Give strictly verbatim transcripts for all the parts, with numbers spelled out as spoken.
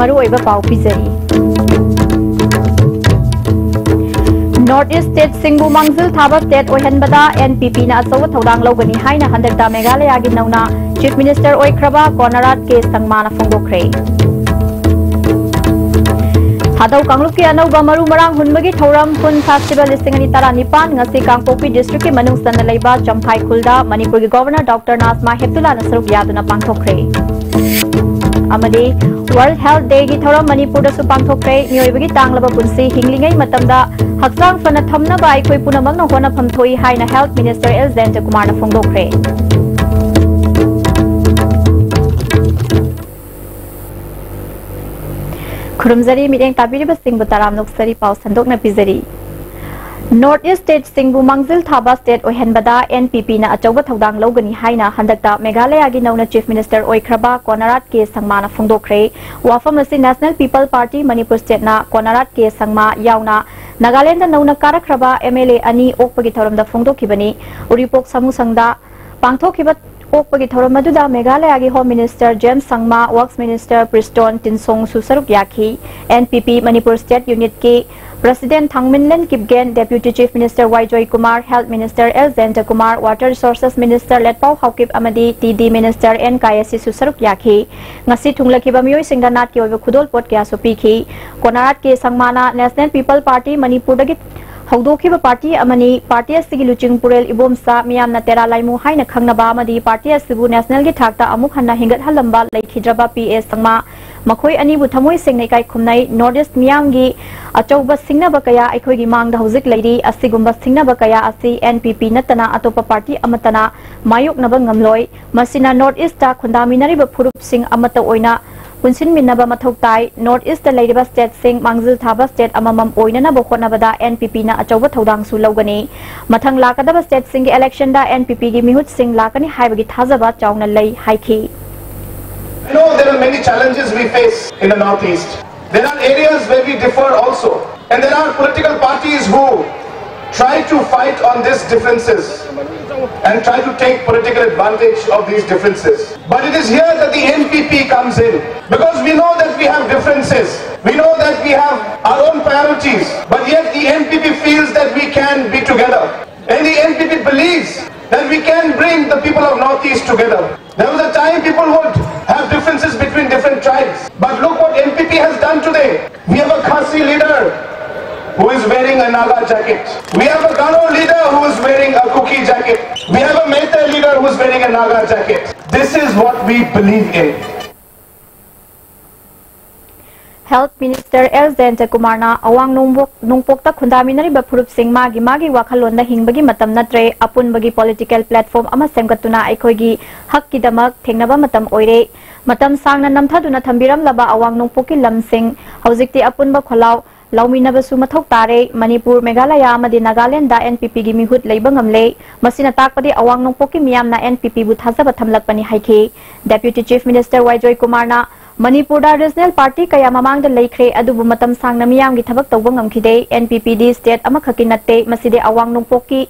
ꯃꯔꯨꯑꯣꯏꯕ ꯄꯥꯎ ꯄꯤꯖꯔꯤ꯫ North East stateꯁꯤꯡꯕꯨ ꯃꯥꯡꯖꯤꯜ ꯊꯥꯕ state ꯑꯣꯏꯍꯟꯕꯗ NPPꯅ ꯑꯆꯧꯕ ꯊꯧꯗꯥꯡ ꯂꯧꯒꯅꯤ ꯍꯥꯏꯅ ꯍꯟꯗꯛꯇ ꯃꯦꯘꯥꯂꯌꯥꯒꯤ ꯅꯧꯅ Chief Minister ꯑꯣꯏꯈ꯭ꯔꯕ ꯀꯣꯅꯔꯥꯠ ꯀꯦ ꯁꯪꯃꯥꯅ ꯐꯣꯡꯗꯣꯛꯈ꯭ꯔꯦ꯫ ꯊꯥꯗꯧ ꯀꯥꯡꯂꯨꯞꯀꯤ ꯑꯅꯧꯕ ꯃꯔꯨ ꯃꯔꯥꯡ ꯍꯨꯟꯕꯒꯤ ꯊꯧꯔꯝ ꯐꯨꯟ Festival ꯂꯤꯁꯤꯡ ꯑꯅꯤ ꯇꯔꯥꯅꯤꯄꯥꯟ ꯉꯁꯤ ꯀꯥꯡꯄꯣꯛꯄꯤ districtꯀꯤ ꯃꯅꯨꯡ ꯆꯟꯅ ꯂꯩꯕ ꯆꯝꯐꯥꯏ ꯈꯨꯜꯗ ꯃꯅꯤꯄꯨꯔꯒꯤ Governor Doctor ꯅꯥꯖꯃꯥ ꯍꯦꯞꯇꯨꯂꯥꯅ ꯁꯔꯨꯛ ꯌꯥꯗꯨꯅ ꯄꯥꯡꯊꯣꯛꯈ꯭ꯔꯦ꯫ ꯑꯃꯗꯤ World Health Dayꯒꯤ ꯊꯧꯔꯝ ꯃꯅꯤꯄꯨꯔꯗꯁꯨ ꯄꯥꯡꯊꯣꯛꯈ꯭ꯔꯦ꯫ ꯃꯤꯑꯣꯏꯕꯒꯤ ꯇꯥꯡꯂꯕ ꯄꯨꯟꯁꯤ ꯍꯤꯡꯂꯤꯉꯩ ꯃꯇꯝꯗ ꯍꯛꯆꯥꯡ ꯐꯅ ꯊꯝꯅꯕ ꯑꯩꯈꯣꯏ ꯄꯨꯝꯅꯃꯛꯅ ꯍꯣꯠꯅꯐꯝ ꯊꯣꯛꯏ ꯍꯥꯏꯅ Health Minister ꯑꯦꯜ ꯖꯌꯟꯇꯀꯨꯃꯥꯔꯅ ꯐꯣꯡꯗꯣꯛꯈ꯭ꯔꯦ꯫ ꯈꯨꯔꯨꯝꯖꯔꯤ, ꯃꯤꯠꯌꯦꯡ ꯇꯥꯕꯤꯔꯤꯕꯁꯤꯡꯕꯨ ꯇꯔꯥꯝꯅ ꯑꯣꯛꯆꯔꯤ꯫ ꯄꯥꯎ ꯁꯟꯗꯣꯛꯅ ꯄꯤꯖꯔꯤ꯫ North East stateꯁꯤꯡꯕꯨ ꯃꯥꯡꯖꯤꯜ ꯊꯥꯕ state ꯑꯣꯏꯍꯟꯕꯗ NPPꯅ ꯑꯆꯧꯕ ꯊꯧꯗꯥꯡ ꯂꯧꯒꯅꯤ ꯍꯥꯏꯅ ꯍꯟꯗꯛꯇ ꯃꯦꯘꯥꯂꯌꯥꯒꯤ ꯅꯧꯅ Chief Minister ꯑꯣꯏꯈ꯭ꯔꯕ ꯀꯣꯅꯔꯥꯠ ꯀꯦ ꯁꯪꯃꯥꯅ ꯐꯣꯡꯗꯣꯛꯈ꯭ꯔꯦ꯫ ꯋꯥꯐꯝ ꯑꯁꯤ National People Party ꯃꯅꯤꯄꯨꯔ stateꯅ ꯀꯣꯅꯔꯥꯠ ꯀꯦ ꯁꯪꯃꯥ ꯌꯥꯎꯅ ꯅꯥꯒꯥꯂꯦꯟꯗ ꯅꯧꯅ ꯀꯥꯔꯛꯈ꯭ꯔꯕ MLA ꯑꯅꯤ ꯑꯣꯛꯄꯒꯤ ꯊꯧꯔꯝꯗ ꯐꯣꯡꯗꯣꯛꯈꯤꯕꯅꯤ꯫ ꯎꯔꯤꯄꯣꯛ ꯁꯥꯃꯨꯁꯪꯗ ꯄꯥꯡꯊꯣꯛꯈꯤꯕ ꯑꯣꯛꯄꯒꯤ ꯊꯧꯔꯝ ꯑꯗꯨꯗ ꯃꯦꯘꯥꯂꯌꯥꯒꯤ Home Minister James Sangma, Works Minister Preston ꯇꯤꯟꯁꯣꯡꯁꯨ ꯁꯔꯨꯛ ꯌꯥꯈꯤ꯫ NPP ꯃꯅꯤꯄꯨꯔ state unitꯀꯤ President Thangminlen Kipgen, Deputy Chief Minister Y Joykumar, Health Minister L Jayantakumar, Water Resources Minister Letpao Haokip ꯑꯃꯗꯤ TD Minister ꯑꯦꯟ ꯀꯥꯌꯦꯁꯤꯁꯨ ꯁꯔꯨꯛ ꯌꯥꯈꯤ꯫ ꯉꯁꯤ ꯊꯨꯡꯂꯈꯤꯕ ꯃꯤꯑꯣꯏꯁꯤꯡꯗ ꯅꯥꯠꯀꯤ ꯑꯣꯏꯕ ꯈꯨꯗꯣꯜꯄꯣꯠ ꯀꯌꯥꯁꯨ ꯄꯤꯈꯤ꯫ ꯀꯣꯅꯔꯥꯠ ꯀꯦ ꯁꯪꯃꯥꯅ National People Party ꯃꯅꯤꯄꯨꯔꯗꯒꯤ ꯍꯧꯗꯣꯛꯈꯤꯕ party ꯑꯃꯅꯤ꯫ Party ꯑꯁꯤꯒꯤ ꯂꯨꯆꯤꯡ ꯄꯨꯔꯦꯜ ꯏꯕꯣꯝꯆꯥ, ꯃꯤꯌꯥꯝꯅ ꯇꯦꯔꯥ ꯂꯥꯏꯃꯨ ꯍꯥꯏꯅ ꯈꯪꯅꯕ ꯑꯃꯗꯤ party ꯑꯁꯤꯕꯨ nationalꯒꯤ ꯊꯥꯛꯇ ꯑꯃꯨꯛ ꯍꯟꯅ ꯍꯤꯡꯒꯠꯍꯜꯂꯝꯕ ꯂꯩꯈꯤꯗ꯭ꯔꯕ ꯄꯤ ꯑꯦ ꯁꯪꯃꯥ, ꯃꯈꯣꯏ ꯑꯅꯤꯕꯨ ꯊꯃꯣꯏ ꯁꯦꯡꯅ ꯏꯀꯥꯏ ꯈꯨꯝꯅꯩ꯫ North East ꯃꯤꯌꯥꯝꯒꯤ ꯑꯆꯧꯕ ꯁꯤꯡꯅꯕ ꯀꯌꯥ ꯑꯩꯈꯣꯏꯒꯤ ꯃꯥꯡꯗ ꯍꯧꯖꯤꯛ ꯂꯩꯔꯤ꯫ ꯑꯁꯤꯒꯨꯝꯕ ꯁꯤꯡꯅꯕ ꯀꯌꯥ ꯑꯁꯤ NPP ꯅꯠꯇꯅ ꯑꯇꯣꯞꯄ party ꯑꯃꯠꯇꯅ ꯃꯥꯌꯣꯛꯅꯕ ꯉꯝꯂꯣꯏ꯫ ꯃꯁꯤꯅ North Eastꯇ ꯈꯨꯟꯗꯥꯃꯤꯟꯅꯔꯤꯕ ꯐꯨꯔꯨꯞꯁꯤꯡ ꯑꯃꯠꯇ ꯑꯣꯏꯅ ꯄꯨꯟꯁꯤꯟꯃꯤꯟꯅꯕ ꯃꯊꯧ ꯇꯥꯏ꯫ North Eastꯇ ꯂꯩꯔꯤꯕ stateꯁꯤꯡ ꯃꯥꯡꯖꯤꯜ ꯊꯥꯕ state ꯑꯃꯃꯝ ꯑꯣꯏꯅꯅꯕ ꯍꯣꯠꯅꯕꯗ NPPꯅ ꯑꯆꯧꯕ ꯊꯧꯗꯥꯡꯁꯨ ꯂꯧꯒꯅꯤ꯫ ꯃꯊꯪ ꯂꯥꯛꯀꯗꯕ stateꯁꯤꯡꯒꯤ electionꯗ NPPꯒꯤ ꯃꯤꯍꯨꯠꯁꯤꯡ ꯂꯥꯛꯀꯅꯤ ꯍꯥꯏꯕꯒꯤ ꯊꯥꯖꯕ ꯆꯥꯎꯅ ꯂꯩ ꯍꯥꯏꯈꯤ꯫ I know there are many challenges we face in the Northeast. There are areas where we differ also. And there are political parties who try to fight on these differences and try to take political advantage of these differences. But it is here that the NPP comes in, because we know that we have differences. We know that we have our own priorities, but yet the N P P feels that we can be together. And the N P P believes that we can bring the people of Northeast together. There was a time people would have differences between different tribes. But look what N P P has done today. We have a Khasi leader who is wearing a Naga jacket. We have a Garo leader who is wearing a Kuki jacket. We have a Meitei leader who is wearing a Naga jacket. This is what we believe in. Health Minister L Jayanta ꯀꯨꯃꯥꯔꯅ ꯑꯋꯥꯡ ꯅꯣꯡꯄꯣꯛ-, ꯅꯣꯡꯄꯣꯛꯇ ꯈꯨꯟꯗꯥꯃꯤꯟꯅꯔꯤꯕ ꯐꯨꯔꯨꯞꯁꯤꯡ ꯃꯥꯒꯤ ꯃꯥꯒꯤ ꯋꯥꯈꯜꯂꯣꯟꯗ ꯍꯤꯡꯕꯒꯤ ꯃꯇꯝ ꯅꯠꯇ꯭ꯔꯦ, ꯑꯄꯨꯟꯕꯒꯤ political platform ꯑꯃ ꯁꯦꯝꯒꯠꯇꯨꯅ ꯑꯩꯈꯣꯏꯒꯤ ꯍꯛꯀꯤꯗꯃꯛ ꯊꯦꯡꯅꯕ ꯃꯇꯝ ꯑꯣꯏꯔꯦ꯫ ꯃꯇꯝ ꯁꯥꯡꯅ ꯅꯝꯊꯗꯨꯅ ꯊꯝꯕꯤꯔꯝꯂꯕ ꯑꯋꯥꯡ ꯅꯣꯡꯄꯣꯛꯀꯤ ꯂꯝꯁꯤꯡ ꯍꯧꯖꯤꯛꯇꯤ ꯑꯄꯨꯟꯕ ꯈꯣꯜꯂꯥꯎ ꯂꯧꯃꯤꯟꯅꯕꯁꯨ ꯃꯊꯧ ꯇꯥꯔꯦ꯫ ꯃꯅꯤꯄꯨꯔ, ꯃꯦꯘꯥꯂꯌꯥ ꯑꯃꯗꯤ ꯅꯥꯒꯥꯂꯦꯟꯗ N P P ꯒꯤ ꯃꯤꯍꯨꯠ ꯂꯩꯕ ꯉꯝꯂꯦ꯫ ꯃꯁꯤꯅ ꯇꯥꯛꯄꯗꯤ ꯑꯋꯥꯡ ꯅꯣꯡꯄꯣꯛꯀꯤ ꯃꯤꯌꯥꯝꯅ N P P ꯕꯨ ꯊꯥꯖꯕ ꯊꯝꯂꯛꯄꯅꯤ ꯍꯥꯏꯈꯤ꯫ Deputy Chief Minister ꯋꯥꯏ ꯖꯣꯏ ꯀꯨꯃꯥꯔꯅ ꯃꯅꯤꯄꯨꯔꯗ regional party ꯀꯌꯥ ꯃꯃꯥꯡꯗ ꯂꯩꯈ꯭ꯔꯦ, ꯑꯗꯨꯕꯨ ꯃꯇꯝ ꯁꯥꯡꯅ ꯃꯤꯌꯥꯝꯒꯤ ꯊꯕꯛ ꯇꯧꯕ ꯉꯝꯈꯤꯗꯦ꯫ N P P ꯗꯤ state ꯑꯃꯈꯛꯀꯤ ꯅꯠꯇꯦ, ꯃꯁꯤꯗꯤ ꯑꯋꯥꯡ ꯅꯣꯡꯄꯣꯛꯀꯤ,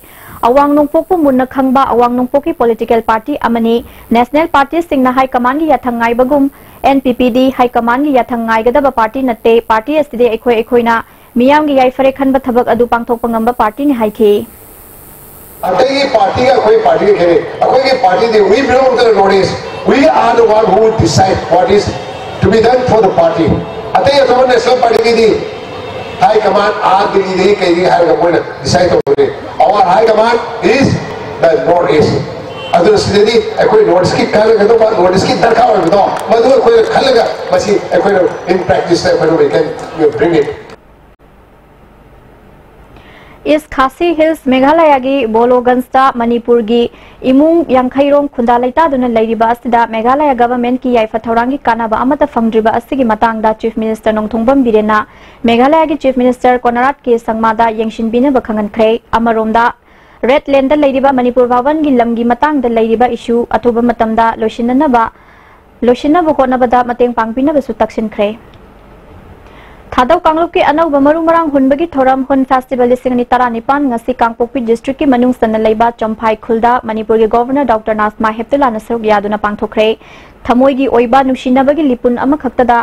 ꯑꯋꯥꯡ ꯅꯣꯡꯄꯣꯛꯄꯨ ꯃꯨꯟꯅ ꯈꯪꯕ ꯑꯋꯥꯡ ꯅꯣꯡꯄꯣꯛꯀꯤ political party ꯑꯃꯅꯤ꯫ National party ꯁꯤꯡꯅ high command ꯒꯤ ꯌꯥꯊꯪ ꯉꯥꯏꯕꯒꯨꯝ N P P ꯗꯤ high command ꯒꯤ ꯌꯥꯊꯪ ꯉꯥꯏꯒꯗꯕ party ꯅꯠꯇꯦ꯫ Party ꯑꯁꯤꯗꯤ ꯑꯩꯈꯣꯏ ꯑꯩꯈꯣꯏꯅ ꯃꯤꯌꯥꯝꯒꯤ ꯌꯥꯏꯐꯔꯦ ꯈꯟꯕ ꯊꯕꯛ ꯑꯗꯨ ꯄꯥꯡꯊꯣꯛꯄ ꯉꯝꯕ party ꯅꯤ ꯍꯥꯏꯈꯤ꯫ ꯑꯇꯩꯒꯤ party ꯒ ꯑꯩꯈꯣꯏ party ꯒ ꯈꯦꯠꯅꯩ꯫ ꯑꯩꯈꯣꯏꯒꯤ party D we belong to the North East. We are the one who decide what is to be done for the party. ꯑꯇꯩ ꯑꯇꯣꯞꯄ national party ꯒꯤꯗꯤ high command ꯑꯥ ꯗꯤꯜꯂꯤꯗꯒꯤ ꯀꯩꯗꯒꯤ ꯍꯥꯏꯔꯒ ꯃꯣꯏꯅ decide ꯇꯧꯕꯅꯤ꯫ Our high command is the North East. ꯑꯗꯨꯅ ꯁꯤꯗꯗꯤ ꯑꯩꯈꯣꯏ North East ꯀꯤ ꯀꯥꯟꯅꯒꯗꯧꯕ, North East ꯀꯤ ꯗꯔꯀꯥꯔ ꯑꯣꯏꯕꯗꯣ ꯃꯗꯨ ꯑꯩꯈꯣꯏꯅ ꯈꯜꯂꯒ ꯃꯁꯤ ꯑꯩꯈꯣꯏꯅ in practice ꯇ ꯑꯩꯈꯣꯏꯅ we can bring it. East Khasi Hills ꯃꯦꯘꯥꯂꯌꯥꯒꯤ ꯕꯣꯂꯣꯒꯟꯖꯇ ꯃꯅꯤꯄꯨꯔꯒꯤ ꯏꯃꯨꯡ ꯌꯥꯡꯈꯩꯔꯣꯝ ꯈꯨꯟꯗꯥ ꯂꯩꯇꯥꯗꯨꯅ ꯂꯩꯔꯤꯕ ꯑꯁꯤꯗ ꯃꯦꯘꯥꯂꯌꯥ government ꯀꯤ ꯌꯥꯏꯐ ꯊꯧꯔꯥꯡꯒꯤ ꯀꯥꯟꯅꯕ ꯑꯃꯠꯇ ꯐꯪꯗ꯭ꯔꯤꯕ ꯑꯁꯤꯒꯤ ꯃꯇꯥꯡꯗ Chief Minister ꯅꯣꯡꯊꯣꯡꯕꯝ ꯕꯤꯔꯦꯟꯅ ꯃꯦꯘꯥꯂꯌꯥꯒꯤ Chief Minister ꯀꯣꯅꯔꯥꯗ ꯀꯦ ꯁꯪꯃꯥꯗ ꯌꯦꯡꯁꯤꯟꯕꯤꯅꯕ ꯈꯪꯍꯟꯈ꯭ꯔꯦ꯫ ꯑꯃꯔꯣꯝꯗ Red Land ꯗ ꯂꯩꯔꯤꯕ ꯃꯅꯤꯄꯨꯔ ꯚꯥꯕꯟꯒꯤ ꯂꯝꯒꯤ ꯃꯇꯥꯡꯗ ꯂꯩꯔꯤꯕ issue ꯑꯊꯨꯕ ꯃꯇꯝꯗ ꯂꯣꯏꯁꯤꯟꯅꯅꯕ ꯂꯣꯏꯁꯤꯟꯅꯕ ꯍꯣꯠꯅꯕꯗ ꯃꯇꯦꯡ ꯄꯥꯡꯕꯤꯅꯕꯁꯨ ꯇꯛꯁꯤꯟꯈ꯭ꯔꯦ꯫ ꯊꯥꯗꯧ ꯀꯥꯡꯂꯨꯞꯀꯤ ꯑꯅꯧꯕ ꯃꯔꯨ ꯃꯔꯥꯡ ꯍꯨꯟꯕꯒꯤ ꯊꯧꯔꯝ ꯍꯨꯟ festival ꯂꯤꯁꯤꯡ ꯑꯅꯤ ꯇꯔꯥꯅꯤꯄꯥꯟ ꯉꯁꯤ ꯀꯥꯡꯄꯣꯛꯄꯤ district ꯀꯤ ꯃꯅꯨꯡ ꯆꯟꯅ ꯂꯩꯕ ꯆꯝꯐꯥꯏ ꯈꯨꯜꯗ ꯃꯅꯤꯄꯨꯔꯒꯤ Governor Doctor ꯅꯥꯖꯃꯥ ꯍꯦꯞꯇꯨꯂꯥꯅ ꯁꯔꯨꯛ ꯌꯥꯗꯨꯅ ꯄꯥꯡꯊꯣꯛꯈ꯭ꯔꯦ꯫ ꯊꯃꯣꯏꯒꯤ ꯑꯣꯏꯕ ꯅꯨꯡꯁꯤꯅꯕꯒꯤ ꯂꯤꯄꯨꯟ ꯑꯃꯈꯛꯇꯗ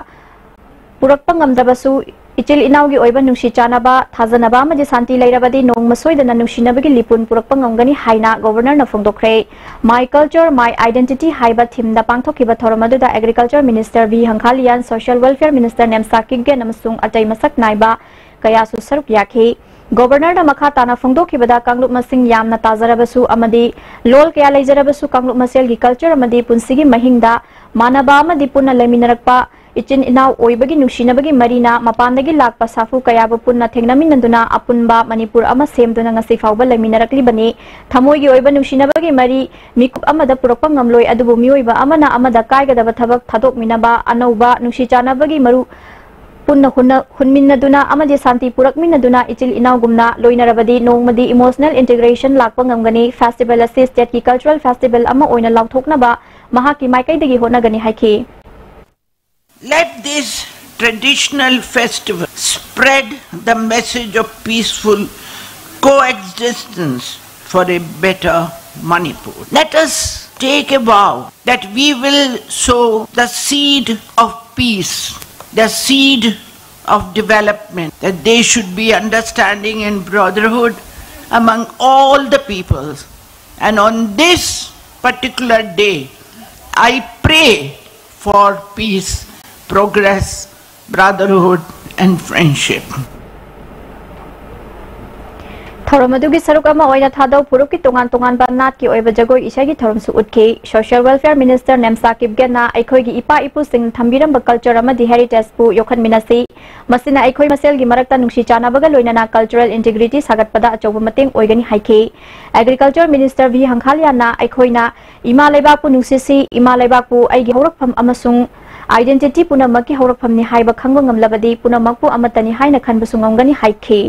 ꯄꯨꯔꯛꯄ ꯉꯝꯗ꯭ꯔꯕꯁꯨ, ꯏꯆꯤꯜ ꯏꯅꯥꯎꯒꯤ ꯑꯣꯏꯕ ꯅꯨꯡꯁꯤ ꯆꯥꯟꯅꯕ, ꯊꯥꯖꯅꯕ ꯑꯃꯗꯤ ꯁꯥꯟꯇꯤ ꯂꯩꯔꯕꯗꯤ ꯅꯣꯡꯃ ꯁꯣꯏꯗꯅ ꯅꯨꯡꯁꯤꯅꯕꯒꯤ ꯂꯤꯄꯨꯟ ꯄꯨꯔꯛꯄ ꯉꯝꯒꯅꯤ ꯍꯥꯏꯅ ꯒꯣꯚꯔꯅꯔꯅ ꯐꯣꯡꯗꯣꯛꯈ꯭ꯔꯦ꯫ My Culture, My Identity ꯍꯥꯏꯕ ꯊꯤꯝꯗ ꯄꯥꯡꯊꯣꯛꯈꯤꯕ ꯊꯧꯔꯝ ꯑꯗꯨꯗ Agriculture Minister V ꯍꯪꯈꯥꯂꯤꯌꯥꯟ, Social Welfare Minister ꯅꯦꯝꯁꯥ Kipgen ꯑꯃꯁꯨꯡ ꯑꯇꯩ ꯃꯁꯛ ꯅꯥꯏꯕ ꯀꯌꯥꯁꯨ ꯁꯔꯨꯛ ꯌꯥꯈꯤ꯫ ꯒꯣꯚꯔꯅꯔꯅ ꯃꯈꯥ ꯇꯥꯅ ꯐꯣꯡꯗꯣꯛꯈꯤꯕꯗ, ꯀꯥꯡꯂꯨꯞ ꯃꯁꯤꯡ ꯌꯥꯝꯅ ꯇꯥꯖꯔꯕꯁꯨ ꯑꯃꯗꯤ ꯂꯣꯜ ꯀꯌꯥ ꯂꯩꯖꯔꯕꯁꯨ, ꯀꯥꯡꯂꯨꯞ ꯃꯁꯦꯜꯒꯤ ꯀꯜꯆꯔ ꯑꯃꯗꯤ ꯄꯨꯟꯁꯤꯒꯤ ꯃꯍꯤꯡꯗ ꯃꯥꯟꯅꯕ ꯑꯃꯗꯤ ꯄꯨꯟꯅ ꯂꯩꯃꯤꯟꯅꯔꯛꯄ, ꯏꯆꯤꯟ ꯏꯅꯥꯎ ꯑꯣꯏꯕꯒꯤ ꯅꯨꯡꯁꯤꯅꯕꯒꯤ ꯃꯔꯤꯅ ꯃꯄꯥꯟꯗꯒꯤ ꯂꯥꯛꯄ ꯁꯥꯐꯨ ꯀꯌꯥꯕꯨ ꯄꯨꯟꯅ ꯊꯦꯡꯅꯃꯤꯟꯅꯗꯨꯅ ꯑꯄꯨꯟꯕ ꯃꯅꯤꯄꯨꯔ ꯑꯃ ꯁꯦꯝꯗꯨꯅ ꯉꯁꯤ ꯐꯥꯎꯕ ꯂꯩꯃꯤꯟꯅꯔꯛꯂꯤꯕꯅꯤ꯫ ꯊꯃꯣꯏꯒꯤ ꯑꯣꯏꯕ ꯅꯨꯡꯁꯤꯅꯕꯒꯤ ꯃꯔꯤ ꯃꯤꯀꯨꯞ ꯑꯃꯗ ꯄꯨꯔꯛꯄ ꯉꯝꯂꯣꯏ, ꯑꯗꯨꯕꯨ ꯃꯤꯑꯣꯏꯕ ꯑꯃꯅ ꯑꯃꯗ ꯀꯥꯏꯒꯗꯕ ꯊꯕꯛ ꯊꯥꯗꯣꯛꯃꯤꯟꯅꯕ, ꯑꯅꯧꯕ ꯅꯨꯡꯁꯤ ꯆꯥꯟꯅꯕꯒꯤ ꯃꯔꯨ ꯄꯨꯟꯅ ꯍꯨꯟꯅ-, ꯍꯨꯟꯃꯤꯟꯅꯗꯨꯅ ꯑꯃꯗꯤ ꯁꯥꯟꯇꯤ ꯄꯨꯔꯛꯃꯤꯟꯅꯗꯨꯅ ꯏꯆꯤꯜ ꯏꯅꯥꯎꯒꯨꯝꯅ ꯂꯣꯏꯅꯔꯕꯗꯤ ꯅꯣꯡꯃꯗꯤ emotional integration ꯂꯥꯛꯄ ꯉꯝꯒꯅꯤ꯫ Festival ꯑꯁꯤ stateꯀꯤ cultural festival ꯑꯃ ꯑꯣꯏꯅ ꯂꯥꯎꯊꯣꯛꯅꯕ ꯃꯍꯥꯛꯀꯤ ꯃꯥꯏꯀꯩꯗꯒꯤ ꯍꯣꯠꯅꯒꯅꯤ ꯍꯥꯏꯈꯤ꯫ Let this traditional festival spread the message of peaceful coexistence for a better Manipur. Let us take a vow that we will sow the seed of peace, the seed of development, that there should be understanding and brotherhood among all the peoples. And on this particular day, I pray for peace, progress, brotherhood, and friendship. ꯊꯧꯔꯝ ꯑꯗꯨꯒꯤ ꯁꯔꯨꯛ ꯑꯃ ꯑꯣꯏꯅ ꯊꯥꯗꯧ ꯐꯨꯔꯨꯞꯀꯤ ꯇꯣꯉꯥꯟ ꯇꯣꯉꯥꯟꯕ ꯅꯥꯠꯀꯤ ꯑꯣꯏꯕ ꯖꯒꯣꯏ ꯏꯁꯩꯒꯤ ꯊꯧꯔꯝꯁꯨ ꯎꯠꯈꯤ꯫ Social Welfare Minister ꯅꯦꯝꯁꯥ ꯀꯤꯞꯒꯦꯟꯅ ꯑꯩꯈꯣꯏꯒꯤ ꯏꯄꯥ ꯏꯄꯨꯁꯤꯡ ꯊꯝꯕꯤꯔꯝꯕ culture ꯑꯃꯗꯤ heritageꯄꯨ ꯌꯣꯛꯈꯠꯃꯤꯟꯅꯁꯤ, ꯃꯁꯤꯅ ꯑꯩꯈꯣꯏ ꯃꯁꯦꯜꯒꯤ ꯃꯔꯛꯇ ꯅꯨꯡꯁꯤ ꯆꯥꯟꯅꯕꯒ ꯂꯣꯏꯅꯅ cultural integrity ꯁꯥꯒꯠꯄꯗ ꯑꯆꯧꯕ ꯃꯇꯦꯡ ꯑꯣꯏꯒꯅꯤ ꯍꯥꯏꯈꯤ꯫ Agriculture Minister V ꯍꯪꯈꯥꯂꯤꯌꯥꯟꯅ ꯑꯩꯈꯣꯏꯅ ꯏꯃꯥ ꯂꯩꯕꯥꯛꯄꯨ ꯅꯨꯡꯁꯤꯁꯤ, ꯏꯃꯥ ꯂꯩꯕꯥꯛꯄꯨ ꯑꯩꯒꯤ ꯍꯧꯔꯛꯐꯝ ꯑꯃꯁꯨꯡ identity ꯄꯨꯝꯅꯃꯛꯀꯤ ꯍꯧꯔꯛꯐꯝꯅꯤ ꯍꯥꯏꯕ ꯈꯪꯕ ꯉꯝꯂꯕꯗꯤ ꯄꯨꯝꯅꯃꯛꯄꯨ ꯑꯃꯠꯇꯅꯤ ꯍꯥꯏꯅ ꯈꯟꯕꯁꯨ ꯉꯝꯒꯅꯤ ꯍꯥꯏꯈꯤ꯫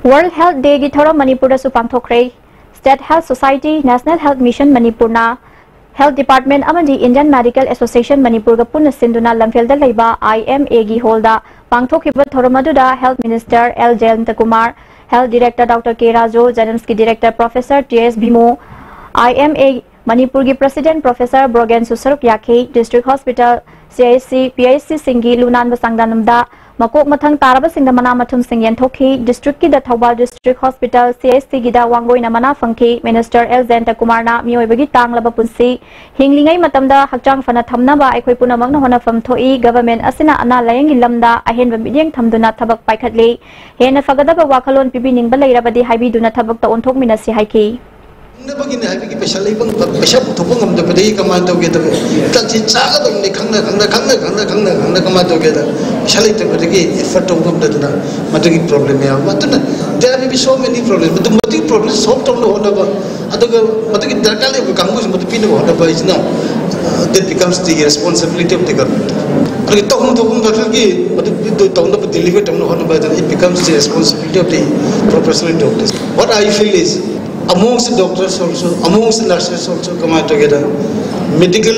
World Health Dayꯒꯤ ꯊꯧꯔꯝ ꯃꯅꯤꯄꯨꯔꯗꯁꯨ ꯄꯥꯡꯊꯣꯛꯈ꯭ꯔꯦ꯫ State Health Society, National Health Mission ꯃꯅꯤꯄꯨꯔꯅ Health Department ꯑꯃꯗꯤ Indian Medical Association ꯃꯅꯤꯄꯨꯔꯒ ꯄꯨꯟꯅ ꯁꯤꯟꯗꯨꯅ ꯂꯝꯐꯦꯜꯗ ꯂꯩꯕ IMAꯒꯤ hallꯗ ꯄꯥꯡꯊꯣꯛꯈꯤꯕ ꯊꯧꯔꯝ ꯑꯗꯨꯗ Health Minister L Jayanta Kumar, Health Director Doctor K Raju, JNIMSꯀꯤ Director Professor T S Vimu, IMA ꯃꯅꯤꯄꯨꯔꯒꯤ ꯄ꯭ꯔꯁꯤꯗꯦꯟꯠ ꯄ꯭ꯔꯣꯐꯦꯁꯔ ꯕ꯭ꯔꯣꯒꯦꯟꯁꯨ ꯁꯔꯨꯛ ꯌꯥꯈꯤ꯫ ꯗꯤꯁꯇ꯭ꯔꯤꯛ ꯍꯣꯁꯄꯤꯇꯥꯜ, ꯁꯤ ꯑꯩꯆ ꯁꯤ, ꯄꯤ ꯑꯩꯆ ꯁꯤꯁꯤꯡꯒꯤ ꯂꯨ ꯅꯥꯟꯕ ꯆꯥꯡꯗꯝꯗ ꯃꯀꯣꯛ ꯃꯊꯪ ꯇꯥꯔꯕꯁꯤꯡꯗ ꯃꯅꯥ ꯃꯊꯨꯝꯁꯤꯡ ꯌꯦꯟꯊꯣꯛꯈꯤ꯫ ꯗꯤꯁꯇ꯭ꯔꯤꯛꯀꯤꯗ ꯊꯧꯕꯥꯜ ꯗꯤꯁꯇ꯭ꯔꯤꯛ ꯍꯣꯁꯄꯤꯇꯥꯜ, ꯁꯤ ꯑꯩꯆ ꯁꯤꯒꯤꯗ ꯋꯥꯡꯒꯣꯏꯅ ꯃꯅꯥ ꯐꯪꯈꯤ꯫ ꯃꯤꯅꯤꯁꯇꯔ ꯑꯦꯜ ꯖꯌꯟꯇ ꯀꯨꯃꯥꯔꯅ ꯃꯤꯑꯣꯏꯕꯒꯤ ꯇꯥꯡꯂꯕ ꯄꯨꯟꯁꯤ ꯍꯤꯡꯂꯤꯉꯩ ꯃꯇꯝꯗ ꯍꯛꯆꯥꯡ ꯐꯅ ꯊꯝꯅꯕ ꯑꯩꯈꯣꯏ ꯄꯨꯝꯅꯃꯛꯅ ꯍꯣꯠꯅꯐꯝ ꯊꯣꯛꯏ꯫ ꯒꯚꯔꯟꯃꯦꯟꯠ ꯑꯁꯤꯅ ꯑꯅꯥ ꯂꯥꯌꯦꯡꯒꯤ ꯂꯝꯗ ꯑꯍꯦꯟꯕ ꯃꯤꯠꯌꯦꯡ ꯊꯝꯗꯨꯅ ꯊꯕꯛ ꯄꯥꯏꯈꯠꯂꯤ꯫ ꯍꯦꯟꯅ ꯐꯒꯗꯕ ꯋꯥꯈꯜꯂꯣꯟ ꯄꯤꯕꯤꯅꯤꯡꯕ ꯂꯩꯔꯕꯗꯤ ꯍꯥꯏꯕꯤꯗꯨꯅ ꯊꯕꯛꯇ ꯑꯣꯟꯊꯣꯛꯃꯤꯟꯅꯁꯤ ꯍꯥꯏꯈꯤ꯫ ꯍꯤꯡꯅꯕꯒꯤꯅꯦ ꯍꯥꯏꯕꯒꯤ ꯄꯩꯁꯥ ꯂꯩꯕ ꯉꯝꯕ, ꯄꯩꯁꯥ ꯄꯨꯊꯣꯛꯄ ꯉꯝꯗꯕꯗꯒꯤ ꯀꯃꯥꯏꯅ ꯇꯧꯒꯦꯗ? ꯍꯤꯗꯥꯛꯁꯤ ꯆꯥꯒꯗꯕꯅꯤ ꯈꯪꯅ ꯈꯪꯅ ꯈꯪꯅ ꯈꯪꯅ ꯈꯪꯅ ꯈꯪꯅ ꯀꯃꯥꯏꯅ ꯇꯧꯒꯦꯗ? ꯄꯩꯁꯥ ꯂꯩꯇꯕꯗꯒꯤ ꯑꯦꯐꯣꯔꯗ ꯇꯧꯕ ꯉꯝꯗꯗꯅ ꯃꯗꯨꯒꯤ ꯄ꯭ꯔꯣꯕ꯭ꯂꯦꯝ ꯃꯌꯥꯝ ꯑꯃ꯫ ꯑꯗꯨꯅ there may be so many problems, ꯃꯗꯨ ꯃꯗꯨꯒꯤ ꯄ꯭ꯔꯣꯕ꯭ꯂꯦꯝ ꯁꯣꯜꯕ ꯇꯧꯅꯕ ꯍꯣꯠꯅꯕ, ꯑꯗꯨꯒ ꯃꯗꯨꯒꯤ ꯗꯔꯀꯥꯔ ꯂꯩꯕ ꯀꯥꯡꯕꯨꯁꯤꯡ ꯃꯗꯨ ꯄꯤꯅꯕ ꯍꯣꯠꯅꯕ ꯍꯥꯏꯁꯤꯅ, uh, that becomes the responsibility of the government. ꯑꯗꯨꯒ ꯇꯧꯐꯝ ꯊꯣꯛꯄ ꯃꯈꯜꯒꯤ ꯃꯗꯨ ꯇꯧꯅꯕ, ꯗꯤꯂꯤꯚꯔ ꯇꯧꯅꯕ ꯍꯣꯠꯅꯕ ꯍꯥꯏꯗꯅ, it becomes the responsibility of the professional doctors. What I feel is, amongst the doctors also, amongst the nurses also, ꯀꯃꯥꯏꯅ ꯇꯧꯒꯦꯗ, ꯃꯦꯗꯤꯀꯦꯜ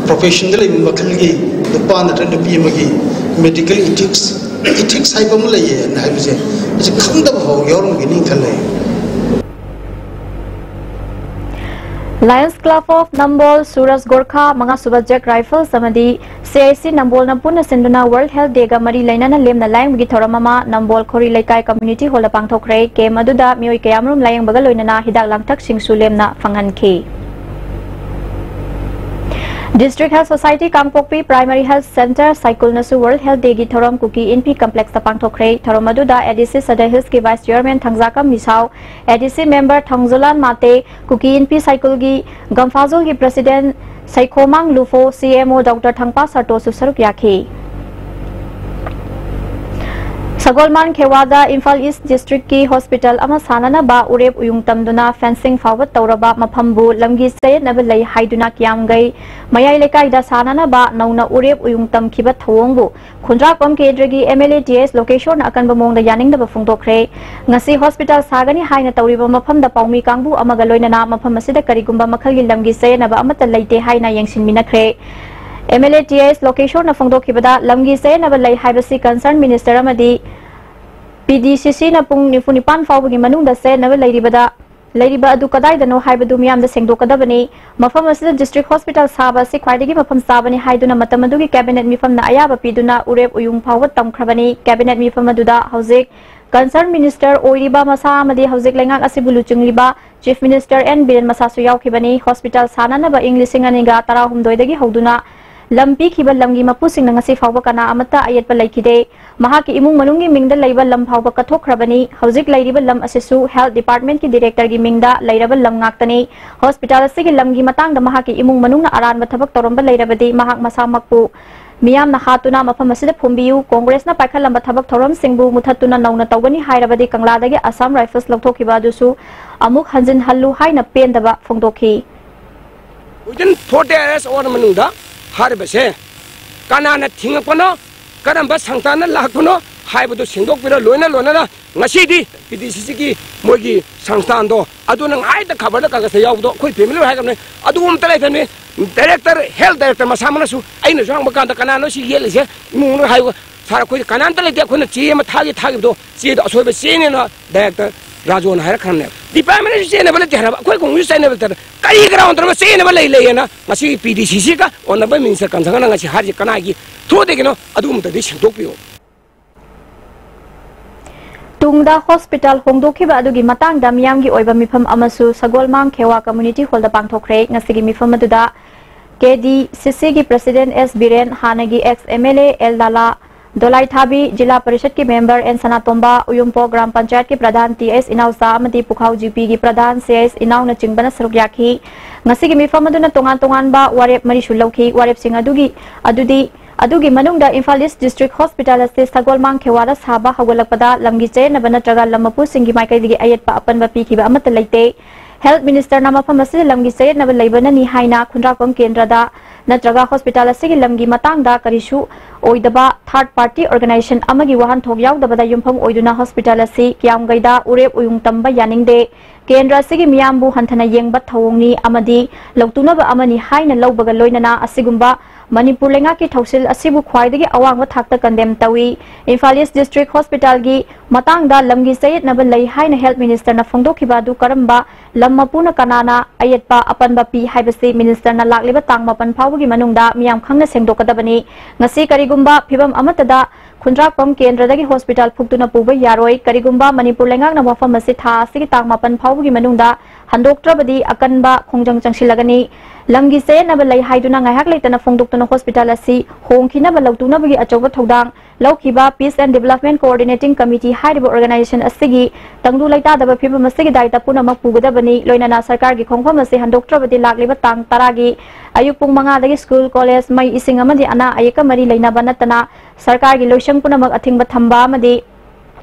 ꯄ꯭ꯔꯣꯐꯦꯁꯟꯗ ꯂꯩꯕ ꯃꯈꯜꯒꯤ ꯅꯨꯄꯥ ꯅꯠꯇ꯭ꯔꯒ ꯅꯨꯄꯤ ꯑꯃꯒꯤ ꯃꯦꯗꯤꯀꯦꯜ ꯏꯊꯤꯛꯁ, ꯏꯊꯤꯛꯁ ꯍꯥꯏꯕ ꯑꯃ ꯂꯩꯌꯦꯅ ꯍꯥꯏꯕꯁꯦ, ꯃꯁꯤ ꯈꯪꯗꯕ ꯐꯥꯎ ꯌꯥꯎꯔꯝꯒꯅꯤ ꯈꯜꯂꯦ꯫ Lions Club of Nambol, Suraj Gorkha, ꯃꯉꯥꯁꯨꯕ Jack Rifles ꯑꯃꯗꯤ C I C Nambol ꯅ ꯄꯨꯟꯅ ꯁꯤꯟꯗꯨꯅ World Health Day ꯒ ꯃꯔꯤ ꯂꯩꯅꯅ ꯂꯦꯝꯅ ꯂꯥꯌꯦꯡꯕꯒꯤ ꯊꯧꯔꯝ ꯑꯃ ꯅꯝꯕꯣꯜ ꯈꯣꯔꯤ ꯂꯩꯀꯥꯏ community hall ꯗ ꯄꯥꯡꯊꯣꯛꯈ꯭ꯔꯦ꯫ Camp ꯑꯗꯨꯗ ꯃꯤꯑꯣꯏ ꯀꯌꯥꯃꯔꯨꯝ ꯂꯥꯌꯦꯡꯕꯒ ꯂꯣꯏꯅꯅ ꯍꯤꯗꯥꯛ ꯂꯥꯡꯊꯛꯁꯤꯡꯁꯨ ꯂꯦꯝꯅ ꯐꯪꯍꯟꯈꯤ꯫ District Health Society ꯀꯥꯡꯄꯣꯛꯄꯤ Primary Health Centre ꯁꯥꯏꯀꯨꯜꯅꯁꯨ World Health Day ꯒꯤ ꯊꯧꯔꯝ ꯀꯨꯀꯤ ꯏꯟꯐꯤ complex ꯇ ꯄꯥꯡꯊꯣꯛꯈ꯭ꯔꯦ꯫ ꯊꯧꯔꯝ ꯑꯗꯨꯗ A D C Sadar Hills ꯀꯤ Vice Chairman ꯊꯥꯡꯖꯥꯀꯝ ꯃꯤꯁꯥꯎ, A D C member ꯊꯣꯡꯖꯣꯂꯥꯟ Mate, Kuki ꯏꯟꯐꯤ ꯁꯥꯏꯀꯨꯜꯒꯤ ꯒꯝꯐꯥꯖꯣꯜꯒꯤ president ꯁꯩꯈꯣꯃꯥꯡ ꯂꯨꯐꯣ, C M O Doctor ꯊꯪꯄꯥ ꯁꯔꯇꯣꯁꯨ ꯁꯔꯨꯛ ꯌꯥꯈꯤ꯫ ꯁꯒꯣꯜꯃꯥꯟ ꯈꯦꯋꯥꯗ ꯏꯝꯐꯥꯜ East District ꯀꯤ hospital ꯑꯃ ꯁꯥꯅꯅꯕ ꯎꯔꯦꯞ ꯎꯌꯨꯡ ꯇꯝꯗꯨꯅ fencing ꯐꯥꯎꯕ ꯇꯧꯔꯕ ꯃꯐꯝꯕꯨ ꯂꯝꯒꯤ ꯆꯌꯦꯠꯅꯕ ꯂꯩ ꯍꯥꯏꯗꯨꯅ ꯀꯤꯌꯥꯝꯒꯩ ꯃꯌꯥꯏ ꯂꯩꯀꯥꯏꯗ ꯁꯥꯅꯅꯕ ꯅꯧꯅ ꯎꯔꯦꯞ ꯎꯌꯨꯡ ꯇꯝꯈꯤꯕ ꯊꯧꯑꯣꯡꯕꯨ ꯈꯨꯟꯗ꯭ꯔꯥꯛꯄꯝ ꯀꯦꯟꯗ꯭ꯔꯒꯤ M L A T S ꯂꯣꯀꯦꯁꯣꯔꯅ ꯑꯀꯟꯕ ꯃꯑꯣꯡꯗ ꯌꯥꯅꯤꯡꯗꯕ ꯐꯣꯡꯗꯣꯛꯈ꯭ꯔꯦ꯫ ꯉꯁꯤ hospital ꯁꯥꯒꯅꯤ ꯍꯥꯏꯅ ꯇꯧꯔꯤꯕ ꯃꯐꯝꯗ ꯄꯥꯎꯃꯤ ꯀꯥꯡꯕꯨ ꯑꯃꯒ ꯂꯣꯏꯅꯅ ꯃꯐꯝ ꯑꯁꯤꯗ ꯀꯔꯤꯒꯨꯝꯕ ꯃꯈꯜꯒꯤ ꯂꯝꯒꯤ ꯆꯌꯦꯠꯅꯕ ꯑꯃꯠꯇ ꯂꯩꯇꯦ ꯍꯥꯏꯅ ꯌꯦꯡꯁꯤꯟꯃꯤꯟꯅꯈ꯭ꯔꯦ꯫ M L A T S ꯂꯣꯀꯦꯁꯣꯔꯅ ꯐꯣꯡꯗꯣꯛꯈꯤꯕꯗ, ꯂꯝꯒꯤ ꯆꯌꯦꯠꯅꯕ ꯂꯩ ꯍꯥꯏꯕꯁꯤ concern minister ꯑꯃꯗꯤ P D C C ꯅ ꯄꯨꯡ ꯅꯤꯐꯨ ꯅꯤꯄꯥꯟ ꯐꯥꯎꯕꯒꯤ ꯃꯅꯨꯡꯗ ꯆꯌꯦꯠꯅꯕ ꯂꯩꯔꯤꯕꯗ ꯂꯩꯔꯤꯕ ꯑꯗꯨ ꯀꯗꯥꯏꯗꯅꯣ ꯍꯥꯏꯕꯗꯨ ꯃꯤꯌꯥꯝꯗ ꯁꯦꯡꯗꯣꯛꯀꯗꯕꯅꯤ꯫ ꯃꯐꯝ ꯑꯁꯤꯗ district hospital ꯁꯥꯕ ꯑꯁꯤ ꯈ꯭ꯋꯥꯏꯗꯒꯤ ꯃꯐꯝ ꯆꯥꯕꯅꯤ ꯍꯥꯏꯗꯨꯅ ꯃꯇꯝ ꯑꯗꯨꯒꯤ cabinet ꯃꯤꯐꯝꯅ ꯑꯌꯥꯕ ꯄꯤꯗꯨꯅ ꯎꯔꯦꯞ ꯎꯌꯨꯡ ꯐꯥꯎꯕ ꯇꯝꯈ꯭ꯔꯕꯅꯤ꯫ Cabinet ꯃꯤꯐꯝ ꯑꯗꯨꯗ ꯍꯧꯖꯤꯛ concerned minister ꯑꯣꯏꯔꯤꯕ ꯃꯁꯥ ꯑꯃꯗꯤ ꯍꯧꯖꯤꯛ ꯂꯩꯉꯥꯛ ꯑꯁꯤꯕꯨ ꯂꯨꯆꯤꯡꯂꯤꯕ Chief Minister N ꯕꯤꯔꯦꯟ ꯃꯁꯥꯁꯨ ꯌꯥꯎꯈꯤꯕꯅꯤ꯫ Hospital ꯁꯥꯅꯅꯕ ꯏꯪ ꯂꯤꯁꯤꯡ ꯑꯅꯤꯒ ꯇꯔꯥꯍꯨꯝꯗꯣꯏꯗꯒꯤ ꯍꯧꯗꯨꯅ ꯂꯝ ꯄꯤꯈꯤꯕ ꯂꯝꯒꯤ ꯃꯄꯨꯁꯤꯡꯅ ꯉꯁꯤ ꯐꯥꯎꯕ ꯀꯅꯥ ꯑꯃꯠꯇ ꯑꯌꯦꯠꯄ ꯂꯩꯈꯤꯗꯦ꯫ ꯃꯍꯥꯛꯀꯤ ꯏꯃꯨꯡ ꯃꯅꯨꯡꯒꯤ ꯃꯤꯡꯗ ꯂꯩꯕ ꯂꯝ ꯐꯥꯎꯕ ꯀꯠꯊꯣꯛꯈ꯭ꯔꯕꯅꯤ꯫ ꯍꯧꯖꯤꯛ ꯂꯩꯔꯤꯕ ꯂꯝ ꯑꯁꯤꯁꯨ health department ꯀꯤ director ꯒꯤ ꯃꯤꯡꯗ ꯂꯩꯔꯕ ꯂꯝ ꯉꯥꯛꯇꯅꯤ꯫ Hospital ꯑꯁꯤꯒꯤ ꯂꯝꯒꯤ ꯃꯇꯥꯡꯗ ꯃꯍꯥꯛꯀꯤ ꯏꯃꯨꯡ ꯃꯅꯨꯡꯅ ꯑꯔꯥꯟꯕ ꯊꯕꯛ ꯇꯧꯔꯝꯕ ꯂꯩꯔꯕꯗꯤ ꯃꯍꯥꯛ ꯃꯁꯥꯃꯛꯄꯨ ꯃꯤꯌꯥꯝꯅ ꯍꯥꯠꯇꯨꯅ ꯃꯐꯝ ꯑꯁꯤꯗ ꯐꯨꯝꯕꯤꯌꯨ꯫ Congress ꯅ ꯄꯥꯏꯈꯠꯂꯝꯕ ꯊꯕꯛ ꯊꯧꯔꯝꯁꯤꯡꯕꯨ ꯃꯨꯊꯠꯇꯨꯅ ꯅꯧꯅ ꯇꯧꯒꯅꯤ ꯍꯥꯏꯔꯕꯗꯤ ꯀꯪꯂꯥꯗꯒꯤ Assam Rifles ꯂꯧꯊꯣꯛꯈꯤꯕ ꯑꯗꯨꯁꯨ ꯑꯃꯨꯛ ꯍꯟꯖꯤꯟꯍꯜꯂꯨ ꯍꯥꯏꯅ ꯄꯦꯟꯗꯕ ꯐꯣꯡꯗꯣꯛꯈꯤ꯫ Within forty hours ꯑꯣꯔ ꯃꯅꯨꯡꯗ ꯍꯥꯏꯔꯤꯕꯁꯦ ꯀꯅꯥꯅ ꯊꯤꯡꯉꯛꯄꯅꯣ, ꯀꯔꯝꯕ ꯁꯪꯁꯊꯥꯟꯅ ꯂꯥꯛꯄꯅꯣ ꯍꯥꯏꯕꯗꯨ ꯁꯦꯡꯗꯣꯛꯄꯤꯔꯣ꯫ ꯂꯣꯏꯅ ꯂꯣꯏꯅꯅ ꯉꯁꯤꯗꯤ ꯄꯤ ꯗꯤ ꯁꯤ ꯁꯤꯒꯤ ꯃꯣꯏꯒꯤ ꯁꯪꯁꯊꯥꯟꯗꯣ ꯑꯗꯨꯅ ꯉꯥꯏꯗ ꯈꯕꯔꯗ ꯀꯥꯒꯖꯇ ꯌꯥꯎꯕꯗꯣ ꯑꯩꯈꯣꯏ ꯐꯦꯃꯤꯂꯤ ꯍꯥꯏꯈ꯭ꯔꯕꯅꯤ꯫ ꯑꯗꯨꯒꯨꯝꯕ ꯑꯃꯠꯇ ꯂꯩꯇꯕꯅꯤ꯫ ꯗꯥꯏꯔꯦꯛꯇꯔ, ꯍꯦꯜꯊ ꯗꯥꯏꯔꯦꯛꯇꯔ ꯃꯁꯥꯃꯛꯅꯁꯨ ꯑꯩꯅꯁꯨ ꯍꯪꯕ ꯀꯥꯟꯗ ꯀꯅꯥꯅꯣ ꯁꯤ ꯌꯦꯠꯂꯤꯁꯦ ꯏꯃꯨꯡ ꯃꯅꯨꯡ ꯍꯥꯏꯌꯨ꯫ ꯁꯥꯔ, ꯑꯩꯈꯣꯏꯗꯤ ꯀꯅꯥꯝꯇ ꯂꯩꯇꯦ, ꯑꯩꯈꯣꯏꯅ ꯆꯦ ꯑꯃ ꯊꯥꯒꯦ ꯊꯥꯈꯤꯕꯗꯣ ꯆꯦꯗꯣ ꯑꯁꯣꯏꯕ ꯆꯦꯅꯦꯅ ꯗꯥꯏꯔꯦꯛꯇꯔ ꯔꯥꯖꯣꯅ ꯍꯥꯏꯔꯛꯈ꯭ꯔꯕꯅꯦꯕ꯫ ꯗꯤꯄꯥꯔꯠꯃꯦꯟꯇꯁꯨ ꯆꯦꯟꯅꯕ ꯂꯩꯇꯦ ꯍꯥꯏꯔꯕ, ꯑꯩꯈꯣꯏ ꯈꯨꯡꯒꯪꯁꯨ ꯆꯦꯟꯅꯕ ꯂꯩꯇꯦ꯫ ꯀꯔꯤ ꯒ꯭ꯔꯥꯎꯟ ꯇꯧꯔꯒ ꯆꯦꯟꯅꯕ ꯂꯩ ꯂꯩꯌꯦꯅ ꯉꯁꯤꯒꯤ ꯄꯤ ꯗꯤ ꯁꯤ ꯁꯤꯒ ꯑꯣꯅꯔꯦꯕꯜ ꯃꯤꯅꯤꯁꯇꯔ ꯀꯟꯁꯪꯒꯅ ꯉꯁꯤ ꯍꯥꯏꯔꯤꯁꯦ ꯀꯅꯥꯒꯤ ꯊ꯭ꯔꯨꯗꯒꯤꯅꯣ? ꯑꯗꯨꯒꯨꯝꯕꯗꯗꯤ ꯁꯦꯡꯗꯣꯛꯄꯤꯌꯨ꯫ ꯇꯨꯡꯗ hospital ꯍꯣꯡꯗꯣꯛꯈꯤꯕ ꯑꯗꯨꯒꯤ ꯃꯇꯥꯡꯗ ꯃꯤꯌꯥꯝꯒꯤ ꯑꯣꯏꯕ ꯃꯤꯐꯝ ꯑꯃꯁꯨ ꯁꯒꯣꯜꯃꯥꯡ ꯈꯦꯋꯥ community hall ꯗ ꯄꯥꯡꯊꯣꯛꯈ꯭ꯔꯦ꯫ ꯉꯁꯤꯒꯤ ꯃꯤꯐꯝ ꯑꯗꯨꯗ ꯀꯦ ꯗꯤ ꯁꯤ ꯁꯤ ꯒꯤ president ꯑꯦꯁ ꯕꯤꯔꯦꯟ, ꯍꯥꯟꯅꯒꯤ ex M L A L Lala, Dolaithabi zila ꯄꯔꯤꯁꯠꯀꯤ member ꯑꯦꯟ ꯁꯅꯥꯇꯣꯝꯕ, ꯎꯌꯨꯝꯄꯣꯛ ꯒ꯭ꯔꯥꯝ ꯄꯟꯆꯥꯌꯠꯀꯤ ꯄ꯭ꯔꯙꯥꯟ ꯇꯤ ꯑꯦꯁ ꯏꯅꯥꯎꯆꯥ ꯑꯃꯗꯤ ꯄꯨꯈꯥꯎ ꯖꯤ ꯄꯤꯒꯤ ꯄ꯭ꯔꯙꯥꯟ ꯁꯤ ꯑꯦꯁ ꯏꯅꯥꯎꯅꯆꯤꯡꯕꯅ ꯁꯔꯨꯛ ꯌꯥꯈꯤ꯫ ꯉꯁꯤꯒꯤ ꯃꯤꯐꯝ ꯑꯗꯨꯅ ꯇꯣꯉꯥꯟ ꯇꯣꯉꯥꯟꯕ ꯋꯥꯔꯦꯞ ꯃꯔꯤꯁꯨ ꯂꯧꯈꯤ꯫ ꯋꯥꯔꯦꯞꯁꯤꯡ ꯑꯗꯨꯒꯤ ꯑꯗꯨꯗꯤ ꯑꯗꯨꯒꯤ ꯃꯅꯨꯡꯗ ꯏꯝꯐꯥꯜ ꯏꯁ district hospital ꯑꯁꯤ ꯁꯒꯣꯜꯃꯥꯡ ꯈꯦꯋꯥꯗ ꯁꯥꯕ ꯍꯧꯒꯠꯂꯛꯄꯗ ꯂꯝꯒꯤ ꯆꯌꯦꯠꯅꯕ ꯅꯠꯇ꯭ꯔꯒ ꯂꯝ ꯃꯄꯨꯁꯤꯡꯒꯤ ꯃꯥꯏꯀꯩꯗꯒꯤ ꯑꯌꯦꯠꯄ ꯑꯄꯟꯕ ꯄꯤꯈꯤꯕ ꯑꯃꯠꯇ ꯂꯩꯇꯦ꯫ Health minister ꯅ ꯃꯐꯝ ꯑꯁꯤꯗ ꯂꯝꯒꯤ ꯆꯌꯦꯠꯅꯕ ꯂꯩꯕꯅꯅꯤ ꯍꯥꯏꯅ ꯈꯨꯟꯗ꯭ꯔꯥꯛꯄꯝ ꯀꯦꯟꯗ꯭ꯔꯗ ꯅꯠꯇ꯭ꯔꯒ hospital ꯑꯁꯤꯒꯤ ꯂꯝꯒꯤ ꯃꯇꯥꯡꯗ ꯀꯔꯤꯁꯨ ꯑꯣꯏꯗꯕ third party organisation ꯑꯃꯒꯤ ꯋꯥꯍꯟꯊꯣꯛ ꯌꯥꯎꯗꯕꯗ ꯌꯨꯝꯐꯝ ꯑꯣꯏꯗꯨꯅ hospital ꯑꯁꯤ ꯀꯤꯌꯥꯝꯒꯩꯗ ꯎꯔꯦꯞ ꯎꯌꯨꯡ ꯇꯝꯕ ꯌꯥꯅꯤꯡꯗꯦ꯫ ꯀꯦꯟꯗ꯭ꯔ ꯑꯁꯤꯒꯤ ꯃꯤꯌꯥꯝꯕꯨ ꯍꯟꯊꯅ ꯌꯦꯡꯕ ꯊꯧꯑꯣꯡꯅꯤ ꯑꯃꯗꯤ ꯂꯧꯇꯨꯅꯕ ꯑꯃꯅꯤ ꯍꯥꯏꯅ ꯂꯧꯕꯒ ꯂꯣꯏꯅꯅ ꯑꯁꯤꯒꯨꯝꯕ ꯃꯅꯤꯄꯨꯔ ꯂꯩꯉꯥꯛꯀꯤ ꯊꯧꯁꯤꯜ ꯑꯁꯤꯕꯨ ꯈ꯭ꯋꯥꯏꯗꯒꯤ ꯑꯋꯥꯡꯕ ꯊꯥꯛꯇ condemn ꯇꯧꯏ꯫ ꯏꯝꯐꯥꯜ ꯏꯁ ꯗꯤꯁꯇ꯭ꯔꯤꯛ ꯍꯣꯁꯄꯤꯇꯥꯜꯒꯤ ꯃꯇꯥꯡꯗ ꯂꯝꯒꯤ ꯆꯌꯦꯠꯅꯕ ꯂꯩ ꯍꯥꯏꯅ ꯍꯦꯜꯊ ꯃꯤꯅꯤꯁꯇꯔꯅ ꯐꯣꯡꯗꯣꯛꯈꯤꯕ ꯑꯗꯨ ꯀꯔꯝꯕ ꯂꯝ ꯃꯄꯨꯅ ꯀꯅꯥꯅ ꯑꯌꯦꯠꯄ ꯑꯄꯟꯕ ꯄꯤ ꯍꯥꯏꯕꯁꯤ ꯃꯤꯅꯤꯁꯇꯔꯅ ꯂꯥꯛꯂꯤꯕ ꯇꯥꯡ ꯃꯥꯄꯟ ꯐꯥꯎꯕꯒꯤ ꯃꯅꯨꯡꯗ ꯃꯤꯌꯥꯝ ꯈꯪꯅ ꯁꯦꯡꯗꯣꯛꯀꯗꯕꯅꯤ꯫ ꯉꯁꯤ ꯀꯔꯤꯒꯨꯝꯕ ꯐꯤꯕꯝ ꯑꯃꯠꯇꯗ ꯈꯨꯟꯗ꯭ꯔꯥꯛꯄꯝ ꯀꯦꯟꯗ꯭ꯔꯗꯒꯤ ꯍꯣꯁꯄꯤꯇꯥꯜ ꯐꯨꯛꯇꯨꯅ ꯄꯨꯕ ꯌꯥꯔꯣꯏ꯫ ꯀꯔꯤꯒꯨꯝꯕ ꯃꯅꯤꯄꯨꯔ ꯂꯩꯉꯥꯛꯅ ꯋꯥꯐꯝ ꯑꯁꯤ ꯊꯥ ꯑꯁꯤꯒꯤ ꯇꯥꯡ ꯃꯥꯄꯟ ꯐꯥꯎꯕꯒꯤ ꯃꯅꯨꯡꯗ ꯍꯟꯗꯣꯛꯇ꯭ꯔꯕꯗꯤ ꯑꯀꯟꯕ ꯈꯣꯡꯖꯪ ꯆꯪꯁꯤꯜꯂꯒꯅꯤ꯫ ꯂꯝꯒꯤ ꯆꯌꯦꯠꯅꯕ ꯂꯩ ꯍꯥꯏꯗꯨꯅ ꯉꯥꯏꯍꯥꯛ ꯂꯩꯇꯅ ꯐꯣꯡꯗꯣꯛꯇꯨꯅ ꯍꯣꯁꯄꯤꯇꯥꯜ ꯑꯁꯤ ꯍꯣꯡꯈꯤꯅꯕ ꯂꯧꯇꯨꯅꯕꯒꯤ ꯑꯆꯧꯕ ꯊꯧꯗꯥꯡ ꯂꯧꯈꯤꯕ Peace and Development Coordinating Committee ꯍꯥꯏꯔꯤꯕ organization ꯑꯁꯤꯒꯤ ꯇꯪꯗꯨ ꯂꯩꯇꯥꯗꯕ ꯐꯤꯕꯝ ꯑꯁꯤꯒꯤ ꯗꯥꯏꯇ ꯄꯨꯝꯅꯃꯛ ꯄꯨꯒꯗꯕꯅꯤ꯫ ꯂꯣꯏꯅꯅ ꯁꯔꯀꯥꯔꯒꯤ ꯈꯣꯡꯐꯝ ꯑꯁꯤ ꯍꯟꯗꯣꯛꯇ꯭ꯔꯕꯗꯤ ꯂꯥꯛꯂꯤꯕ ꯇꯥꯡ ꯇꯔꯥꯒꯤ ꯑꯌꯨꯛ ꯄꯨꯡ ꯃꯉꯥꯗꯒꯤ ꯁ꯭ꯀꯨꯜ, ꯀꯣꯂꯦꯖ, ꯃꯩ, ꯏꯁꯤꯡ ꯑꯃꯗꯤ ꯑꯅꯥ ꯑꯌꯦꯛꯀ ꯃꯔꯤ ꯂꯩꯅꯕ ꯅꯠꯇꯅ ꯁꯔꯀꯥꯔꯒꯤ ꯂꯣꯏꯁꯪ ꯄꯨꯝꯅꯃꯛ ꯑꯊꯤꯡꯕ ꯊꯝꯕ ꯑꯃꯗꯤ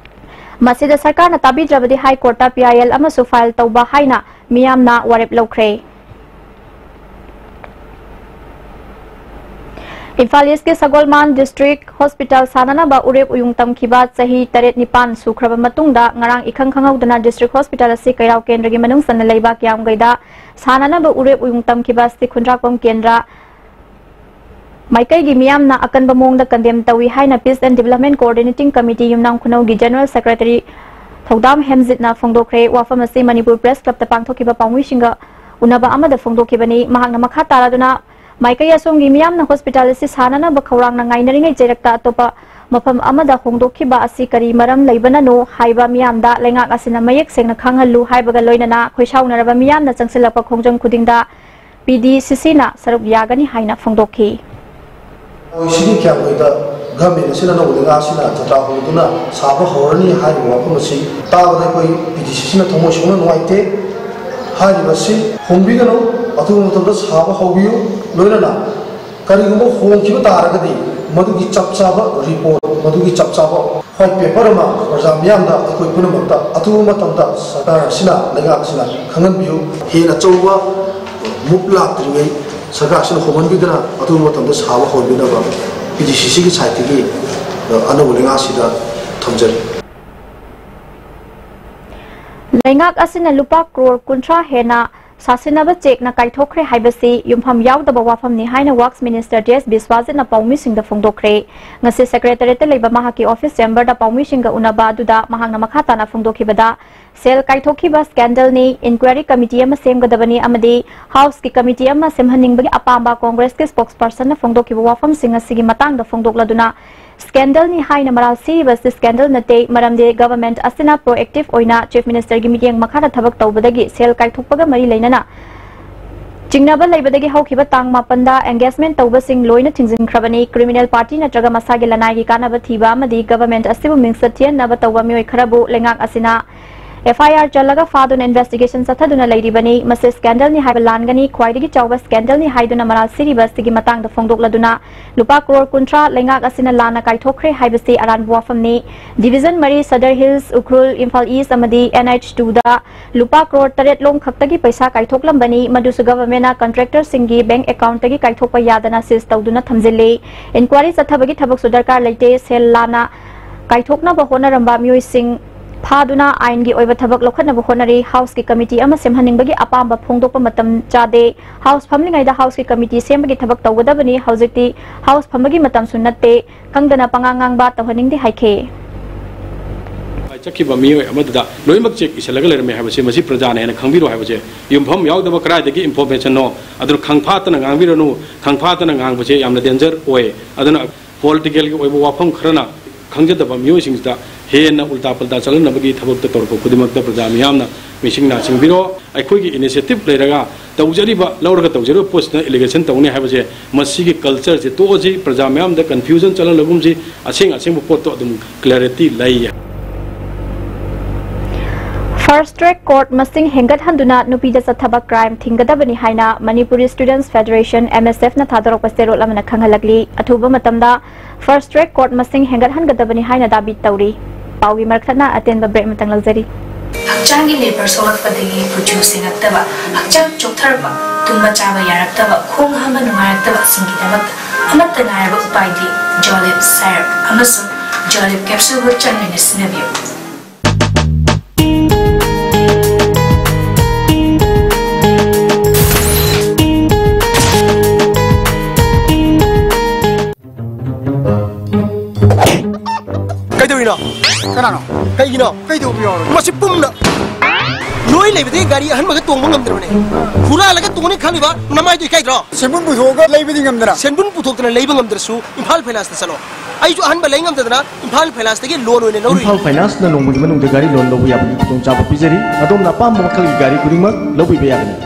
ꯃꯁꯤꯗ ꯁꯔꯀꯥꯔꯅ ꯇꯥꯕꯤꯗ꯭ꯔꯕꯗꯤ ꯍꯥꯏ ꯀꯣꯔꯠꯇ P I L ꯑꯃꯁꯨ file ꯇꯧꯕ ꯍꯥꯏꯅ ꯃꯤꯌꯥꯝꯅ ꯋꯥꯔꯦꯞ ꯂꯧꯈ꯭ꯔꯦ꯫ ꯏꯝꯐꯥꯜ ꯏꯁꯀꯤ ꯁꯒꯣꯜꯃꯥꯟ ꯗꯤꯁꯇ꯭ꯔꯤꯛ ꯍꯣꯁꯄꯤꯇꯥꯜ ꯁꯥꯅꯅꯕ ꯎꯔꯦꯞ ꯎꯌꯨꯡ ꯇꯝꯈꯤꯕ ꯆꯍꯤ ꯇꯔꯦꯠ ꯅꯤꯄꯥꯟ ꯁꯨꯈ꯭ꯔꯕ ꯃꯇꯨꯡꯗ ꯉꯔꯥꯡ ꯏꯈꯪ ꯈꯪꯍꯧꯗꯅ ꯗꯤꯁꯇ꯭ꯔꯤꯛ ꯍꯣꯁꯄꯤꯇꯥꯜ ꯑꯁꯤ ꯀꯩꯔꯥꯎ ꯀꯦꯟꯗ꯭ꯔꯒꯤ ꯃꯅꯨꯡ ꯆꯟꯅ ꯂꯩꯕ ꯀꯤꯌꯥꯝꯒꯩꯗ ꯁꯥꯅꯅꯕ ꯎꯔꯦꯞ ꯎꯌꯨꯡ ꯇꯝꯈꯤꯕ ꯑꯁꯤ ꯈꯨꯟꯗ꯭ꯔꯥꯛꯄꯝ ꯀꯦꯟꯗ꯭ꯔ ꯃꯥꯏꯀꯩꯒꯤ ꯃꯤꯌꯥꯝꯅ ꯑꯀꯟꯕ ꯃꯑꯣꯡꯗ condemn ꯇꯧꯏ ꯍꯥꯏꯅ Peace and Development Coordinating Committee Yumnam ꯈꯨꯅꯧꯒꯤ General Secretary ꯊꯧꯗꯥꯝ ꯍꯦꯝꯖꯤꯠꯅ ꯐꯣꯡꯗꯣꯛꯈ꯭ꯔꯦ꯫ ꯋꯥꯐꯝ ꯑꯁꯤ ꯃꯅꯤꯄꯨꯔ ꯄ꯭ꯔꯦꯁ ꯀ꯭ꯂꯕꯇ ꯄꯥꯡꯊꯣꯛꯈꯤꯕ ꯄꯥꯎꯃꯤꯁꯤꯡꯒ ꯎꯅꯕ ꯑꯃꯗ ꯐꯣꯡꯗꯣꯛꯈꯤꯕꯅꯤ꯫ ꯃꯍꯥꯛꯅ ꯃꯈꯥ ꯇꯥꯔꯗꯨꯅ, ꯃꯥꯏꯀꯩ ꯑꯁꯣꯝꯒꯤ ꯃꯤꯌꯥꯝꯅ ꯍꯣꯁꯄꯤꯇꯥꯜ ꯑꯁꯤ ꯁꯥꯅꯅꯕ ꯈꯧꯔꯥꯡꯅ ꯉꯥꯏꯅꯔꯤꯉꯩ ꯆꯩꯔꯛꯇ ꯑꯇꯣꯞꯄ ꯃꯐꯝ ꯑꯃꯗ ꯍꯣꯡꯗꯣꯛꯈꯤꯕ ꯑꯁꯤ ꯀꯔꯤ ꯃꯔꯝ ꯂꯩꯕꯅꯅꯣ ꯍꯥꯏꯕ ꯃꯤꯌꯥꯝꯗ ꯂꯩꯉꯥꯛ ꯑꯁꯤꯅ ꯃꯌꯦꯛ ꯁꯦꯡꯅ ꯈꯪꯍꯜꯂꯨ ꯍꯥꯏꯕꯒ ꯂꯣꯏꯅꯅ ꯈꯣꯏꯁꯥꯎꯅꯔꯕ ꯃꯤꯌꯥꯝꯅ ꯆꯪꯁꯤꯜꯂꯛꯄ ꯈꯣꯡꯖꯪ ꯈꯨꯗꯤꯡꯗ P D C C ꯅ ꯁꯔꯨꯛ ꯌꯥꯒꯅꯤ ꯍꯥꯏꯅ ꯐꯣꯡꯗꯣꯛꯈꯤ꯫ ꯑꯩꯈꯣꯏ ꯁꯤꯒꯤ ꯀꯦꯝꯞ ꯑꯣꯏꯗ ꯒꯚꯔꯟꯃꯦꯟꯠ ꯑꯁꯤꯅ ꯑꯅꯧꯕ ꯂꯩꯉꯥꯛ ꯑꯁꯤꯅ ꯖꯇ꯭ꯔꯥ ꯍꯧꯗꯨꯅ ꯁꯥꯕ ꯍꯧꯔꯅꯤ ꯍꯥꯏꯔꯤꯕ ꯋꯥꯐꯝ ꯑꯁꯤ ꯇꯥꯕꯗ ꯑꯩꯈꯣꯏ P D C C ꯅ ꯊꯃꯣꯏ ꯁꯣꯛꯅ ꯅꯨꯡꯉꯥꯏꯇꯦ꯫ ꯍꯥꯏꯔꯤꯕ ꯑꯁꯤ ꯍꯣꯡꯕꯤꯒꯅꯨ, ꯑꯊꯨꯕ ꯃꯇꯝꯗ ꯁꯥꯕ ꯍꯧꯕꯤꯌꯨ꯫ ꯂꯣꯏꯅꯅ ꯀꯔꯤꯒꯨꯝꯕ ꯍꯣꯡꯈꯤꯕ ꯇꯥꯔꯒꯗꯤ ꯃꯗꯨꯒꯤ ꯆꯞ ꯆꯥꯕ ꯔꯤꯄꯣꯔꯠ, ꯃꯗꯨꯒꯤ ꯆꯞ ꯆꯥꯕ ꯋꯥꯏꯠ ꯄꯦꯄꯔ ꯑꯃ ꯄ꯭ꯔꯖꯥ ꯃꯤꯌꯥꯝꯗ ꯑꯩꯈꯣꯏ ꯄꯨꯝꯅꯃꯛꯇ ꯑꯊꯨꯕ ꯃꯇꯝꯗ ꯁꯔꯀꯥꯔ ꯑꯁꯤꯅ, ꯂꯩꯉꯥꯛ ꯑꯁꯤꯅ ꯈꯪꯍꯟꯕꯤꯌꯨ꯫ ꯍꯦꯟꯅ ꯑꯆꯧꯕ ꯃꯨꯞ ꯂꯥꯛꯇ꯭ꯔꯤꯉꯩ ꯁꯔꯀꯥꯔ ꯑꯁꯤꯅ ꯍꯣꯡꯍꯟꯕꯤꯗꯨꯅ ꯑꯊꯨꯕ ꯃꯇꯝꯗ ꯁꯥꯕ ꯍꯧꯍꯟꯕꯤꯅꯕ P D C C ꯒꯤ ꯁꯥꯏꯠꯇꯒꯤ, ꯑ, ꯑꯅꯧꯕ ꯂꯩꯉꯥꯛꯁꯤꯗ ꯊꯝꯖꯔꯤ꯫ ꯂꯩꯉꯥꯛ ꯑꯁꯤꯅ ꯂꯨꯄꯥ ꯀ꯭ꯔꯣꯔ ꯀꯨꯟꯊ꯭ꯔꯥ ꯍꯦꯟꯅ ꯁꯥꯁꯤꯟꯅꯕ ꯆꯦꯛꯅ ꯀꯥꯏꯊꯣꯛꯈ꯭ꯔꯦ ꯍꯥꯏꯕꯁꯤ ꯌꯨꯝꯐꯝ ꯌꯥꯎꯗꯕ ꯋꯥꯐꯝꯅꯤ ꯍꯥꯏꯅ ꯋꯥꯛꯁ ꯃꯤꯅꯤꯁꯇꯔ ꯇꯤ ꯑꯦꯁ ꯕꯤꯁ꯭ꯋꯥꯖꯤꯠꯅ ꯄꯥꯎꯃꯤꯁꯤꯡꯗ ꯐꯣꯡꯗꯣꯛꯈ꯭ꯔꯦ꯫ ꯉꯁꯤ ꯁꯦꯀ꯭ꯔꯦꯇꯔꯤꯌꯦꯠꯇ ꯂꯩꯕ ꯃꯍꯥꯛꯀꯤ ꯑꯣꯐꯤꯁ ꯆꯦꯝꯕꯔꯗ ꯄꯥꯎꯃꯤꯁꯤꯡꯒ ꯎꯅꯕ ꯑꯗꯨꯗ ꯃꯍꯥꯛꯅ ꯃꯈꯥ ꯇꯥꯅ ꯐꯣꯡꯗꯣꯛꯈꯤꯕꯗ, ꯁꯦꯜ ꯀꯥꯏꯊꯣꯛꯈꯤꯕ ꯁ꯭ꯀꯦꯟꯗꯜꯅꯤ, ꯏꯟꯀ꯭ꯋꯥꯏꯔꯤ ꯀꯃꯤꯇꯤ ꯑꯃ ꯁꯦꯝꯒꯗꯕꯅꯤ ꯑꯃꯗꯤ ꯍꯥꯎꯁꯀꯤ ꯀꯃꯤꯇꯤ ꯑꯃ ꯁꯦꯝꯍꯟꯅꯤꯡꯕꯒꯤ ꯑꯄꯥꯝꯕ ꯀꯣꯡꯒ꯭ꯔꯦꯁꯀꯤ ꯁ꯭ꯄꯣꯛꯁꯄꯔꯁꯟꯅ ꯐꯣꯡꯗꯣꯛꯈꯤꯕ ꯋꯥꯐꯝꯁꯤꯡ ꯑꯁꯤꯒꯤ ꯃꯇꯥꯡꯗ ꯐꯣꯡꯗꯣꯛꯂꯗꯨꯅ, ꯁ꯭ꯀꯦꯟꯗꯜꯅꯤ ꯍꯥꯏꯅ ꯃꯔꯥꯜ ꯁꯤꯔꯤꯕ ꯑꯁꯤ ꯁ꯭ꯀꯦꯟꯗꯜ ꯅꯠꯇꯦ, ꯃꯔꯝꯗꯤ ꯒꯚꯔꯟꯃꯦꯟꯠ ꯑꯁꯤꯅ ꯄ꯭ꯔꯣꯑꯦꯛꯇꯤꯚ ꯑꯣꯏꯅ ꯆꯤꯐ ꯃꯤꯅꯤꯁꯇꯔꯒꯤ ꯃꯤꯠꯌꯦꯡ ꯃꯈꯥꯗ ꯊꯕꯛ ꯇꯧꯕꯗꯒꯤ ꯁꯦꯜ ꯀꯥꯏꯊꯣꯛꯄꯒ ꯃꯔꯤ ꯂꯩꯅꯅ ꯆꯤꯡꯅꯕ ꯂꯩꯕꯗꯒꯤ ꯍꯧꯈꯤꯕ ꯇꯥꯡ ꯃꯥꯄꯟꯗ ꯑꯦꯡꯒꯦꯖꯃꯦꯟꯠ ꯇꯧꯕꯁꯤꯡ ꯂꯣꯏꯅ ꯊꯤꯡꯖꯤꯟꯈ꯭ꯔꯕꯅꯤ꯫ ꯀ꯭ꯔꯤꯃꯤꯅꯦꯜ ꯄꯥꯔꯇꯤ ꯅꯠꯇ꯭ꯔꯒ ꯃꯁꯥꯒꯤ ꯂꯅꯥꯏꯒꯤ ꯀꯥꯟꯅꯕ ꯊꯤꯕ ꯑꯃꯗꯤ ꯒꯚꯔꯟꯃꯦꯟꯠ ꯑꯁꯤꯕꯨ ꯃꯤꯡꯆꯠ ꯊꯤꯍꯟꯅꯕ ꯇꯧꯕ ꯃꯤꯑꯣꯏ ꯈꯔꯕꯨ ꯂꯩꯉꯥꯛ ꯑꯁꯤꯅ ꯑꯦꯐ ꯑꯥꯏ ꯑꯥꯔ ꯆꯜꯂꯒ ꯐꯥꯗꯨꯅ ꯏꯟꯚꯦꯁꯇꯤꯒꯦꯁꯟ ꯆꯠꯊꯗꯨꯅ ꯂꯩꯔꯤꯕꯅꯤ꯫ ꯃꯁꯤ ꯁ꯭ꯀꯦꯟꯗꯜꯅꯤ ꯍꯥꯏꯕ ꯂꯥꯟꯒꯅꯤ꯫ ꯈ꯭ꯋꯥꯏꯗꯒꯤ ꯆꯥꯎꯕ ꯁ꯭ꯀꯦꯟꯗꯜꯅꯤ ꯍꯥꯏꯗꯨꯅ ꯃꯔꯥꯜ ꯁꯤꯔꯤꯕ ꯑꯁꯤꯒꯤ ꯃꯇꯥꯡꯗ ꯐꯣꯡꯗꯣꯛꯂꯗꯨꯅ ꯂꯨꯄꯥ ꯀ꯭ꯔꯣꯔ ꯀꯨꯟꯊ꯭ꯔꯥ ꯂꯩꯉꯥꯛ ꯑꯁꯤꯅ ꯂꯥꯟꯅ ꯀꯥꯏꯊꯣꯛꯈ꯭ꯔꯦ ꯍꯥꯏꯕꯁꯤ ꯑꯔꯥꯟꯕ ꯋꯥꯐꯝꯅꯤ꯫ ꯗꯤꯚꯤꯖꯟ ꯃꯔꯤ, ꯁꯗꯔ ꯍꯤꯜꯁ, ꯎꯈ꯭ꯔꯨꯜ, ꯏꯝꯐꯥꯜ ꯏꯁ꯭ꯠ ꯑꯃꯗꯤ ꯑꯦꯟ ꯑꯩꯆ ꯇꯨꯗ ꯂꯨꯄꯥ ꯀ꯭ꯔꯣꯔ ꯇꯔꯦꯠ ꯂꯣꯝ ꯈꯛꯇꯒꯤ ꯄꯩꯁꯥ ꯀꯥꯏꯊꯣꯛꯂꯝꯕꯅꯤ꯫ ꯃꯗꯨꯁꯨ ꯒꯚꯔꯟꯃꯦꯟꯠꯅ ꯀꯟꯇ꯭ꯔꯦꯛꯇꯔꯁꯤꯡꯒꯤ ꯕꯦꯡꯛ ꯑꯦꯀꯥꯎꯟꯠꯇꯒꯤ ꯀꯥꯏꯊꯣꯛꯄ ꯌꯥꯗꯅ ꯁꯤꯖ ꯇꯧꯗꯨꯅ ꯊꯝꯖꯤꯜꯂꯤ꯫ ꯏꯟꯀ꯭ꯋꯥꯏꯔꯤ ꯆꯠꯊꯕꯒꯤ ꯊꯕꯛꯁꯨ ꯗꯔꯀꯥꯔ ꯂꯩꯇꯦ꯫ ꯁꯦꯜ ꯂꯥꯟꯅ ꯀꯥꯏꯊꯣꯛꯅꯕ ꯍꯣꯠꯅꯔꯝꯕ ꯃꯤꯑꯣꯏꯁꯤꯡ ꯐꯥꯗꯨꯅ ꯑꯥꯏꯟꯒꯤ ꯑꯣꯏꯕ ꯊꯕꯛ ꯂꯧꯈꯠꯅꯕ ꯍꯣꯠꯅꯔꯤ꯫ ꯍꯥꯎꯁꯀꯤ ꯀꯃꯤꯇꯤ ꯑꯃ ꯁꯦꯝꯍꯟꯅꯤꯡꯕꯒꯤ ꯑꯄꯥꯝꯕ ꯐꯣꯡꯗꯣꯛꯄ ꯃꯇꯝ ꯆꯥꯗꯦ꯫ ꯍꯥꯎꯁ ꯐꯝꯂꯤꯉꯩꯗ ꯍꯥꯎꯁꯀꯤ ꯀꯃꯤꯇꯤ ꯁꯦꯝꯕꯒꯤ ꯊꯕꯛ ꯇꯧꯒꯗꯕꯅꯤ꯫ ꯍꯧꯖꯤꯛꯇꯤ ꯍꯥꯎꯁ ꯐꯝꯕꯒꯤ ꯃꯇꯝꯁꯨ ꯅꯠꯇꯦ꯫ ꯈꯪꯗꯅ ꯄꯉꯥꯡ ꯉꯥꯡꯕ ꯇꯧꯍꯟꯅꯤꯡꯗꯦ ꯍꯥꯏꯈꯤ꯫ ꯆꯠꯈꯤꯕ ꯃꯤꯑꯣꯏ ꯑꯃꯗꯨꯗ ꯂꯣꯏꯅꯃꯛ ꯆꯦꯛ ꯏꯁꯤꯜꯂꯒ ꯂꯩꯔꯝꯃꯦ ꯍꯥꯏꯕꯁꯦ ꯃꯁꯤ ꯄ꯭ꯔꯖꯥꯅ ꯍꯦꯟꯅ ꯈꯪꯕꯤꯔꯣ ꯍꯥꯏꯕꯁꯦ ꯌꯨꯝꯐꯝ ꯌꯥꯎꯗꯕ ꯀꯗꯥꯏꯗꯒꯤ ꯏꯟꯐꯣꯔꯃꯦꯁꯟꯅꯣ? ꯑꯗꯨꯅ ꯈꯪꯐꯥꯠꯇꯅ ꯉꯥꯡꯕꯤꯔꯅꯨ꯫ ꯈꯪꯐꯥꯠꯇꯅ ꯉꯥꯡꯕꯁꯦ ꯌꯥꯝꯅ ꯗꯦꯟꯖꯔ ꯑꯣꯏ꯫ ꯑꯗꯨꯅ ꯄꯣꯂꯤꯇꯤꯀꯦꯜꯒꯤ ꯑꯣꯏꯕ ꯋꯥꯐꯝ ꯈꯔꯅ ꯈꯪꯖꯗꯕ ꯃꯤꯑꯣꯏꯁꯤꯡꯁꯤꯗ ꯍꯦꯟꯅ ꯎꯜꯇꯥ ꯄꯜꯇꯥ ꯆꯠꯍꯟꯅꯕꯒꯤ ꯊꯕꯛꯇ ꯇꯧꯔꯛꯄ ꯈꯨꯗꯤꯡꯃꯛꯇ ꯄ꯭ꯔꯖꯥ ꯃꯤꯌꯥꯝꯅ ꯃꯤꯁꯤꯡ ꯅꯥꯁꯤꯡꯕꯤꯔꯣ꯫ ꯑꯩꯈꯣꯏꯒꯤ ꯏꯅꯤꯁꯤꯌꯦꯇꯤꯚ ꯂꯩꯔꯒ ꯇꯧꯖꯔꯤꯕ, ꯂꯧꯔꯒ ꯇꯧꯖꯔꯤꯕ ꯄꯣꯠꯁꯤꯅ ꯑꯦꯂꯤꯒꯦꯁꯟ ꯇꯧꯅꯤ ꯍꯥꯏꯕꯁꯦ, ꯃꯁꯤꯒꯤ ꯀꯜꯆꯔꯁꯦ ꯇꯣꯛꯑꯁꯤ, ꯄ꯭ꯔꯖꯥ ꯃꯌꯥꯝꯗ ꯀꯟꯐ꯭ꯌꯨꯖꯟ ꯆꯠꯍꯜꯂꯒꯨꯝꯁꯤ, ꯑꯁꯦꯡ ꯑꯁꯦꯡꯕ ꯄꯣꯠꯇꯣ ꯑꯗꯨꯝ ꯀ꯭ꯂꯦꯔꯤꯇꯤ ꯂꯩ꯫ ꯐꯥꯁ꯭ꯠ ꯇ꯭ꯔꯦꯛ ꯀꯣꯔꯠ ꯃꯁꯤꯡ ꯍꯦꯟꯒꯠꯍꯟꯗꯨꯅ ꯅꯨꯄꯤꯗ ꯆꯠꯊꯕ ꯀ꯭ꯔꯥꯏꯝ ꯊꯤꯡꯒꯗꯕꯅꯤ ꯍꯥꯏꯅ ꯃꯅꯤꯄꯨꯔꯤ ꯁ꯭ꯇꯨꯗꯦꯟꯠꯁ ꯐꯦꯗꯔꯦꯁꯟ, ꯑꯦꯝ ꯑꯦꯁ ꯑꯦꯐꯅ ꯊꯥꯗꯣꯔꯛꯄ ꯆꯦꯔꯣꯜ ꯑꯃꯅ ꯈꯪꯍꯜꯂꯛꯂꯤ꯫ ꯑꯊꯨꯕ ꯃꯇꯝꯗ ꯐꯥꯁ꯭ꯠ ꯇ꯭ꯔꯦꯛ ꯀꯣꯔꯠ ꯃꯁꯤꯡ ꯍꯦꯟꯒꯠꯍꯟꯒꯗꯕꯅꯤ ꯍꯥꯏꯅ ꯗꯥꯕꯤ ꯇꯧꯔꯤ꯫ ꯄꯥꯎꯒꯤ ꯃꯔꯛ ꯊꯠꯅ ꯑꯇꯦꯟꯕ ꯕ꯭ꯔꯦꯛ ꯑꯃꯇꯪ ꯂꯧꯖꯔꯤ꯫ ꯍꯛꯆꯥꯡꯒꯤ ꯂꯦꯕꯔ ꯁꯣꯛꯂꯛꯄꯗꯒꯤ ꯀꯨꯆꯨ ꯁꯦꯡꯉꯛꯇꯕ, ꯍꯛꯆꯥꯡ ꯆꯣꯛꯊꯔꯛꯄ, ꯇꯨꯝꯕ ꯆꯥꯕ ꯌꯥꯔꯛꯇꯕ, ꯈꯣꯡ ꯍꯥꯝꯕ ꯅꯨꯡꯉꯥꯏꯔꯛꯇꯕꯁꯤꯡꯒꯤꯗꯃꯛꯇ ꯑꯃꯠꯇ ꯉꯥꯏꯔꯕ ꯎꯄꯥꯏꯗꯤ ꯖꯣꯂꯤꯞ ꯁꯥꯏꯔꯞ ꯑꯃꯁꯨꯡ ꯖꯣꯂꯤꯞ ꯀꯦꯞꯁꯨꯜꯕꯨ ꯆꯥꯡ ꯅꯥꯏꯅ ꯁꯤꯖꯤꯟꯅꯕꯤꯌꯨ꯫ ꯀꯅꯥꯅꯣ? ꯀꯩꯒꯤꯅꯣ? ꯀꯩꯗꯧꯕ ꯌꯥꯎꯔꯒꯦ? ꯃꯁꯤ ꯄꯨꯝꯅ ꯅꯣꯏ ꯂꯩꯕꯗꯒꯤ ꯒꯥꯔꯤ ꯑꯍꯟꯕꯒ ꯇꯣꯡꯕ ꯉꯝꯗ꯭ꯔꯕꯅꯦ꯫ ꯍꯨꯔꯥꯜꯂꯒ ꯇꯣꯡꯅꯤ ꯈꯜꯂꯤꯕ ꯅꯃꯥꯏꯗꯣ ꯏꯀꯥꯏꯗ꯭ꯔꯣ? ꯁꯦꯟꯕꯨꯟ ꯄꯨꯊꯣꯛꯑꯒ ꯂꯩꯕꯗꯤ ꯉꯝꯗꯅ꯫ ꯁꯦꯟꯕꯨꯟ ꯄꯨꯊꯣꯛꯇꯅ ꯂꯩꯕ ꯉꯝꯗ꯭ꯔꯁꯨ ꯏꯝꯐꯥꯜ ꯐꯥꯏꯅꯥꯟꯁꯇ ꯆꯠꯂꯣ꯫ ꯑꯩꯁꯨ ꯑꯍꯟꯕ ꯂꯩ ꯉꯝꯗꯗꯅ ꯏꯝꯐꯥꯜ ꯐꯥꯏꯅꯥꯟꯁꯇꯒꯤ ꯂꯣꯟ ꯑꯣꯏꯅ ꯂꯧꯔꯨꯏ꯫ ꯏꯝꯐꯥꯜ ꯐꯥꯏꯅꯥꯟꯁꯅ ꯅꯣꯡꯃꯒꯤ ꯃꯅꯨꯡꯗ ꯒꯥꯔꯤ ꯂꯣꯟ ꯂꯧꯕ ꯌꯥꯕꯒꯤ ꯈꯨꯗꯣꯡꯆꯥꯕ ꯄꯤꯖꯔꯤ꯫ ꯑꯗꯣꯝꯅ ꯑꯄꯥꯝꯕ ꯃꯈꯜꯒꯤ ꯒꯥꯔꯤ ꯈꯨꯗꯤꯡꯃꯛ ꯂꯧꯕꯤꯕ ꯌꯥꯒꯅꯤ꯫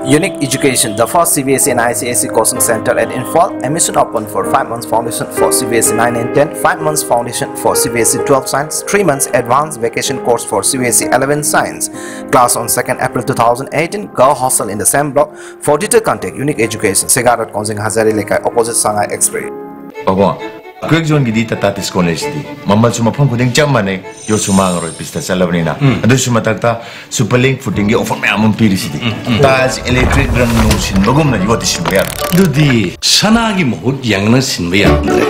Unique Education, the first C B S E and I C S E coaching center at Imphal. Admission open for five months foundation for C B S E nine and ten, five months foundation for C B S E twelve science, three months advanced vacation course for C B S E eleven science. Class on second April two thousand eighteen. Girl hostel in the same block. For detail contact Unique Education, Sega Road, Konzing Hazari Lekai, opposite Sangai Express. ꯄꯥꯕꯨꯡ, quake ꯖꯣꯟꯒꯤꯗꯤ Tata discount ꯂꯩꯁꯤꯗꯤ꯫ ꯃꯃꯜꯁꯨ ꯃꯐꯝ ꯈꯨꯗꯤꯡ ꯆꯞ ꯃꯥꯟꯅꯩ, ꯌꯣꯠꯁꯨ ꯃꯥꯡꯉꯔꯣꯏ, ꯄꯤꯁꯇ ꯆꯠꯂꯕꯅꯤꯅ꯫ ꯎꯝ꯫ ꯑꯗꯨꯁꯨ ꯃꯊꯛꯇ super link ꯐꯨꯇꯤꯡꯒꯤ offer ꯃꯌꯥꯝ ꯑꯃ ꯄꯤꯔꯤꯁꯤꯗꯤ꯫ ꯎꯝ, ꯎꯝ꯫ ꯇꯥꯏꯜꯁ ꯏꯂꯦꯛꯇ꯭ꯔꯤꯛ ꯔꯪ ꯅꯨꯡ ꯁꯤꯟꯕꯒꯨꯝꯅ ꯌꯣꯠꯇꯤ ꯁꯤꯟꯕ ꯌꯥꯔꯣꯏ꯫ ꯑꯗꯨꯗꯤ ꯁꯅꯥꯒꯤ ꯃꯍꯨꯠ ꯌꯦꯡꯅ ꯁꯤꯟꯕ ꯌꯥꯔꯝꯗ꯭ꯔꯦ꯫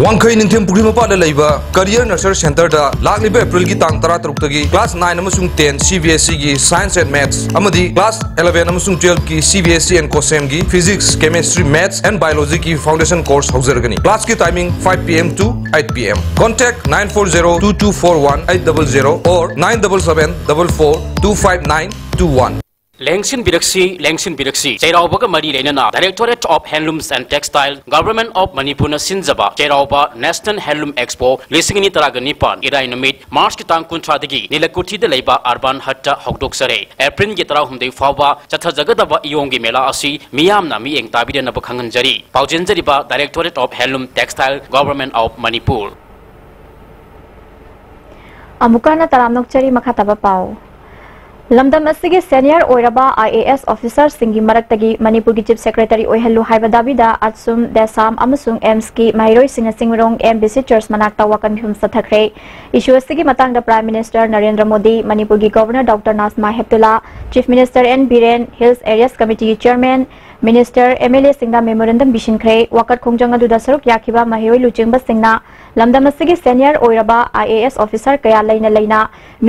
ꯋꯥꯡꯈꯩ ꯅꯤꯡꯊꯦꯝ ꯄꯨꯈ꯭ꯔꯤ ꯃꯄꯥꯟꯗ ꯂꯩꯕ ꯀꯔꯤꯌꯔ ꯅꯔꯆꯔ ꯁꯦꯟꯇꯔꯗ ꯂꯥꯛꯂꯤꯕ ꯑꯦꯄ꯭ꯔꯤꯜꯒꯤ ꯇꯥꯡ ꯇꯔꯥꯇꯔꯨꯛꯇꯒꯤ ꯀ꯭ꯂꯥꯁ ꯅꯥꯏꯟ ꯑꯃꯁꯨꯡ ꯇꯦꯟ ꯁꯤ ꯕꯤ ꯑꯦꯁ ꯏꯒꯤ ꯁꯥꯏꯟꯁ ꯑꯦꯟ ꯃꯦꯠꯁ ꯑꯃꯗꯤ ꯀ꯭ꯂꯥꯁ ꯑꯦꯂꯦꯚꯦꯟ ꯑꯃꯁꯨꯡ ꯇꯨꯌꯦꯜꯐꯀꯤ C B S E and ꯀꯣꯁꯦꯝꯒꯤ ꯐꯤꯖꯤꯛꯁ, ꯀꯦꯃꯦꯁꯇ꯭ꯔꯤ, ꯃꯦꯠꯁ ꯑꯦꯟ ꯕꯥꯏꯑꯣꯂꯣꯖꯤꯒꯤ ꯐꯥꯎꯟꯗꯦꯁꯟ ꯀꯣꯔꯁ ꯍꯧꯖꯔꯒꯅꯤ꯫ ꯀ꯭ꯂꯥꯁꯀꯤ timing five P M to eight P M. Contact nine four zero two two four one eight double zero or nine double seven double four two five nine two one. ꯂꯦꯡꯁꯤꯟꯕꯤꯔꯛꯁꯤ, ꯂꯦꯡꯁꯤꯟꯕꯤꯔꯛꯁꯤ꯫ ꯆꯩꯔꯥꯎꯕꯒ ꯃꯔꯤ ꯂꯩꯅꯅ Directorate of Handlooms and Textile, Government of ꯃꯅꯤꯄꯨꯔꯅ ꯁꯤꯟꯖꯕ ꯆꯩꯔꯥꯎꯕ National Handloom Expo ꯂꯤꯁꯤꯡ ꯑꯅꯤ ꯇꯔꯥꯒ ꯅꯤꯄꯥꯟ, ꯏꯔꯥꯏ ꯅꯨꯃꯤꯠ ꯃꯥꯔꯆꯀꯤ ꯇꯥꯡ ꯀꯨꯟꯊ꯭ꯔꯥꯗꯒꯤ ꯅꯤꯂꯀꯨꯊꯤꯗ ꯂꯩꯕ ꯑꯔꯕꯥꯟ ꯍꯠꯇ ꯍꯧꯗꯣꯛꯆꯔꯦ꯫ ꯑꯦꯄ꯭ꯔꯤꯜꯒꯤ ꯇꯔꯥꯍꯨꯝꯗꯣꯏ ꯐꯥꯎꯕ ꯆꯠꯊꯖꯒꯗꯕ ꯏꯌꯣꯡꯒꯤ ꯃꯦꯂꯥ ꯑꯁꯤ ꯃꯤꯌꯥꯝꯅ ꯃꯤꯠꯌꯦꯡ ꯇꯥꯕꯤꯗꯅꯕ ꯈꯪꯍꯟꯖꯔꯤ꯫ ꯄꯥꯎꯖꯦꯟꯖꯔꯤꯕ Directorate of Handloom Textile, Government of Manipur. ꯑꯃꯨꯛꯀ ꯍꯟꯅ ꯇꯔꯥꯝꯅ ꯑꯣꯛꯆꯔꯤ꯫ ꯃꯈꯥ ꯇꯥꯕ ꯄꯥꯎ꯫ ꯂꯝꯗꯝ ꯑꯁꯤꯒꯤ ꯁꯦꯅꯤꯌꯔ ꯑꯣꯏꯔꯕ ꯑꯥꯏ ꯑꯦ ꯑꯦꯁ ꯑꯣꯐꯤꯁꯥꯔꯁꯤꯡꯒꯤ ꯃꯔꯛꯇꯒꯤ ꯃꯅꯤꯄꯨꯔꯒꯤ ꯆꯤꯐ ꯁꯦꯀ꯭ꯔꯦꯇꯔꯤ ꯑꯣꯏꯍꯜꯂꯨ ꯍꯥꯏꯕ ꯗꯥꯕꯤꯗ ꯑꯠꯁꯨꯝ, ꯗꯦꯁꯥꯝ ꯑꯃꯁꯨꯡ ꯑꯦꯝꯁꯀꯤ ꯃꯍꯩꯔꯣꯏꯁꯤꯡꯅ ꯆꯤꯡꯃꯩꯔꯣꯡ ꯑꯦꯝ ꯕꯤ ꯁꯤ ꯆꯔꯆ ꯃꯅꯥꯛꯇ ꯋꯥꯀꯠ ꯃꯤꯐꯝ ꯆꯠꯊꯈ꯭ꯔꯦ꯫ ꯏꯁꯨ ꯑꯁꯤꯒꯤ ꯃꯇꯥꯡꯗ ꯄ꯭ꯔꯥꯏꯝ ꯃꯤꯅꯤꯁꯇꯔ ꯅꯔꯦꯟꯗ꯭ꯔ ꯃꯣꯗꯤ, ꯃꯅꯤꯄꯨꯔꯒꯤ governor doctor Najma Heptulla, chief minister N Biren, hills areas ꯀꯃꯤꯇꯤꯒꯤ ꯆꯤꯌꯔꯃꯦꯟ, ꯃꯤꯅꯤꯁꯇꯔ, ꯑꯦꯝ ꯑꯦꯜ ꯑꯦꯁꯤꯡꯗ ꯃꯦꯃꯣꯔꯦꯟꯗꯝ ꯄꯤꯁꯤꯟꯈ꯭ꯔꯦ꯫ ꯋꯥꯀꯠ ꯈꯣꯡꯖꯪ ꯑꯗꯨꯗ ꯁꯔꯨꯛ ꯌꯥꯈꯤꯕ ꯃꯍꯩꯔꯣꯏ ꯂꯨꯆꯤꯡꯕꯁꯤꯡꯅ ꯂꯝꯗꯝ ꯑꯁꯤꯒꯤ ꯁꯦꯅꯤꯌꯔ ꯑꯣꯏꯔꯕ ꯑꯥꯏ ꯑꯦ ꯑꯦꯁ ꯑꯣꯐꯤꯁꯥꯔ ꯀꯌꯥ ꯂꯩꯅ ꯂꯩꯅ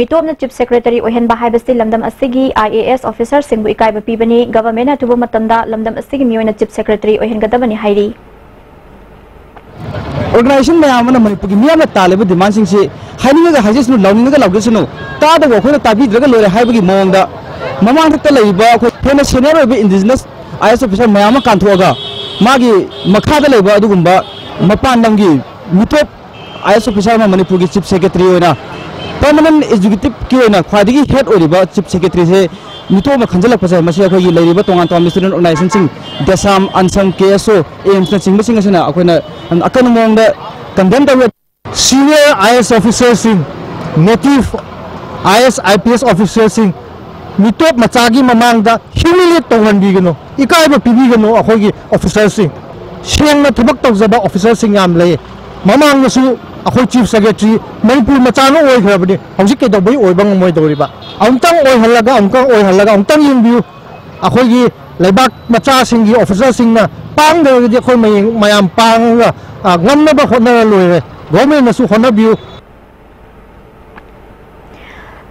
ꯃꯤꯇꯣꯞꯅ ꯆꯤꯐ ꯁꯦꯀ꯭ꯔꯦꯇꯔꯤ ꯑꯣꯏꯍꯟꯕ ꯍꯥꯏꯕꯁꯤ ꯂꯝꯗꯝ ꯑꯁꯤꯒꯤ ꯑꯥꯏ ꯑꯦ ꯑꯦꯁ ꯑꯣꯐꯤꯁꯥꯔꯁꯤꯡꯕꯨ ꯏꯀꯥꯏꯕ ꯄꯤꯕꯅꯤ꯫ ꯒꯚꯔꯟꯃꯦꯟꯠꯅ ꯑꯊꯨꯕ ꯃꯇꯝꯗ ꯂꯝꯗꯝ ꯑꯁꯤꯒꯤ ꯃꯤꯑꯣꯏꯅ ꯆꯤꯐ ꯁꯦꯀ꯭ꯔꯦꯇꯔꯤ ꯑꯣꯏꯍꯟꯒꯗꯕꯅꯤ ꯍꯥꯏꯔꯤ꯫ ꯑꯣꯔꯒꯅꯥꯏꯖꯦꯁꯟ ꯃꯌꯥꯝ ꯑꯃꯅ ꯃꯅꯤꯄꯨꯔꯒꯤ ꯃꯤꯌꯥꯝꯅ ꯇꯥꯜꯂꯤꯕ ꯗꯤꯃꯥꯟꯁꯤꯡꯁꯤ ꯍꯥꯏꯅꯤꯡꯉꯒ ꯍꯥꯏꯖꯁꯅꯨ, ꯂꯥꯎꯅꯤꯡꯉꯒ ꯂꯥꯎꯖꯁꯅꯨ, ꯇꯥꯗꯕ ꯑꯩꯈꯣꯏꯅ ꯇꯥꯕꯤꯗ꯭ꯔꯒ ꯂꯣꯏꯔꯦ ꯍꯥꯏꯕꯒꯤ ꯃꯑꯣꯡꯗ ꯃꯃꯥꯡꯊꯛꯇ ꯂꯩꯔꯤꯕ ꯑꯩꯈꯣꯏ ꯍꯦꯟꯅ ꯁꯦꯅꯤꯌꯔ ꯑꯣꯏꯕ ꯏꯟꯗꯤꯖꯤꯅꯁ ꯑꯥꯏ ꯑꯦꯁ ꯑꯣꯐꯤꯁꯥꯔ ꯃꯌꯥꯝ ꯑꯃ ꯀꯥꯟꯊꯣꯛꯑꯒ ꯃꯥꯒꯤ ꯃꯈꯥꯗ ꯂꯩꯕ ꯑꯗꯨꯒꯨꯝꯕ ꯃꯄꯥꯟ ꯂꯝꯒꯤ ꯃꯤꯇꯣꯞ ꯑꯥꯏ ꯑꯦꯁ ꯑꯣꯐꯤꯁꯥꯔ ꯑꯃ ꯃꯅꯤꯄꯨꯔꯒꯤ ꯆꯤꯐ ꯁꯦꯀ꯭ꯔꯦꯇꯔꯤ ꯑꯣꯏꯅ, ꯄꯔꯃꯅꯦꯟ ꯑꯦꯛꯖꯤꯀ꯭ꯌꯨꯇꯤꯚꯀꯤ ꯑꯣꯏꯅ ꯈ꯭ꯋꯥꯏꯗꯒꯤ ꯍꯦꯗ ꯑꯣꯏꯔꯤꯕ ꯆꯤꯐ ꯁꯦꯀ꯭ꯔꯦꯇꯔꯤꯁꯦ ꯃꯤꯇꯣꯞ ꯑꯃ ꯈꯟꯖꯤꯜꯂꯛꯄꯁꯦ, ꯃꯁꯤ ꯑꯩꯈꯣꯏꯒꯤ ꯂꯩꯔꯤꯕ ꯇꯣꯉꯥꯟ ꯇꯣꯉꯥꯟꯕ ꯁ꯭ꯇꯨꯗꯦꯟꯠ ꯑꯣꯔꯒꯅꯥꯏꯖꯦꯁꯟꯁꯤꯡ, ꯗꯦꯁꯥꯝ, ꯑꯟꯁꯝ, ꯀꯦ ꯑꯦꯁ ꯑꯣ, ꯑꯦꯝꯁꯅꯆꯤꯡꯕꯁꯤꯡ ꯑꯁꯤꯅ ꯑꯩꯈꯣꯏꯅ ꯌꯥꯝꯅ ꯑꯀꯟꯕ ꯃꯑꯣꯡꯗ ꯀꯟꯗꯦꯝ ꯇꯧꯏ꯫ Senior I S ꯑꯣꯐꯤꯁꯥꯔꯁꯤꯡ, native I S, I P S ꯑꯣꯐꯤꯁꯥꯔꯁꯤꯡ ꯃꯤꯇꯣꯞ ꯃꯆꯥꯒꯤ ꯃꯃꯥꯡꯗ ꯍ꯭ꯌꯨꯃꯤꯂꯤꯌꯦꯠ ꯇꯧꯍꯟꯕꯤꯒꯅꯨ, ꯏꯀꯥꯏꯕ ꯄꯤꯕꯤꯒꯅꯨ꯫ ꯑꯩꯈꯣꯏꯒꯤ ꯑꯣꯐꯤꯁꯥꯔꯁꯤꯡ, ꯁꯦꯡꯅ ꯊꯕꯛ ꯇꯧꯖꯕ ꯑꯣꯐꯤꯁꯥꯔꯁꯤꯡ ꯌꯥꯝ ꯂꯩ꯫ ꯃꯃꯥꯡꯗꯁꯨ ꯑꯩꯈꯣꯏ ꯆꯤꯐ ꯁꯦꯀ꯭ꯔꯦꯇꯔꯤ ꯃꯅꯤꯄꯨꯔ ꯃꯆꯥꯅ ꯑꯣꯏꯈ꯭ꯔꯕꯅꯤ, ꯍꯧꯖꯤꯛ ꯀꯩꯗꯧꯕꯩ ꯑꯣꯏꯕ ꯉꯝꯃꯣꯏꯗꯧꯔꯤꯕ? ꯑꯃꯨꯛꯇꯪ ꯑꯣꯏꯍꯜꯂꯒ, ꯑꯃꯨꯛꯇꯪ ꯑꯣꯏꯍꯜꯂꯒ, ꯑꯃꯨꯛꯇꯪ ꯌꯦꯡꯕꯤꯌꯨ꯫ ꯑꯩꯈꯣꯏꯒꯤ ꯂꯩꯕꯥꯛ ꯃꯆꯥꯁꯤꯡꯒꯤ ꯑꯣꯐꯤꯁꯥꯔꯁꯤꯡꯅ ꯄꯥꯡꯗ꯭ꯔꯒꯗꯤ ꯑꯩꯈꯣꯏ ꯃꯌꯦꯡ-, ꯃꯌꯥꯝ ꯄꯥꯡꯉꯒ, ꯑ, ꯉꯝꯅꯕ ꯍꯣꯠꯅꯔ ꯂꯣꯏꯔꯦ꯫ ꯒꯣꯔꯃꯦꯟꯅꯁꯨ ꯍꯣꯠꯅꯕꯤꯌꯨ꯫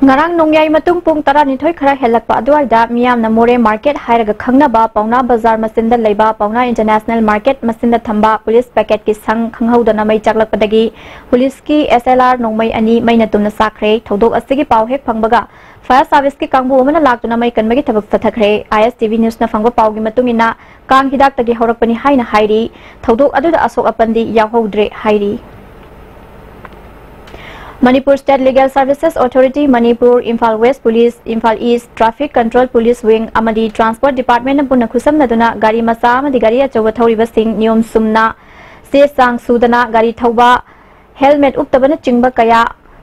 ꯉꯔꯥꯡ ꯅꯣꯡꯌꯥꯏ ꯃꯇꯨꯡ ꯄꯨꯡ ꯇꯔꯥꯅꯤꯊꯣꯏ ꯈꯔ ꯍꯦꯜꯂꯛꯄ ꯑꯗꯨꯋꯥꯏꯗ ꯃꯤꯌꯥꯝꯅ ꯃꯣꯔꯦ ꯃꯥꯔꯀꯦꯠ ꯍꯥꯏꯔꯒ ꯈꯪꯅꯕ ꯄꯥꯎꯅꯥ ꯕꯖꯥꯔ ꯃꯆꯤꯟꯗ ꯂꯩꯕ ꯄꯥꯎꯅꯥ ꯏꯟꯇꯔꯅꯦꯁꯅꯦꯜ ꯃꯥꯔꯀꯦꯠ ꯃꯆꯤꯟꯗ ꯊꯝꯕ ꯄꯨꯂꯤꯁ ꯄꯦꯀꯦꯠꯀꯤ ꯁꯪ ꯈꯪꯍꯧꯗꯅ ꯃꯩ ꯆꯥꯛꯂꯛꯄꯗꯒꯤ ꯄꯨꯂꯤꯁꯀꯤ ꯑꯦꯁ ꯑꯦꯜ ꯑꯥꯔ ꯅꯣꯡꯃꯩ ꯑꯅꯤ ꯃꯩꯅ ꯇꯨꯝꯅ ꯆꯥꯛꯈ꯭ꯔꯦ꯫ ꯊꯧꯗꯣꯛ ꯑꯁꯤꯒꯤ ꯄꯥꯎ ꯍꯦꯛ ꯐꯪꯕꯒ ꯐꯥꯌꯔ ꯁꯥꯔꯚꯤꯁꯀꯤ ꯀꯥꯡꯕꯨ ꯑꯃꯅ ꯂꯥꯛꯇꯨꯅ ꯃꯩ ꯀꯟꯕꯒꯤ ꯊꯕꯛ ꯆꯠꯊꯈ꯭ꯔꯦ꯫ ꯑꯥꯏ ꯑꯦꯁ ꯇꯤ ꯚꯤ ꯅ꯭ꯌꯨꯁꯅ ꯐꯪꯕ ꯄꯥꯎꯒꯤ ꯃꯇꯨꯡ ꯏꯟꯅ, ꯀꯥꯡ ꯍꯤꯗꯥꯛꯇꯒꯤ ꯍꯧꯔꯛꯄꯅꯤ ꯍꯥꯏꯅ ꯍꯥꯏꯔꯤ꯫ ꯊꯧꯗꯣꯛ ꯑꯗꯨꯗ ꯑꯁꯣꯛ ꯑꯄꯟꯗꯤ ꯌꯥꯎꯍꯧꯗ꯭ꯔꯦ ꯍꯥꯏꯔꯤ꯫ Manipur state legal services authority, Manipur, Imphal west police, Imphal east traffic control police wing ꯑꯃꯗꯤ ꯇ꯭ꯔꯥꯟꯁꯄꯣꯔꯠ ꯗꯤꯄꯥꯔꯠꯃꯦꯟꯠꯅ ꯄꯨꯟꯅ ꯈꯨꯠꯁꯝꯅꯗꯨꯅ ꯒꯥꯔꯤ ꯃꯆꯥ ꯑꯃꯗꯤ ꯒꯥꯔꯤ ꯑꯆꯧꯕ ꯊꯧꯔꯤꯕꯁꯤꯡ ꯅꯤꯌꯣꯝ ꯆꯨꯝꯅ ꯆꯦ ꯆꯥꯡ ꯁꯨꯗꯅ ꯒꯥꯔꯤ ꯊꯧꯕ, ꯍꯦꯜꯃꯦꯠ ꯎꯞꯇꯕꯅꯆꯤꯡꯕ ꯀꯌꯥ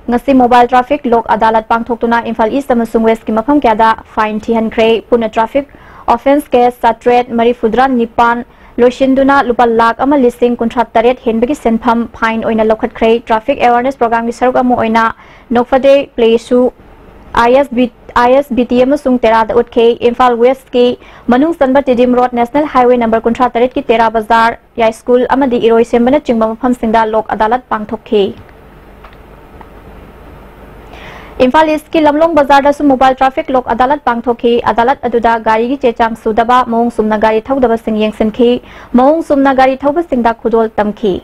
ꯉꯁꯤ ꯃꯣꯕꯥꯏꯜ ꯇ꯭ꯔꯥꯐꯤꯛ ꯂꯣꯛ ꯑꯗꯥꯂꯠ ꯄꯥꯡꯊꯣꯛꯇꯨꯅ ꯏꯝꯐꯥꯜ ꯏꯁ ꯑꯃꯁꯨꯡ ꯋꯦꯁꯀꯤ ꯃꯐꯝ ꯀꯌꯥꯗ ꯐꯥꯏꯟ ꯊꯤꯍꯟꯈ꯭ꯔꯦ꯫ ꯄꯨꯟꯅ ꯇ꯭ꯔꯥꯐꯤꯛ ꯑꯣꯐꯦꯟꯁ ꯀꯦꯁ ꯆꯥꯇ꯭ꯔꯦꯠ ꯃꯔꯤꯐꯨꯇꯔꯥ ꯅꯤꯄꯥꯟ ꯂꯣꯏꯁꯤꯟꯗꯨꯅ ꯂꯨꯄꯥ ꯂꯥꯈ ꯑꯃ ꯂꯤꯁꯤꯡ ꯀꯨꯟꯊ꯭ꯔꯥ ꯇꯔꯦꯠ ꯍꯦꯟꯕꯒꯤ ꯁꯦꯟꯐꯝ ꯐꯥꯏꯟ ꯑꯣꯏꯅ ꯂꯧꯈꯠꯈ꯭ꯔꯦ꯫ ꯇ꯭ꯔꯥꯐꯤꯛ ꯑꯦꯋꯥꯔꯅꯦꯁ ꯄ꯭ꯔꯣꯒ꯭ꯔꯥꯝꯒꯤ ꯁꯔꯨꯛ ꯑꯃ ꯑꯣꯏꯅ ꯅꯣꯛꯐꯗꯦ ꯄ꯭ꯂꯦꯁꯨ, ꯑꯥꯏ ꯑꯦꯁ ꯕꯤ, ꯑꯥꯏ ꯑꯦꯁ ꯕꯤ ꯇꯤ ꯑꯃꯁꯨꯡ ꯇꯦꯔꯥꯗ ꯎꯠꯈꯤ꯫ ꯏꯝꯐꯥꯜ ꯋꯦꯁꯀꯤ ꯃꯅꯨꯡ ꯆꯟꯕ Tiddim road, national highway number ꯀꯨꯟꯊ꯭ꯔꯥ ꯇꯔꯦꯠꯀꯤ ꯇꯦꯔꯥ ꯕꯖꯥꯔ, ꯌꯥꯏꯁ꯭ꯀꯨꯜ ꯑꯃꯗꯤ ꯏꯔꯣꯏꯁꯦꯝꯕꯅꯆꯤꯡꯕ ꯃꯐꯝꯁꯤꯡꯗ ꯂꯣꯛ ꯑꯗꯥꯂꯠ ꯄꯥꯡꯊꯣꯛꯈꯤ꯫ ꯏꯝꯐꯥꯜ ꯏꯁꯀꯤ ꯂꯝꯂꯣꯡ ꯕꯖꯥꯔꯗꯁꯨ ꯃꯣꯕꯥꯏꯜ ꯇ꯭ꯔꯥꯐꯤꯛ ꯂꯣꯛ ꯑꯗꯥꯂꯠ ꯄꯥꯡꯊꯣꯛꯈꯤ꯫ ꯑꯗꯥꯂꯠ ꯑꯗꯨꯗ ꯒꯥꯔꯤꯒꯤ ꯆꯦ ꯆꯥꯡ ꯁꯨꯗꯕ, ꯃꯑꯣꯡ ꯆꯨꯝꯅ ꯒꯥꯔꯤ ꯊꯧꯗꯕꯁꯤꯡ ꯌꯦꯡꯁꯤꯟꯈꯤ꯫ ꯃꯑꯣꯡ ꯆꯨꯝꯅ ꯒꯥꯔꯤ ꯊꯧꯕꯁꯤꯡꯗ ꯈꯨꯗꯣꯜ ꯇꯝꯈꯤ꯫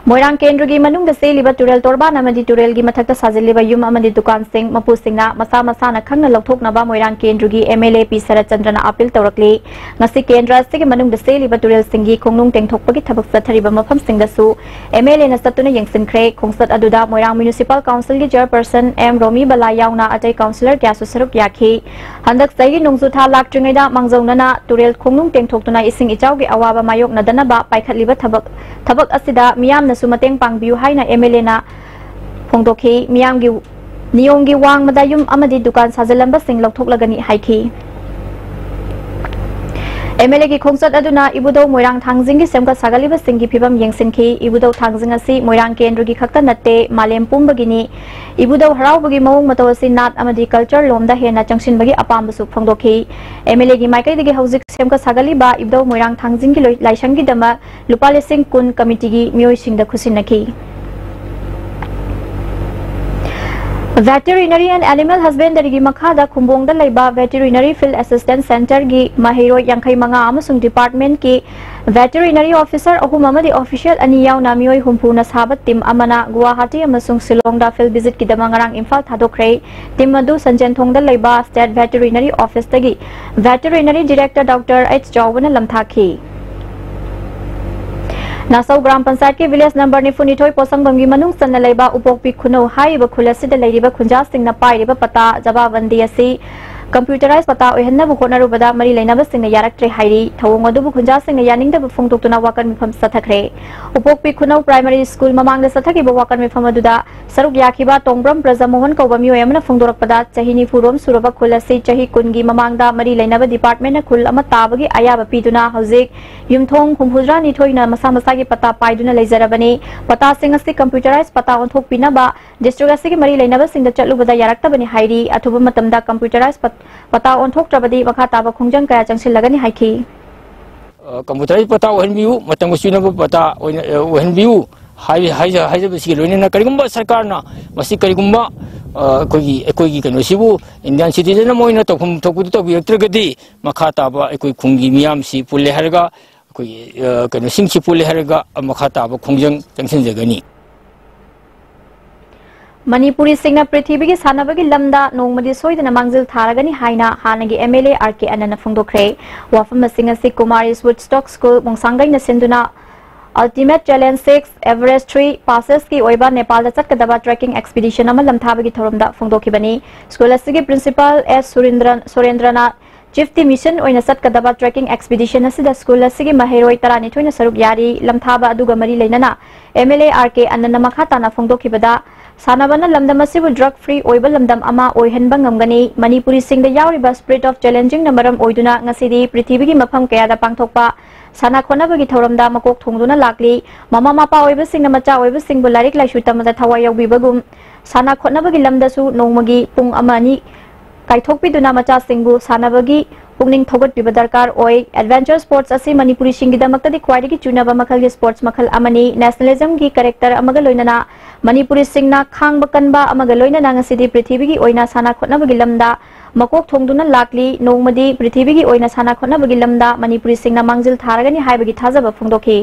ꯃꯣꯏꯔꯥꯡ ꯀꯦꯟꯗ꯭ꯔꯒꯤ ꯃꯅꯨꯡꯗ ꯆꯦꯜꯂꯤꯕ ꯇꯨꯔꯦꯜ ꯇꯣꯔꯕꯥꯟ ꯑꯃꯗꯤ ꯇꯨꯔꯦꯜꯒꯤ ꯃꯊꯛꯇ ꯁꯥꯖꯤꯜꯂꯤꯕ ꯌꯨꯝ ꯑꯃꯗꯤ ꯗꯨꯀꯥꯟꯁꯤꯡ ꯃꯄꯨꯁꯤꯡꯅ ꯃꯁꯥ ꯃꯁꯥꯅ ꯈꯪꯅ ꯂꯧꯊꯣꯛꯅꯕ ꯃꯣꯏꯔꯥꯡ ꯀꯦꯟꯗ꯭ꯔꯒꯤ M L A P ꯁꯔꯠꯆꯟꯗ꯭ꯔꯅ appeal ꯇꯧꯔꯛꯂꯤ꯫ ꯉꯁꯤ ꯀꯦꯟꯗ꯭ꯔ ꯑꯁꯤꯒꯤ ꯃꯅꯨꯡꯗ ꯆꯦꯜꯂꯤꯕ ꯇꯨꯔꯦꯜꯁꯤꯡꯒꯤ ꯈꯣꯡꯅꯨꯡ ꯇꯦꯡꯊꯣꯛꯄꯒꯤ ꯊꯕꯛ ꯆꯠꯊꯔꯤꯕ ꯃꯐꯝꯁꯤꯡꯗꯁꯨ M L A ꯅ ꯆꯠꯇꯨꯅ ꯌꯦꯡꯁꯤꯟꯈ꯭ꯔꯦ꯫ ꯈꯣꯡꯆꯠ ꯑꯗꯨꯗ ꯃꯣꯏꯔꯥꯡ Municipal Council ꯒꯤ Chairperson M ꯔꯣꯃꯤꯕꯂꯥ ꯌꯥꯎꯅ ꯑꯇꯩ councillor ꯀꯌꯥꯁꯨ ꯁꯔꯨꯛ ꯌꯥꯈꯤ꯫ ꯍꯟꯗꯛ ꯆꯍꯤꯒꯤ ꯅꯣꯡꯖꯨ ꯊꯥ ꯂꯥꯛꯇ꯭ꯔꯤꯉꯩꯗ ꯃꯥꯡꯖꯧꯅꯅ ꯇꯨꯔꯦꯜ ꯈꯣꯡꯅꯨꯡ ꯇꯦꯡꯊꯣꯛꯇꯨꯅ ꯏꯁꯤꯡ ꯏꯆꯥꯎꯒꯤ ꯑꯋꯥꯕ ꯃꯥꯌꯣꯛꯅꯗꯅꯕ ꯄꯥꯏꯈꯠꯂꯤꯕ ꯊꯕꯛ, ꯊꯕꯛ ꯑꯁꯤꯗ ꯃꯤꯌꯥꯝꯅꯁꯨ ꯃꯇꯦꯡ ꯄꯥꯡꯕꯤꯌꯨ ꯍꯥꯏꯅ M L A ꯅ ꯐꯣꯡꯗꯣꯛꯈꯤ꯫ ꯃꯤꯌꯥꯝꯒꯤ ꯅꯤꯌꯣꯝꯒꯤ ꯋꯥꯡꯃꯗ ꯌꯨꯝ ꯑꯃꯗꯤ ꯗꯨꯀꯥꯟ ꯁꯥꯖꯤꯜꯂꯝꯕꯁꯤꯡ ꯂꯧꯊꯣꯛꯂꯒꯅꯤ ꯍꯥꯏꯈꯤ꯫ M L A ꯒꯤ ꯈꯣꯡꯆꯠ ꯑꯗꯨꯅ ꯏꯕꯨꯙꯧ ꯃꯣꯏꯔꯥꯡ ꯊꯥꯡꯖꯤꯡꯒꯤ ꯁꯦꯝꯒꯠ ꯁꯥꯒꯠꯂꯤꯕꯁꯤꯡꯒꯤ ꯐꯤꯕꯝ ꯌꯦꯡꯁꯤꯟꯈꯤ꯫ ꯏꯕꯨꯙꯧ ꯊꯥꯡꯖꯤꯡ ꯑꯁꯤ ꯃꯣꯏꯔꯥꯡ ꯀꯦꯟꯗ꯭ꯔꯒꯤ ꯈꯛꯇ ꯅꯠꯇꯦ, ꯃꯥꯂꯦꯝ ꯄꯨꯝꯕꯒꯤꯅꯤ꯫ ꯏꯕꯨꯙꯧ ꯍꯔꯥꯎꯕꯒꯤ ꯃꯑꯣꯡ ꯃꯇꯧ ꯑꯁꯤ ꯅꯥꯠ ꯑꯃꯗꯤ culture ꯂꯣꯝꯗ ꯍꯦꯟꯅ ꯆꯪꯁꯤꯟꯕꯒꯤ ꯑꯄꯥꯝꯕꯁꯨ ꯐꯣꯡꯗꯣꯛꯈꯤ꯫ M L A ꯒꯤ ꯃꯥꯏꯀꯩꯗꯒꯤ ꯍꯧꯖꯤꯛ ꯁꯦꯝꯒꯠ ꯁꯥꯒꯠꯂꯤꯕ ꯏꯕꯨꯙꯧ ꯃꯣꯏꯔꯥꯡ ꯊꯥꯡꯖꯤꯡꯒꯤ ꯂꯣꯏ-, ꯂꯥꯏꯁꯪꯒꯤꯗꯃꯛ ꯂꯨꯄꯥ ꯂꯤꯁꯤꯡ ꯀꯨꯟ committee ꯒꯤ ꯃꯤꯑꯣꯏꯁꯤꯡꯗ ꯈꯨꯠꯁꯤꯟꯅꯈꯤ꯫ Veterinary and Animal Husbandry ꯒꯤ ꯃꯈꯥꯗ ꯈꯨꯝꯕꯣꯡꯗ ꯂꯩꯕ Veterinary Field Assistance Centre ꯒꯤ ꯃꯍꯩꯔꯣꯏ ꯌꯥꯡꯈꯩ ꯃꯉꯥ ꯑꯃꯁꯨꯡ department ꯀꯤ veterinary officer ꯑꯍꯨꯝ ꯑꯃꯗꯤ official ꯑꯅꯤ ꯌꯥꯎꯅ ꯃꯤꯑꯣꯏ ꯍꯨꯝꯐꯨꯅ ꯁꯥꯕ team ꯑꯃꯅ ꯒꯨꯋꯥꯍꯥꯇꯤ ꯑꯃꯁꯨꯡ ꯁꯤꯂꯣꯡꯗ field visit ꯀꯤꯗꯃꯛ ꯉꯔꯥꯡ ꯏꯝꯐꯥꯜ ꯊꯥꯗꯣꯛꯈ꯭ꯔꯦ꯫ Team ꯑꯗꯨ ꯁꯟꯖꯦꯟꯊꯣꯡꯗ ꯂꯩꯕ State Veterinary Office ꯇꯒꯤ Veterinary Director Doctor H ꯆꯥꯎꯕꯅ ꯂꯝꯊꯥꯈꯤ꯫ ꯅꯥꯁꯧ ꯒ꯭ꯔꯥꯝ ꯄꯟꯆꯥꯌꯠꯀꯤ village number ꯅꯤꯐꯨꯅꯤꯊꯣꯏ ꯄꯣꯠꯁꯪꯕꯝꯒꯤ ꯃꯅꯨꯡ ꯆꯟꯅ ꯂꯩꯕ ꯎꯄꯣꯛꯄꯤ ꯈꯨꯅꯧ ꯍꯥꯏꯔꯤꯕ ꯈꯨꯜ ꯑꯁꯤꯗ ꯂꯩꯔꯤꯕ ꯈꯨꯟꯖꯥꯁꯤꯡꯅ ꯄꯥꯏꯔꯤꯕ ꯄꯇꯥ ꯖꯃꯥꯕꯟꯗꯤ ꯑꯁꯤ computerized ꯄꯇꯥ ꯑꯣꯏꯍꯟꯅꯕ ꯍꯣꯠꯅꯔꯨꯕꯗ ꯃꯔꯤ ꯂꯩꯅꯕꯁꯤꯡꯅ ꯌꯥꯔꯛꯇ꯭ꯔꯦ ꯍꯥꯏꯔꯤ꯫ ꯊꯧꯑꯣꯡ ꯑꯗꯨꯕꯨ ꯈꯨꯟꯖꯥꯁꯤꯡꯅ ꯌꯥꯅꯤꯡꯗꯕ ꯐꯣꯡꯗꯣꯛꯇꯨꯅ ꯋꯥꯀꯠ ꯃꯤꯐꯝ ꯆꯠꯊꯈ꯭ꯔꯦ꯫ ꯎꯄꯣꯛꯄꯤ ꯈꯨꯅꯧ Primary School ꯃꯃꯥꯡꯗ ꯆꯠꯊꯈꯤꯕ ꯋꯥꯀꯠ ꯃꯤꯐꯝ ꯑꯗꯨꯗ ꯁꯔꯨꯛ ꯌꯥꯈꯤꯕ ꯇꯣꯡꯕ꯭ꯔꯝ ꯕ꯭ꯔꯖꯃꯣꯍꯟ ꯀꯧꯕ ꯃꯤꯑꯣꯏ ꯑꯃꯅ ꯐꯣꯡꯗꯣꯔꯛꯄꯗ, ꯆꯍꯤ ꯅꯤꯐꯨ ꯔꯣꯝ ꯁꯨꯔꯕ ꯈꯨꯜ ꯑꯁꯤ ꯆꯍꯤ ꯀꯨꯟꯒꯤ ꯃꯃꯥꯡꯗ ꯃꯔꯤ ꯂꯩꯅꯕ department ꯅ ꯈꯨꯜ ꯑꯃ ꯇꯥꯕꯒꯤ ꯑꯌꯥꯕ ꯄꯤꯗꯨꯅ ꯍꯧꯖꯤꯛ ꯌꯨꯝꯊꯣꯡ ꯍꯨꯝꯐꯨꯇꯔꯥ ꯅꯤꯊꯣꯏꯅ ꯃꯁꯥ ꯃꯁꯥꯒꯤ ꯄꯇꯥ ꯄꯥꯏꯗꯨꯅ ꯂꯩꯖꯔꯕꯅꯤ꯫ ꯄꯇꯥꯁꯤꯡ ꯑꯁꯤ computerized ꯄꯇꯥ ꯑꯣꯟꯊꯣꯛꯄꯤꯅꯕ district ꯑꯁꯤꯒꯤ ꯃꯔꯤ ꯂꯩꯅꯕꯁꯤꯡꯗ ꯆꯠꯂꯨꯕꯗ ꯌꯥꯔꯛꯇꯕꯅꯤ ꯍꯥꯏꯔꯤ꯫ ꯑꯊꯨꯕ ꯃꯇꯝꯗ computerized ꯄꯠ-, ꯄꯇꯥ ꯑꯣꯟꯊꯣꯛꯇ꯭ꯔꯕꯗꯤ ꯃꯈꯥ ꯇꯥꯕ ꯈꯣꯡꯖꯪ ꯀꯌꯥ ꯆꯪꯁꯤꯜꯂꯒꯅꯤ ꯍꯥꯏꯈꯤ꯫ ꯑ, computerized ꯄꯇꯥ ꯑꯣꯏꯍꯟꯕꯤꯌꯨ, ꯃꯇꯝꯒ ꯆꯨꯅꯕ ꯄꯇꯥ ꯑꯣꯏꯅ, ꯑ, ꯑꯣꯏꯍꯟꯕꯤꯌꯨ ꯍꯥꯏ-, ꯍꯥꯏꯖ-, ꯍꯥꯏꯖꯕꯁꯤꯒ ꯂꯣꯏꯅꯅ ꯀꯔꯤꯒꯨꯝꯕ ꯁꯔꯀꯥꯔꯅ ꯃꯁꯤ ꯀꯔꯤꯒꯨꯝꯕ, ꯑ, ꯑꯩꯈꯣꯏꯒꯤ, ꯑꯩꯈꯣꯏꯒꯤ ꯀꯩꯅꯣꯁꯤꯕꯨ Indian citizen ꯑꯃ ꯑꯣꯏꯅ ꯇꯧꯐꯝ ꯊꯣꯛꯄꯗꯨ ꯇꯧꯕꯤꯔꯛꯇ꯭ꯔꯒꯗꯤ ꯃꯈꯥ ꯇꯥꯕ ꯑꯩꯈꯣꯏ ꯈꯨꯟꯒꯤ ꯃꯤꯌꯥꯝꯁꯤ ꯄꯨꯜꯂꯦ ꯍꯥꯏꯔꯒ ꯑꯩꯈꯣꯏꯒꯤ, ꯑ, ꯀꯩꯅꯣꯁꯤꯡꯁꯤ ꯄꯨꯜꯂꯦ ꯍꯥꯏꯔꯒ ꯃꯈꯥ ꯇꯥꯕ ꯈꯣꯡꯖꯪ ꯆꯪꯁꯤꯟꯖꯒꯅꯤ꯫ ꯃꯅꯤꯄꯨꯔꯤꯁꯤꯡꯅ ꯄ꯭ꯔꯤꯊꯤꯕꯤꯒꯤ ꯁꯥꯟꯅꯕꯒꯤ ꯂꯝꯗ ꯅꯣꯡꯃꯗꯤ ꯁꯣꯏꯗꯅ ꯃꯥꯡꯖꯤꯜ ꯊꯥꯔꯒꯅꯤ ꯍꯥꯏꯅ ꯍꯥꯟꯅꯒꯤ M L A R K ꯑꯅꯟꯅ ꯐꯣꯡꯗꯣꯛꯈ꯭ꯔꯦ꯫ ꯋꯥꯐꯝ ꯑꯁꯤꯡ ꯑꯁꯤ ꯀꯨꯃꯥꯔ ꯏꯁꯋꯨꯠ ꯁ꯭ꯇꯣꯛ ꯁ꯭ꯀꯨꯜ ꯃꯣꯡꯁꯥꯡꯒꯩꯅ ꯁꯤꯟꯗꯨꯅ Ultimate Challenge six, Everest three, Passes-ꯀꯤ ꯑꯣꯏꯕ ꯅꯦꯄꯥꯜꯗ ꯆꯠꯀꯗꯕ trekking expedition ꯑꯃ ꯂꯝꯊꯥꯕꯒꯤ ꯊꯧꯔꯝꯗ ꯐꯣꯡꯗꯣꯛꯈꯤꯕꯅꯤ꯫ ꯁ꯭ꯀꯨꯜ ꯑꯁꯤꯒꯤ principal S ꯁꯨꯔꯦꯟꯗ꯭ꯔ-, ꯁꯨꯔꯦꯟꯗ꯭ꯔꯅ Chief-ꯀꯤ mission ꯑꯣꯏꯅ ꯆꯠꯀꯗꯕ trekking expedition ꯑꯁꯤꯗ ꯁ꯭ꯀꯨꯜ ꯑꯁꯤꯒꯤ ꯃꯍꯩꯔꯣꯏ ꯇꯔꯥꯅꯤꯊꯣꯏꯅ ꯁꯔꯨꯛ ꯌꯥꯔꯤ꯫ ꯂꯝꯊꯥꯕ ꯑꯗꯨꯒ ꯃꯔꯤ ꯂꯩꯅꯅ M L A R K ꯑꯅꯟꯅ ꯃꯈꯥ ꯇꯥꯅ ꯐꯣꯡꯗꯣꯛꯈꯤꯕꯗ, ꯁꯥꯟꯅꯕꯅ ꯂꯝꯗꯝ ꯑꯁꯤꯕꯨ drug free ꯑꯣꯏꯕ ꯂꯝꯗꯝ ꯑꯃ ꯑꯣꯏꯍꯟꯕ ꯉꯝꯒꯅꯤ꯫ ꯃꯅꯤꯄꯨꯔꯤꯁꯤꯡꯗ ꯌꯥꯎꯔꯤꯕ spirit of challenging-ꯅ ꯃꯔꯝ ꯑꯣꯏꯗꯨꯅ ꯉꯁꯤꯗꯤ ꯄ꯭ꯔꯤꯊꯤꯕꯤꯒꯤ ꯃꯐꯝ ꯀꯌꯥꯗ ꯄꯥꯡꯊꯣꯛꯄ ꯁꯥꯟꯅ ꯈꯣꯠꯅꯕꯒꯤ ꯊꯧꯔꯝꯗ ꯃꯀꯣꯛ ꯊꯣꯡꯗꯨꯅ ꯂꯥꯛꯂꯤ꯫ ꯃꯃꯥ ꯃꯄꯥ ꯑꯣꯏꯕꯁꯤꯡꯅ ꯃꯆꯥ ꯑꯣꯏꯕꯁꯤꯡꯕꯨ ꯂꯥꯏꯔꯤꯛ ꯂꯥꯏꯁꯨ ꯇꯝꯕꯗ ꯊꯋꯥꯏ ꯌꯥꯎꯕꯤꯕꯒꯨꯝ, ꯁꯥꯟꯅ ꯈꯣꯠꯅꯕꯒꯤ ꯂꯝꯗꯁꯨ ꯅꯣꯡꯃꯒꯤ ꯄꯨꯡ ꯑꯃ ꯑꯅꯤ ꯀꯥꯏꯊꯣꯛꯄꯤꯗꯨꯅ ꯃꯆꯥꯁꯤꯡꯕꯨ ꯁꯥꯟꯅꯕꯒꯤ ꯄꯨꯛꯅꯤꯡ ꯊꯧꯒꯠꯄꯤꯕ ꯗꯔꯀꯥꯔ ꯑꯣꯏ꯫ Adventure sports ꯑꯁꯤ ꯃꯅꯤꯄꯨꯔꯤꯁꯤꯡꯒꯤꯗꯃꯛꯇꯗꯤ ꯈ꯭ꯋꯥꯏꯗꯒꯤ ꯆꯨꯅꯕ ꯃꯈꯜꯒꯤ sports ꯃꯈꯜ ꯑꯃꯅꯤ꯫ Nationalism-ꯒꯤ character ꯑꯃꯒ ꯂꯣꯏꯅꯅ ꯃꯅꯤꯄꯨꯔꯤꯁꯤꯡꯅ ꯈꯥꯡꯕ ꯀꯟꯕ ꯑꯃꯒ ꯂꯣꯏꯅꯅ ꯉꯁꯤꯗꯤ ꯄ꯭ꯔꯤꯊꯤꯕꯤꯒꯤ ꯑꯣꯏꯅ ꯁꯥꯟꯅ ꯈꯣꯠꯅꯕꯒꯤ ꯂꯝꯗ ꯃꯀꯣꯛ ꯊꯣꯡꯗꯨꯅ ꯂꯥꯛꯂꯤ꯫ ꯅꯣꯡꯃꯗꯤ ꯄ꯭ꯔꯤꯊꯤꯕꯤꯒꯤ ꯑꯣꯏꯅ ꯁꯥꯟꯅ ꯈꯣꯠꯅꯕꯒꯤ ꯂꯝꯗ ꯃꯅꯤꯄꯨꯔꯤꯁꯤꯡꯅ ꯃꯥꯡꯖꯤꯜ ꯊꯥꯔꯒꯅꯤ ꯍꯥꯏꯕꯒꯤ ꯊꯥꯖꯕ ꯐꯣꯡꯗꯣꯛꯈꯤ꯫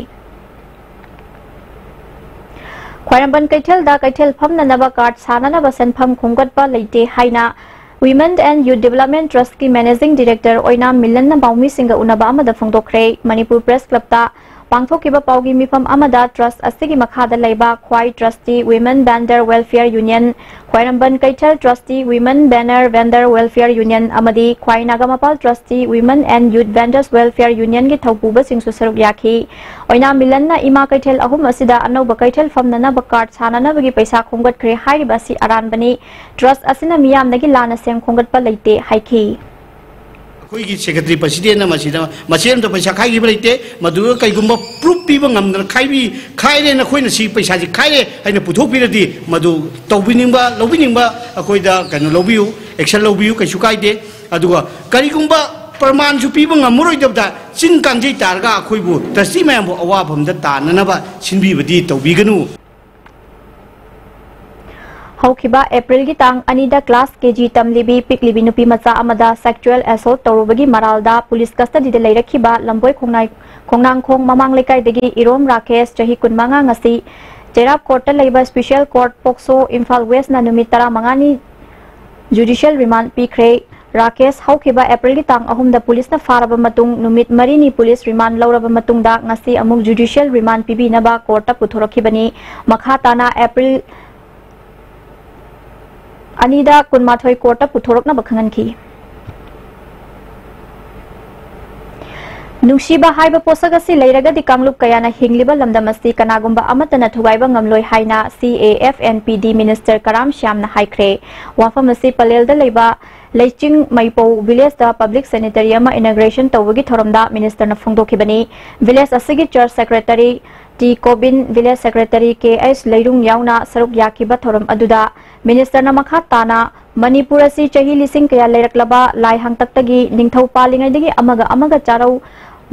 ꯈ꯭ꯋꯥꯏꯔꯝꯕꯟ ꯀꯩꯊꯦꯜꯗ ꯀꯩꯊꯦꯜ ꯐꯝꯅꯅꯕ card ꯁꯥꯅꯅꯕ ꯁꯦꯟꯐꯝ ꯈꯣꯝꯒꯠꯄ ꯂꯩꯇꯦ ꯍꯥꯏꯅ Women and Youth Development Trust-ꯀꯤ Managing Director ꯑꯣꯏꯅꯥꯝ ꯃꯤꯂꯟꯅ ꯄꯥꯎꯃꯤꯁꯤꯡꯒ ꯎꯅꯕ ꯑꯃꯗ ꯐꯣꯡꯗꯣꯛꯈ꯭ꯔꯦ꯫ ꯃꯅꯤꯄꯨꯔ Press Club-ꯇ ꯄꯥꯡꯊꯣꯛꯈꯤꯕ ꯄꯥꯎꯒꯤ ꯃꯤꯐꯝ ꯑꯃꯗ trust ꯑꯁꯤꯒꯤ ꯃꯈꯥꯗ ꯂꯩꯕ ꯈ꯭ꯋꯥꯏ trustee Women Vendor Welfare Union, ꯈ꯭ꯋꯥꯏꯔꯝꯕꯟ ꯀꯩꯊꯦꯜ trustee Women Banner Vendor Welfare Union ꯑꯃꯗꯤ ꯈ꯭ꯋꯥꯏ Nagampal trustee Women and Youth Vendors Welfare Union-ꯒꯤ ꯊꯧꯄꯨꯕꯁꯤꯡꯁꯨ ꯁꯔꯨꯛ ꯌꯥꯈꯤ꯫ ꯑꯣꯏꯅꯥꯝ ꯃꯤꯂꯟꯅ ꯏꯃꯥ ꯀꯩꯊꯦꯜ ꯑꯍꯨꯝ ꯑꯁꯤꯗ ꯑꯅꯧꯕ ꯀꯩꯊꯦꯜ ꯐꯝꯅꯅꯕ card ꯁꯥꯅꯅꯕꯒꯤ ꯄꯩꯁꯥ ꯈꯣꯝꯒꯠꯈ꯭ꯔꯦ ꯍꯥꯏꯔꯤꯕ ꯑꯁꯤ ꯑꯔꯥꯟꯕꯅꯤ꯫ Trust ꯑꯁꯤꯅ ꯃꯤꯌꯥꯝꯗꯒꯤ ꯂꯥꯟꯅ ꯁꯦꯟ ꯈꯣꯝꯒꯠꯄ ꯂꯩꯇꯦ ꯍꯥꯏꯈꯤ꯫ ꯑꯩꯈꯣꯏꯒꯤ secretary president-ꯅ ꯃꯁꯤꯗ ꯃꯆꯦ ꯑꯃꯇ ꯄꯩꯁꯥ ꯈꯥꯏꯈꯤꯕ ꯂꯩꯇꯦ꯫ ꯃꯗꯨꯒ ꯀꯩꯒꯨꯝꯕ proof ꯄꯤꯕ ꯉꯝꯗꯅ ꯈꯥꯏꯕꯤ, ꯈꯥꯏꯔꯦ, ꯅꯈꯣꯏꯅ ꯁꯤ ꯄꯩꯁꯥꯁꯤ ꯈꯥꯏꯔꯦ ꯍꯥꯏꯅ ꯄꯨꯊꯣꯛꯄꯤꯔꯗꯤ, ꯃꯗꯨ ꯇꯧꯕꯤꯅꯤꯡꯕ, ꯂꯧꯕꯤꯅꯤꯡꯕ ꯑꯩꯈꯣꯏꯗ ꯀꯩꯅꯣ ꯂꯧꯕꯤꯌꯨ, action ꯂꯧꯕꯤꯌꯨ, ꯀꯩꯁꯨ ꯀꯥꯏꯗꯦ꯫ ꯑꯗꯨꯒ ꯀꯔꯤꯒꯨꯝꯕ ꯄ꯭ꯔꯃꯥꯟꯁꯨ ꯄꯤꯕ ꯉꯝꯃꯔꯣꯏꯗꯕꯗ ꯆꯤꯟ ꯀꯥꯡꯖꯩ ꯇꯥꯔꯒ ꯑꯩꯈꯣꯏꯕꯨ trustee ꯃꯌꯥꯝꯕꯨ ꯑꯋꯥꯐꯝꯗ ꯇꯥꯅꯅꯕ ꯁꯤꯟꯕꯤꯕꯗꯤ ꯇꯧꯕꯤꯒꯅꯨ꯫ ꯍꯧꯈꯤꯕ ꯑꯦꯄ꯭ꯔꯤꯜꯒꯤ ꯇꯥꯡ ꯑꯅꯤꯗ ꯀ꯭ꯂꯥꯁ ꯀꯦ ꯖꯤ ꯇꯝꯂꯤꯕꯤ ꯄꯤꯛꯂꯤꯕꯤ ꯅꯨꯄꯤ ꯃꯆꯥ ꯑꯃꯗ ꯁꯦꯛꯆꯨꯑꯦꯜ ꯑꯦꯁꯣꯜꯠ ꯇꯧꯔꯨꯕꯒꯤ ꯃꯔꯥꯜꯗ ꯄꯨꯂꯤꯁ ꯀꯁꯇꯗꯤꯗ ꯂꯩꯔꯛꯈꯤꯕ ꯂꯝꯕꯣꯏ ꯈꯣꯡꯅꯥꯏ-, ꯈꯣꯡꯅꯥꯡꯈꯣꯡ ꯃꯃꯥꯡ ꯂꯩꯀꯥꯏꯗꯒꯤ ꯏꯔꯣꯝ ꯔꯥꯀꯦꯁ, ꯆꯍꯤ ꯀꯨꯟꯃꯉꯥ, ꯉꯁꯤ ꯆꯩꯔꯥꯞ ꯀꯣꯔꯠꯇ ꯂꯩꯕ ꯁ꯭ꯄꯤꯁꯦꯜ ꯀꯣꯔꯠ ꯄꯣꯛꯁꯣ ꯏꯝꯐꯥꯜ ꯋꯦꯁꯅ ꯅꯨꯃꯤꯠ ꯇꯔꯥꯃꯉꯥꯅꯤ ꯖꯨꯗꯤꯁꯤꯌꯦꯜ ꯔꯤꯃꯥꯟꯗ ꯄꯤꯈ꯭ꯔꯦ꯫ ꯔꯥꯀꯦꯁ ꯍꯧꯈꯤꯕ ꯑꯦꯄ꯭ꯔꯤꯜꯒꯤ ꯇꯥꯡ ꯑꯍꯨꯝꯗ ꯄꯨꯂꯤꯁꯅ ꯐꯥꯔꯕ ꯃꯇꯨꯡ ꯅꯨꯃꯤꯠ ꯃꯔꯤꯅꯤ ꯄꯨꯂꯤꯁ ꯔꯤꯃꯥꯟꯗ ꯂꯧꯔꯕ ꯃꯇꯨꯡꯗ ꯉꯁꯤ ꯑꯃꯨꯛ ꯖꯨꯗꯤꯁꯤꯌꯦꯜ ꯔꯤꯃꯥꯟꯗ ꯄꯤꯕꯤꯅꯕ ꯀꯣꯔꯠꯇ ꯄꯨꯊꯣꯔꯛꯈꯤꯕꯅꯤ꯫ ꯃꯈꯥ ꯇꯥꯅ ꯑꯦꯄ꯭ꯔꯤꯜ ꯑꯅꯤꯗ ꯀꯨꯟꯃꯥꯊꯣꯏ ꯀꯣꯔꯠꯇ ꯄꯨꯊꯣꯔꯛꯅꯕ ꯈꯪꯍꯟꯈꯤ꯫ ꯅꯨꯡꯁꯤꯕ ꯍꯥꯏꯕ ꯄꯣꯠꯁꯛ ꯑꯁꯤ ꯂꯩꯔꯒꯗꯤ ꯀꯥꯡꯂꯨꯞ ꯀꯌꯥꯅ ꯍꯤꯡꯂꯤꯕ ꯂꯝꯗꯝ ꯑꯁꯤ ꯀꯅꯥꯒꯨꯝꯕ ꯑꯃꯠꯇꯅ ꯊꯨꯒꯥꯏꯕ ꯉꯝꯂꯣꯏ ꯍꯥꯏꯅ ꯁꯤ A F N P D minister ꯀꯔꯥꯝ ꯁ꯭ꯌꯥꯝꯅ ꯍꯥꯏꯈ꯭ꯔꯦ꯫ ꯋꯥꯐꯝ ꯑꯁꯤ ꯄꯂꯦꯜꯗ ꯂꯩꯕ ꯂꯩꯆꯤꯡ ꯃꯩꯄꯧ ꯚꯤꯂꯦꯖꯇ ꯄꯕ꯭ꯂꯤꯛ ꯁꯦꯅꯤꯇꯔꯤ ꯑꯃ ꯏꯅꯣꯒ꯭ꯔꯦꯁꯟ ꯇꯧꯕꯒꯤ ꯊꯧꯔꯝꯗ ꯃꯤꯅꯤꯁꯇꯔꯅ ꯐꯣꯡꯗꯣꯛꯈꯤꯕꯅꯤ꯫ ꯚꯤꯂꯦꯖ ꯑꯁꯤꯒꯤ ꯆꯔꯆ ꯁꯦꯀ꯭ꯔꯦꯇꯔꯤ ꯇꯤ ꯀꯣꯕꯤꯟ, ꯚꯤꯂꯦꯖ ꯁꯦꯀ꯭ꯔꯦꯇꯔꯤ ꯀꯦ ꯑꯩꯆ ꯂꯩꯔꯨꯡ ꯌꯥꯎꯅ ꯁꯔꯨꯛ ꯌꯥꯈꯤꯕ ꯊꯧꯔꯝ ꯑꯗꯨꯗ ꯃꯤꯅꯤꯁꯇꯔꯅ ꯃꯈꯥ ꯇꯥꯅ ꯃꯅꯤꯄꯨꯔ ꯑꯁꯤ ꯆꯍꯤ ꯂꯤꯁꯤꯡ ꯀꯌꯥ ꯂꯩꯔꯛꯂꯕ ꯂꯥꯏ ꯍꯥꯡꯇꯛꯇꯒꯤ ꯅꯤꯡꯊꯧ ꯄꯥꯜꯂꯤꯉꯩꯗꯒꯤ ꯑꯃꯒ ꯑꯃꯒ ꯆꯥꯔꯧ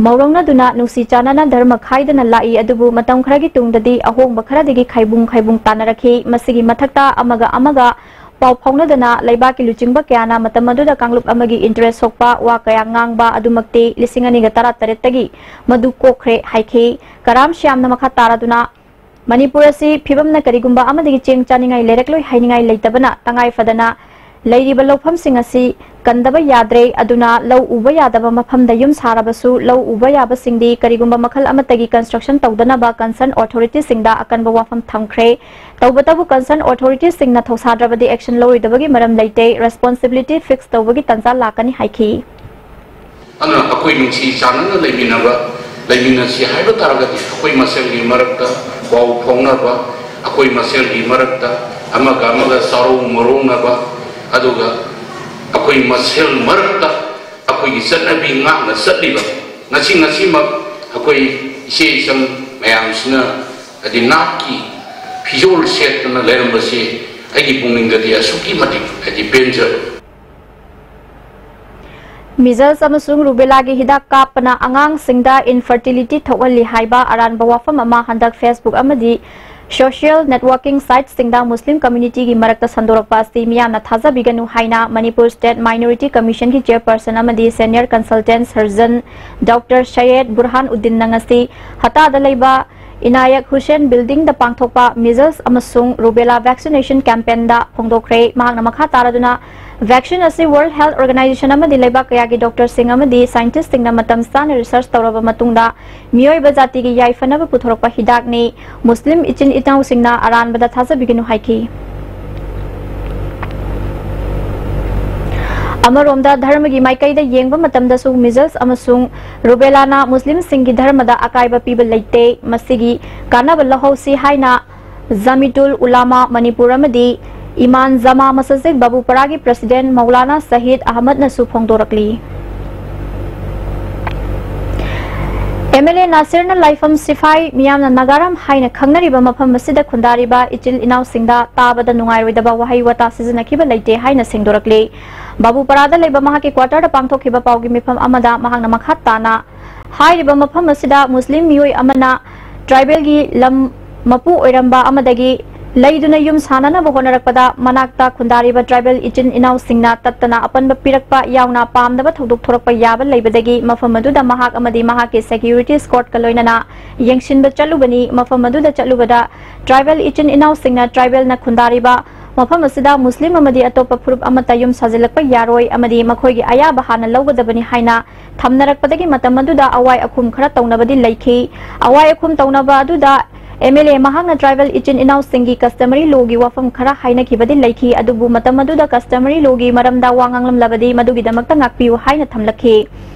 ꯃꯧꯔꯧꯅꯗꯨꯅ ꯅꯨꯡꯁꯤ ꯆꯥꯟꯅꯅ ꯙꯔꯃ ꯈꯥꯏꯗꯅ ꯂꯥꯛꯏ, ꯑꯗꯨꯕꯨ ꯃꯇꯝ ꯈꯔꯒꯤ ꯇꯨꯡꯗꯗꯤ ꯑꯍꯣꯡꯕ ꯈꯔꯗꯒꯤ ꯈꯥꯏꯕꯨꯡ ꯈꯥꯏꯕꯨꯡ ꯇꯥꯅꯔꯛꯈꯤ꯫ ꯃꯁꯤꯒꯤ ꯃꯊꯛꯇ ꯑꯃꯒ ꯑꯃꯒ ꯄꯥꯎ ꯐꯥꯎꯅꯗꯅ ꯂꯩꯕꯥꯛꯀꯤ ꯂꯨꯆꯤꯡꯕ ꯀꯌꯥꯅ ꯃꯇꯝ ꯑꯗꯨꯗ ꯀꯥꯡꯂꯨꯞ ꯑꯃꯒꯤ ꯏꯟꯇꯔꯦꯁ ꯁꯣꯛꯄ ꯋꯥ ꯀꯌꯥ ꯉꯥꯡꯕ ꯑꯗꯨꯃꯛꯇꯤ ꯂꯤꯁꯤꯡ ꯑꯅꯤꯒ ꯇꯔꯥꯇꯔꯦꯠꯇꯒꯤ ꯃꯗꯨ ꯀꯣꯛꯈ꯭ꯔꯦ ꯍꯥꯏꯈꯤ꯫ ꯀꯔꯥꯝ ꯁ꯭ꯌꯥꯝꯅ ꯃꯈꯥ ꯇꯥꯔꯗꯨꯅ ꯃꯅꯤꯄꯨꯔ ꯑꯁꯤ ꯐꯤꯕꯝꯅ ꯀꯔꯤꯒꯨꯝꯕ ꯑꯃꯗꯒꯤ ꯆꯦꯡ ꯆꯥꯅꯤꯡꯉꯥꯏ ꯂꯩꯔꯛꯂꯣꯏ ꯍꯥꯏꯅꯤꯡꯉꯥꯏ ꯂꯩꯇꯕꯅ ꯇꯉꯥꯏ ꯐꯗꯅ ꯂꯩꯔꯤꯕ ꯂꯧꯐꯝꯁꯤꯡ ꯑꯁꯤ ꯀꯟꯗꯕ ꯌꯥꯗ꯭ꯔꯦ꯫ ꯑꯗꯨꯅ ꯂꯧ ꯎꯕ ꯌꯥꯗꯕ ꯃꯐꯝꯗ ꯌꯨꯝ ꯁꯥꯔꯕꯁꯨ ꯂꯧ ꯎꯕ ꯌꯥꯕꯁꯤꯡꯗꯤ ꯀꯔꯤꯒꯨꯝꯕ ꯃꯈꯜ ꯑꯃꯠꯇꯒꯤ construction ꯇꯧꯗꯅꯕ concern authorityꯁꯤꯡꯗ ꯑꯀꯟꯕ ꯋꯥꯐꯝ ꯊꯝꯈ꯭ꯔꯦ꯫ ꯇꯧꯕꯇꯕꯨ concern authorityꯁꯤꯡꯅ ꯊꯧꯁꯥꯗ꯭ꯔꯕꯗꯤ action ꯂꯧꯔꯣꯏꯗꯕꯒꯤ ꯃꯔꯝ ꯂꯩꯇꯦ, responsibility fix ꯇꯧꯕꯒꯤ ꯇꯥꯟꯖꯥ ꯂꯥꯛꯀꯅꯤ ꯍꯥꯏꯈꯤ꯫ ꯑꯗꯨꯅ ꯑꯩꯈꯣꯏ ꯅꯨꯡꯁꯤ ꯆꯥꯟꯅꯅ ꯂꯩꯃꯤꯟꯅꯕ, ꯂꯩꯃꯤꯟꯅꯁꯤ ꯍꯥꯏꯕ ꯇꯥꯔꯒꯗꯤ ꯑꯩꯈꯣꯏ ꯃꯁꯦꯜꯒꯤ ꯃꯔꯛꯇ ꯄꯥꯎ ꯐꯥꯎꯅꯕ, ꯑꯩꯈꯣꯏ ꯃꯁꯦꯜꯒꯤ ꯃꯔꯛꯇ ꯑꯃꯒ ꯑꯃꯒ ꯆꯥꯔꯧ ꯃꯔꯧꯅꯕ, ꯑꯗꯨꯒ ꯑꯩꯈꯣꯏ ꯃꯁꯦꯜ ꯃꯔꯛꯇ ꯑꯩꯈꯣꯏꯒꯤ ꯆꯠꯅꯕꯤ ꯉꯥꯛꯅ ꯆꯠꯂꯤꯕ, ꯉꯁꯤ ꯉꯁꯤꯃꯛ ꯑꯩꯈꯣꯏ ꯏꯆꯦ ꯏꯆꯜ ꯃꯌꯥꯝꯁꯤꯅ ꯍꯥꯏꯗꯤ ꯅꯥꯠꯀꯤ ꯐꯤꯖꯣꯜ ꯁꯦꯠꯇꯅ ꯂꯩꯔꯝꯕꯁꯤ ꯑꯩꯒꯤ ꯄꯨꯛꯅꯤꯡꯗꯗꯤ ꯑꯁꯨꯛꯀꯤ ꯃꯇꯤꯛ ꯍꯥꯏꯗꯤ ꯄꯦꯟꯖꯕ꯫ ꯃꯤꯖꯜꯁ ꯑꯃꯁꯨꯡ ꯔꯨꯕꯦꯂꯥꯒꯤ ꯍꯤꯗꯥꯛ ꯀꯥꯞꯄꯅ ꯑꯉꯥꯡꯁꯤꯡꯗ infertility ꯊꯣꯛꯍꯜꯂꯤ ꯍꯥꯏꯕ ꯑꯔꯥꯟꯕ ꯋꯥꯐꯝ ꯑꯃ ꯍꯟꯗꯛ Facebook ꯑꯃꯗꯤ Social networking sitesꯁꯤꯡꯗ ꯃꯨꯁꯂꯤꯝ communityꯒꯤ ꯃꯔꯛꯇ ꯁꯟꯗꯣꯔꯛꯄ ꯑꯁꯤ ꯃꯤꯌꯥꯝꯅ ꯊꯥꯖꯕꯤꯒꯅꯨ ꯍꯥꯏꯅ ꯃꯅꯤꯄꯨꯔ State Minority Commissionꯒꯤ chairperson ꯑꯃꯗꯤ senior consultant surgeon Doctor Syed Burhan Uddinꯅ ꯉꯁꯤ ꯍꯇꯥꯗ ꯂꯩꯕ ꯏꯅꯥꯌꯠ ꯍꯨꯁꯦꯟ buildingꯗ ꯄꯥꯡꯊꯣꯛꯄ measles ꯑꯃꯁꯨꯡ rubella vaccination campaignꯗ ꯐꯣꯡꯗꯣꯛꯈ꯭ꯔꯦ꯫ ꯃꯍꯥꯛꯅ ꯃꯈꯥ ꯇꯥꯔꯗꯨꯅ, vaccine ꯑꯁꯤ World Health Organization ꯑꯃꯗꯤ ꯂꯩꯕꯥꯛ ꯀꯌꯥꯒꯤ doctorꯁꯤꯡ ꯑꯃꯗꯤ scientistꯁꯤꯡꯅ ꯃꯇꯝ ꯆꯥꯅ research ꯇꯧꯔꯕ ꯃꯇꯨꯡꯗ ꯃꯤꯑꯣꯏꯕ ꯖꯥꯇꯤꯒꯤ ꯌꯥꯏꯐꯅꯕ ꯄꯨꯊꯣꯔꯛꯄ ꯍꯤꯗꯥꯛꯅꯤ꯫ ꯃꯨꯁꯂꯤꯝ ꯏꯆꯤꯟ ꯏꯅꯥꯎꯁꯤꯡꯅ ꯑꯔꯥꯟꯕꯗ ꯊꯥꯖꯕꯤꯒꯅꯨ ꯍꯥꯏꯈꯤ꯫ ꯑꯃꯔꯣꯝꯗ, ꯙꯔꯃꯒꯤ ꯃꯥꯏꯀꯩꯗ ꯌꯦꯡꯕ ꯃꯇꯝꯗꯁꯨ measles ꯑꯃꯁꯨꯡ rubellaꯅ ꯃꯨꯁꯂꯤꯝꯁꯤꯡꯒꯤ ꯙꯔꯃꯗ ꯑꯀꯥꯏꯕ ꯄꯤꯕ ꯂꯩꯇꯦ꯫ ꯃꯁꯤꯒꯤ ꯀꯥꯟꯅꯕ ꯂꯧꯍꯧꯁꯤ ꯍꯥꯏꯅ ꯖꯃꯤꯇꯨꯜ ꯎꯂꯥꯃꯥ ꯃꯅꯤꯄꯨꯔ ꯑꯃꯗꯤ ꯏꯃꯥꯟ ꯖꯃꯥ ꯃꯁꯖꯤꯗ ꯕꯥꯕꯨꯄꯔꯥꯒꯤ president ꯃꯧꯂꯥꯅꯥ ꯁꯍꯤꯗ ꯑꯍꯃꯗꯅꯁꯨ ꯐꯣꯡꯗꯣꯔꯛꯂꯤ꯫ MLA ꯅꯥꯁꯤꯔꯅ ꯂꯥꯏꯐꯝ ꯁꯤꯐꯥꯏ, ꯃꯤꯌꯥꯝꯅ ꯅꯥꯒꯥꯔꯥꯝ ꯍꯥꯏꯅ ꯈꯪꯅꯔꯤꯕ ꯃꯐꯝ ꯑꯁꯤꯗ ꯈꯨꯟꯗꯥꯔꯤꯕ ꯏꯆꯤꯜ ꯏꯅꯥꯎꯁꯤꯡꯗ ꯇꯥꯕꯗ ꯅꯨꯡꯉꯥꯏꯔꯣꯏꯗꯕ ꯋꯥꯍꯩ ꯋꯥꯇꯥ ꯁꯤꯖꯤꯟꯅꯈꯤꯕ ꯂꯩꯇꯦ ꯍꯥꯏꯅ ꯁꯦꯡꯗꯣꯔꯛꯂꯤ꯫ ꯕꯥꯕꯨꯄꯔꯥꯗ ꯂꯩꯕ ꯃꯍꯥꯛꯀꯤ quarterꯗ ꯄꯥꯡꯊꯣꯛꯈꯤꯕ ꯄꯥꯎꯒꯤ ꯃꯤꯐꯝ ꯑꯃꯗ ꯃꯍꯥꯛꯅ ꯃꯈꯥ ꯇꯥꯅ ꯍꯥꯏꯔꯤꯕ ꯃꯐꯝ ꯑꯁꯤꯗ ꯃꯨꯁꯂꯤꯝ ꯃꯤꯑꯣꯏ ꯑꯃꯅ tribalꯒꯤ ꯂꯝ ꯃꯄꯨ ꯑꯣꯏꯔꯝꯕ ꯑꯃꯗꯒꯤ ꯂꯩꯗꯨꯅ ꯌꯨꯝ ꯁꯥꯅꯅꯕ ꯍꯣꯠꯅꯔꯛꯄꯗ ꯃꯅꯥꯛꯇ ꯈꯨꯟꯗꯥꯔꯤꯕ tribal ꯏꯆꯤꯟ ꯏꯅꯥꯎꯁꯤꯡꯅ ꯇꯠꯇꯅ ꯑꯄꯟꯕ ꯄꯤꯔꯛꯄ ꯌꯥꯎꯅ ꯄꯥꯝꯗꯕ ꯊꯧꯗꯣꯛ ꯊꯣꯔꯛꯄ ꯌꯥꯕ ꯂꯩꯕꯗꯒꯤ ꯃꯐꯝ ꯑꯗꯨꯗ ꯃꯍꯥꯛ ꯑꯃꯗꯤ ꯃꯍꯥꯛꯀꯤ security escortꯀ ꯂꯣꯏꯅꯅ ꯌꯦꯡꯁꯤꯟꯕ ꯆꯠꯂꯨꯕꯅꯤ꯫ ꯃꯐꯝ ꯑꯗꯨꯗ ꯆꯠꯂꯨꯕꯗ tribal ꯏꯆꯤꯟ ꯏꯅꯥꯎꯁꯤꯡꯅ tribalꯅ ꯈꯨꯟꯗꯥꯔꯤꯕ ꯃꯐꯝ ꯑꯁꯤꯗ ꯃꯨꯁꯂꯤꯝ ꯑꯃꯗꯤ ꯑꯇꯣꯞꯄ ꯐꯨꯔꯨꯞ ꯑꯃꯠꯇ ꯌꯨꯝ ꯁꯥꯖꯤꯜꯂꯛꯄ ꯌꯥꯔꯣꯏ ꯑꯃꯗꯤ ꯃꯈꯣꯏꯒꯤ ꯑꯌꯥꯕ ꯍꯥꯟꯅ ꯂꯧꯒꯗꯕꯅꯤ ꯍꯥꯏꯅ ꯊꯝꯅꯔꯛꯄꯗꯒꯤ ꯃꯇꯝ ꯑꯗꯨꯗ ꯑꯋꯥꯏ ꯑꯈꯨꯝ ꯈꯔ ꯇꯧꯅꯕꯗꯤ ꯂꯩꯈꯤ꯫ ꯑꯋꯥꯏ ꯑꯈꯨꯝ ꯇꯧꯅꯕ ꯑꯗꯨꯗ MLA ꯃꯍꯥꯛꯅ tribal ꯏꯆꯤꯟ ꯏꯅꯥꯎꯁꯤꯡꯒꯤ customary lawꯒꯤ ꯋꯥꯐꯝ ꯈꯔ ꯍꯥꯏꯅꯈꯤꯕꯗꯤ ꯂꯩꯈꯤ, ꯑꯗꯨꯕꯨ ꯃꯇꯝ ꯑꯗꯨꯗ customary lawꯒꯤ ꯃꯔꯝꯗ ꯋꯥ ꯉꯥꯡꯂꯝꯂꯕꯗꯤ ꯃꯗꯨꯒꯤꯗꯃꯛꯇ ꯉꯥꯛꯄꯤꯌꯨ ꯍꯥꯏꯅ ꯊꯝꯂꯛꯈꯤ꯫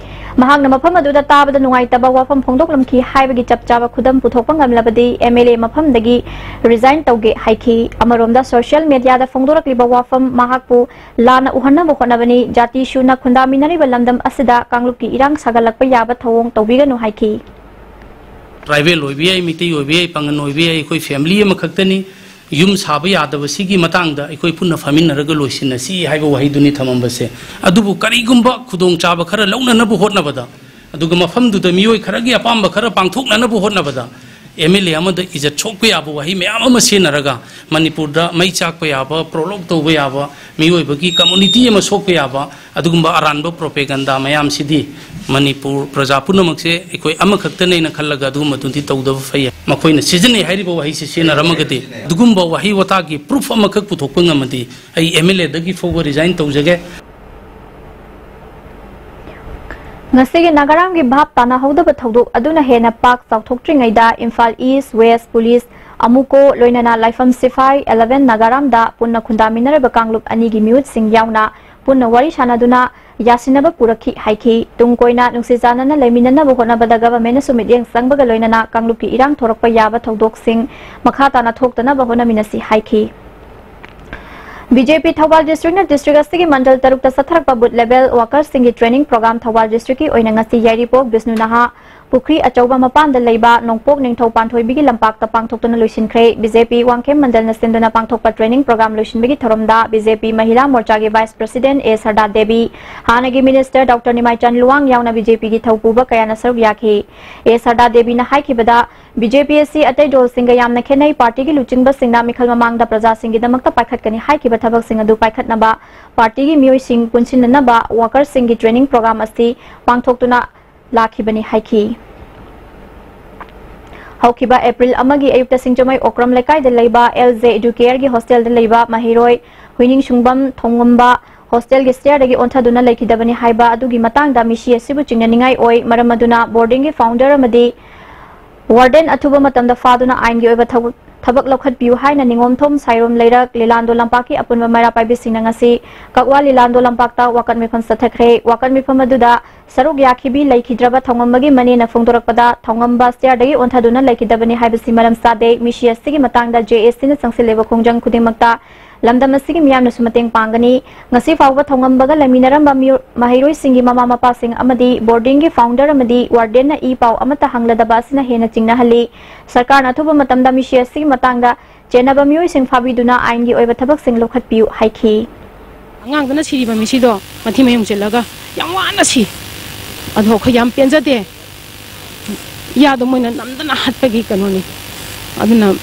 ꯃꯍꯥꯛꯅ ꯃꯐꯝ ꯑꯗꯨꯗ ꯇꯥꯕꯗ ꯅꯨꯡꯉꯥꯏꯇꯕ ꯋꯥꯐꯝ ꯐꯣꯡꯗꯣꯛꯂꯝꯈꯤ ꯍꯥꯏꯕꯒꯤ ꯆꯞ ꯆꯥꯕ ꯈꯨꯗꯝ ꯄꯨꯊꯣꯛꯄ ꯉꯝꯂꯕꯗꯤ MLA ꯃꯐꯝꯗꯒꯤ resign ꯇꯧꯒꯦ ꯍꯥꯏꯈꯤ꯫ ꯑꯃꯔꯣꯝꯗ social mediaꯗ ꯐꯣꯡꯗꯣꯔꯛꯂꯤꯕ ꯋꯥꯐꯝ ꯃꯍꯥꯛꯄꯨ ꯂꯥꯟꯅ ꯎꯍꯟꯅꯕ ꯍꯣꯠꯅꯕꯅꯤ, ꯖꯥꯇꯤ ꯁꯨꯅ ꯈꯨꯟꯗꯥꯃꯤꯟꯅꯔꯤꯕ ꯂꯝꯗꯝ ꯑꯁꯤꯗ ꯀꯥꯡꯂꯨꯞꯀꯤ ꯏꯔꯥꯡ ꯁꯥꯒꯠꯂꯛꯄ ꯌꯥꯕ ꯊꯧꯑꯣꯡ ꯇꯧꯕꯤꯒꯅꯨ ꯍꯥꯏꯈꯤ꯫ Tribal ꯑꯣꯏꯕ ꯌꯥꯏ, ꯃꯩꯇꯩ ꯑꯣꯏꯕ ꯌꯥꯏ, ꯄꯥꯉꯟ ꯑꯣꯏꯕ ꯌꯥꯏ, ꯑꯩꯈꯣꯏ family ꯑꯃꯈꯛꯇꯅꯤ꯫ ꯌꯨꯝ ꯁꯥꯕ ꯌꯥꯗꯕꯁꯤꯒꯤ ꯃꯇꯥꯡꯗ ꯑꯩꯈꯣꯏ ꯄꯨꯟꯅ ꯐꯝꯃꯤꯟꯅꯔꯒ ꯂꯣꯏꯁꯤꯟꯅꯁꯤ ꯍꯥꯏꯕ ꯋꯥꯍꯩꯗꯨꯅꯤ ꯊꯝꯃꯝꯕꯁꯦ꯫ ꯑꯗꯨꯕꯨ ꯀꯔꯤꯒꯨꯝꯕ ꯈꯨꯗꯣꯡꯆꯥꯕ ꯈꯔ ꯂꯧꯅꯅꯕ ꯍꯣꯠꯅꯕꯗ, ꯑꯗꯨꯒ ꯃꯐꯝꯗꯨꯗ ꯃꯤꯑꯣꯏ ꯈꯔꯒꯤ ꯑꯄꯥꯝꯕ ꯈꯔ ꯄꯥꯡꯊꯣꯛꯅꯅꯕ ꯍꯣꯠꯅꯕꯗ, ꯑꯦꯝ ꯑꯦꯜ ꯑꯦ ꯑꯃꯗ ꯏꯖꯠ ꯁꯣꯛꯄ ꯌꯥꯕ ꯋꯥꯍꯩ ꯃꯌꯥꯝ ꯑꯃ ꯁꯤꯖꯤꯟꯅꯔꯒ ꯃꯅꯤꯄꯨꯔꯗ ꯃꯩ ꯆꯥꯛꯄ ꯌꯥꯕ, ꯄ꯭ꯔꯣꯂꯣꯛ ꯇꯧꯕ ꯌꯥꯕ, ꯃꯤꯑꯣꯏꯕꯒꯤ ꯀꯝꯃꯨꯅꯤꯇꯤ ꯑꯃ ꯁꯣꯛꯄ ꯌꯥꯕ ꯑꯗꯨꯒꯨꯝꯕ ꯑꯔꯥꯟꯕ ꯄ꯭ꯔꯣꯄꯦꯒꯟꯗꯥ ꯃꯌꯥꯝꯁꯤꯗꯤ ꯃꯅꯤꯄꯨꯔ ꯄ꯭ꯔꯖꯥ ꯄꯨꯝꯅꯃꯛꯁꯦ ꯑꯩꯈꯣꯏ ꯑꯃꯈꯛꯇꯅꯦꯅ ꯈꯜꯂꯒ ꯑꯗꯨꯒꯨꯝꯕꯗꯨꯗꯤ ꯇꯧꯗꯕ ꯐꯩ꯫ ꯃꯈꯣꯏꯅ ꯁꯤꯖꯤꯟꯅꯩ ꯍꯥꯏꯔꯤꯕ ꯋꯥꯍꯩꯁꯤ ꯁꯤꯖꯤꯟꯅꯔꯝꯃꯒꯗꯤ ꯑꯗꯨꯒꯨꯝꯕ ꯋꯥꯍꯩ ꯋꯥꯇꯥꯒꯤ ꯄ꯭ꯔꯨꯐ ꯑꯃꯈꯛ ꯄꯨꯊꯣꯛꯄ ꯉꯝꯃꯗꯤ ꯑꯩ ꯑꯦꯝ ꯑꯦꯜ ꯑꯦꯗꯒꯤ ꯐꯥꯎꯕ ꯔꯤꯖꯥꯏꯟ ꯇꯧꯖꯒꯦ꯫ ꯉꯁꯤꯒꯤ ꯅꯥꯒꯥꯔꯥꯝꯒꯤ ꯚꯥꯞ ꯇꯥꯅꯍꯧꯗꯕ ꯊꯧꯗꯣꯛ ꯑꯗꯨꯅ ꯍꯦꯟꯅ ꯄꯥꯛ ꯆꯥꯎꯊꯣꯛꯇ꯭ꯔꯤꯉꯩꯗ ꯏꯝꯐꯥꯜ ꯏꯁ ꯋꯦꯁ ꯄꯨꯂꯤꯁ ꯑꯃꯨꯀꯣ ꯂꯣꯏꯅꯅ ꯂꯥꯏꯐꯝ ꯁꯤꯐꯥꯏ ꯑꯦꯂꯦꯚꯦꯟ ꯅꯥꯒꯥꯔꯥꯝꯗ ꯄꯨꯟꯅ ꯈꯨꯟꯗꯥꯃꯤꯟꯅꯔꯤꯕ ꯀꯥꯡꯂꯨꯞ ꯑꯅꯤꯒꯤ ꯃꯤꯍꯨꯠꯁꯤꯡ ꯌꯥꯎꯅ ꯄꯨꯟꯅ ꯋꯥꯔꯤ ꯁꯥꯅꯗꯨꯅ ꯌꯥꯁꯤꯟꯅꯕ ꯄꯨꯔꯛꯈꯤ ꯍꯥꯏꯈꯤ꯫ ꯇꯨꯡ ꯀꯣꯏꯅ ꯅꯨꯡꯁꯤ ꯆꯥꯟꯅꯅ ꯂꯩꯃꯤꯟꯅꯅꯕ ꯍꯣꯠꯅꯕꯗ ꯒꯚꯔꯟꯃꯦꯟꯠꯅꯁꯨ ꯃꯤꯠꯌꯦꯡ ꯆꯪꯕꯒ ꯂꯣꯏꯅꯅ ꯀꯥꯡꯂꯨꯞꯀꯤ ꯏꯔꯥꯡ ꯊꯣꯔꯛꯄ ꯌꯥꯕ ꯊꯧꯗꯣꯛꯁꯤꯡ ꯃꯈꯥ ꯇꯥꯅ ꯊꯣꯛꯇꯅꯕ ꯍꯣꯠꯅꯃꯤꯟꯅꯁꯤ ꯍꯥꯏꯈꯤ꯫ ꯕꯤ ꯖꯦ ꯄꯤ ꯊꯧꯕꯥꯜ ꯗꯤꯁꯇ꯭ꯔꯤꯛꯅ ꯗꯤꯁꯇ꯭ꯔꯤꯛ ꯑꯁꯤꯒꯤ ꯃꯟꯗꯜ ꯇꯔꯨꯛꯇ ꯆꯠꯊꯔꯛꯄ ꯕꯨꯊ ꯂꯦꯚꯦꯜ ꯋꯥꯔꯀꯔꯁꯤꯡꯒꯤ ꯇ꯭ꯔꯦꯅꯤꯡ ꯄ꯭ꯔꯣꯒ꯭ꯔꯥꯝ ꯊꯧꯕꯥꯜ ꯗꯤꯁꯇ꯭ꯔꯤꯛꯀꯤ ꯑꯣꯏꯅ ꯉꯁꯤ ꯌꯥꯏꯔꯤꯄꯣꯛ ꯕꯤꯁꯅꯨ ꯅꯍꯥ ꯄꯨꯈ꯭ꯔꯤ ꯑꯆꯧꯕ ꯃꯄꯥꯟꯗ ꯂꯩꯕ ꯅꯣꯡꯄꯣꯛ ꯅꯤꯡꯊꯧ ꯄꯥꯟꯊꯣꯏꯕꯤꯒꯤ ꯂꯝꯄꯥꯛꯇ ꯄꯥꯡꯊꯣꯛꯇꯨꯅ ꯂꯣꯏꯁꯤꯟꯈ꯭ꯔꯦ꯫ ꯕꯤ ꯖꯦ ꯄꯤ ꯋꯥꯡꯈꯦꯝ ꯃꯟꯗꯜꯅ ꯁꯤꯟꯗꯨꯅ ꯄꯥꯡꯊꯣꯛꯄ ꯇ꯭ꯔꯦꯅꯤꯡ ꯄ꯭ꯔꯣꯒ꯭ꯔꯥꯝ ꯂꯣꯏꯁꯤꯟꯕꯒꯤ ꯊꯧꯔꯝꯗ ꯕꯤ ꯖꯦ ꯄꯤ ꯃꯍꯤꯂꯥ ꯃꯣꯔꯆꯥꯒꯤ ꯚꯥꯏꯁ ꯄ꯭ꯔꯦꯁꯤꯗꯦꯟꯠ ꯑꯦ ꯁꯔꯗꯥ ꯗꯦꯕꯤ, ꯍꯥꯟꯅꯒꯤ ꯃꯤꯅꯤꯁꯇꯔ ꯗꯣꯛꯇꯔ ꯅꯤꯃꯥꯏꯆꯥꯟ ꯂꯨꯋꯥꯡ ꯌꯥꯎꯅ ꯕꯤ ꯖꯦ ꯄꯤꯒꯤ ꯊꯧꯄꯨꯕ ꯀꯌꯥꯅ ꯁꯔꯨꯛ ꯌꯥꯈꯤ꯫ ꯑꯦ ꯁꯔꯗꯥ ꯗꯦꯕꯤꯅ ꯍꯥꯏꯈꯤꯕꯗ, ꯕꯤ ꯖꯦ ꯄꯤ ꯑꯁꯤ ꯑꯇꯩ ꯗꯣꯜꯁꯤꯡꯒ ꯌꯥꯝꯅ ꯈꯦꯠꯅꯩ, ꯄꯥꯔꯇꯤꯒꯤ ꯂꯨꯆꯤꯡꯕꯁꯤꯡꯅ ꯃꯤꯈꯜ ꯃꯃꯥꯡꯗ ꯄ꯭ꯔꯖꯥꯁꯤꯡꯒꯤꯗꯃꯛꯇ ꯄꯥꯏꯈꯠꯀꯅꯤ ꯍꯥꯏꯈꯤꯕ ꯊꯕꯛꯁꯤꯡ ꯑꯗꯨ ꯄꯥꯏꯈꯠꯅꯕ ꯄꯥꯔꯇꯤꯒꯤ ꯃꯤꯑꯣꯏꯁꯤꯡ ꯄꯨꯟꯁꯤꯟꯅꯅꯕ ꯋꯥꯔꯀꯔꯁꯤꯡꯒꯤ ꯇ꯭ꯔꯦꯅꯤꯡ ꯄ꯭ꯔꯣꯒ꯭ꯔꯥꯝ ꯑꯁꯤ ꯄꯥꯡꯊꯣꯛꯇꯨꯅ ꯂꯥꯛꯈꯤꯕꯅꯤ ꯍꯥꯏꯈꯤ꯫ ꯍꯧꯈꯤꯕ ꯑꯦꯄ꯭ꯔꯤꯜ ꯑꯃꯒꯤ ꯑꯌꯨꯛꯇ ꯁꯤꯡꯖꯃꯩ ꯑꯣꯀ꯭ꯔꯝ ꯂꯩꯀꯥꯏꯗ ꯂꯩꯕ ꯑꯦꯜ ꯖꯦ ꯏꯗꯨꯀꯦꯌꯔꯒꯤ ꯍꯣꯁꯇꯦꯜꯗ ꯂꯩꯕ ꯃꯍꯩꯔꯣꯏ ꯍꯨꯏꯅꯤꯡꯁꯨꯡꯕꯝ ꯊꯣꯡꯉꯝꯕ ꯍꯣꯁꯇꯦꯜꯒꯤ ꯁ꯭ꯇꯦꯌꯔꯗꯒꯤ ꯑꯣꯟꯊꯗꯨꯅ ꯂꯩꯈꯤꯗꯕꯅꯤ ꯍꯥꯏꯕ ꯑꯗꯨꯒꯤ ꯃꯇꯥꯡꯗ ꯃꯤꯁꯤ ꯑꯁꯤꯕꯨ ꯆꯤꯡꯅꯅꯤꯡꯉꯥꯏ ꯑꯣꯏ꯫ ꯃꯔꯝ ꯑꯗꯨꯅ ꯕꯣꯔꯗꯤꯡꯒꯤ ꯐꯥꯎꯟꯗꯔ ꯑꯃꯗꯤ ꯋꯥꯔꯗꯦꯟ ꯑꯊꯨꯕ ꯃꯇꯝꯗ ꯐꯥꯗꯨꯅ ꯑꯥꯏꯟꯒꯤ ꯑꯣꯏꯕ ꯊꯕꯛ ꯊꯕꯛ ꯂꯧꯈꯠꯄꯤꯌꯨ ꯍꯥꯏꯅ ꯅꯤꯉꯣꯝꯊꯣꯝ ꯁꯥꯏꯔꯣꯝ ꯂꯩꯔꯛ ꯂꯤꯂꯥꯟꯗꯣ ꯂꯝꯄꯥꯛꯀꯤ ꯑꯄꯨꯟꯕ ꯃꯩꯔꯥ ꯄꯥꯏꯕꯤꯁꯤꯡꯅ ꯉꯁꯤ ꯀꯛꯋꯥ ꯂꯤꯂꯥꯟꯗꯣ ꯂꯝꯄꯥꯛꯇ ꯋꯥꯀꯠ ꯃꯤꯐꯝ ꯆꯠꯊꯈ꯭ꯔꯦ꯫ ꯋꯥꯀꯠ ꯃꯤꯐꯝ ꯑꯗꯨꯗ ꯁꯔꯨꯛ ꯌꯥꯈꯤꯕꯤ ꯂꯩꯈꯤꯗ꯭ꯔꯕ ꯊꯧꯉꯝꯕꯒꯤ ꯃꯅꯦꯅ ꯐꯣꯡꯗꯣꯔꯛꯄꯗ, ꯊꯧꯉꯝꯕ ꯁ꯭ꯇꯦꯌꯔꯗꯒꯤ ꯑꯣꯟꯊꯗꯨꯅ ꯂꯩꯈꯤꯗꯕꯅꯤ ꯍꯥꯏꯕꯁꯤ ꯃꯔꯝ ꯆꯥꯗꯦ꯫ ꯃꯤꯁꯤ ꯑꯁꯤꯒꯤ ꯃꯇꯥꯡꯗ ꯖꯦ ꯑꯦ ꯁꯤꯅ ꯆꯪꯁꯤꯜꯂꯤꯕ ꯈꯣꯡꯖꯪ ꯈꯨꯗꯤꯡꯃꯛꯇ ꯂꯝꯗꯝ ꯑꯁꯤꯒꯤ ꯃꯤꯌꯥꯝꯅꯁꯨ ꯃꯇꯦꯡ ꯄꯥꯡꯒꯅꯤ꯫ ꯉꯁꯤ ꯐꯥꯎꯕ ꯊꯧꯉꯝꯕꯒ ꯂꯩꯃꯤꯟꯅꯔꯝꯕ ꯃꯤꯑꯣ-, ꯃꯍꯩꯔꯣꯏꯁꯤꯡꯒꯤ ꯃꯃꯥ ꯃꯄꯥꯁꯤꯡ ꯑꯃꯗꯤ ꯕꯣꯔꯗꯤꯡꯒꯤ ꯐꯥꯎꯟꯗꯔ ꯑꯃꯗꯤ ꯋꯥꯔꯗꯦꯟꯅ ꯏ ꯄꯥꯎ ꯑꯃꯠꯇ ꯍꯪꯂꯗꯕ ꯑꯁꯤꯅ ꯍꯦꯟꯅ ꯆꯤꯡꯅꯍꯜꯂꯤ꯫ ꯁꯔꯀꯥꯔꯅ ꯑꯊꯨꯕ ꯃꯇꯝꯗ ꯃꯤꯁꯤ ꯑꯁꯤꯒꯤ ꯃꯇꯥꯡꯗ ꯆꯦꯟꯅꯕ ꯃꯤꯑꯣꯏꯁꯤꯡ ꯐꯥꯕꯤꯗꯨꯅ ꯑꯥꯏꯟꯒꯤ ꯑꯣꯏꯕ ꯊꯕꯛꯁꯤꯡ ꯂꯧꯈꯠꯄꯤꯌꯨ ꯍꯥꯏꯈꯤ꯫ ꯑꯉꯥꯡꯗꯨꯅ ꯁꯤꯔꯤꯕ ꯃꯤꯁꯤꯗꯣ ꯃꯊꯤ ꯃꯌꯨꯡ ꯆꯦꯜꯂꯒ ꯌꯥꯝ ꯋꯥꯅ ꯁꯤ꯫ ꯑꯗꯣ ꯑꯩꯈꯣꯏ ꯌꯥꯝ ꯄꯦꯟꯖꯗꯦ꯫ ꯌꯥꯗꯣ ꯃꯣꯏꯅ ꯅꯝꯗꯅ ꯍꯠꯄꯒꯤ ꯀꯩꯅꯣꯅꯤ꯫ ꯑꯗꯨꯅ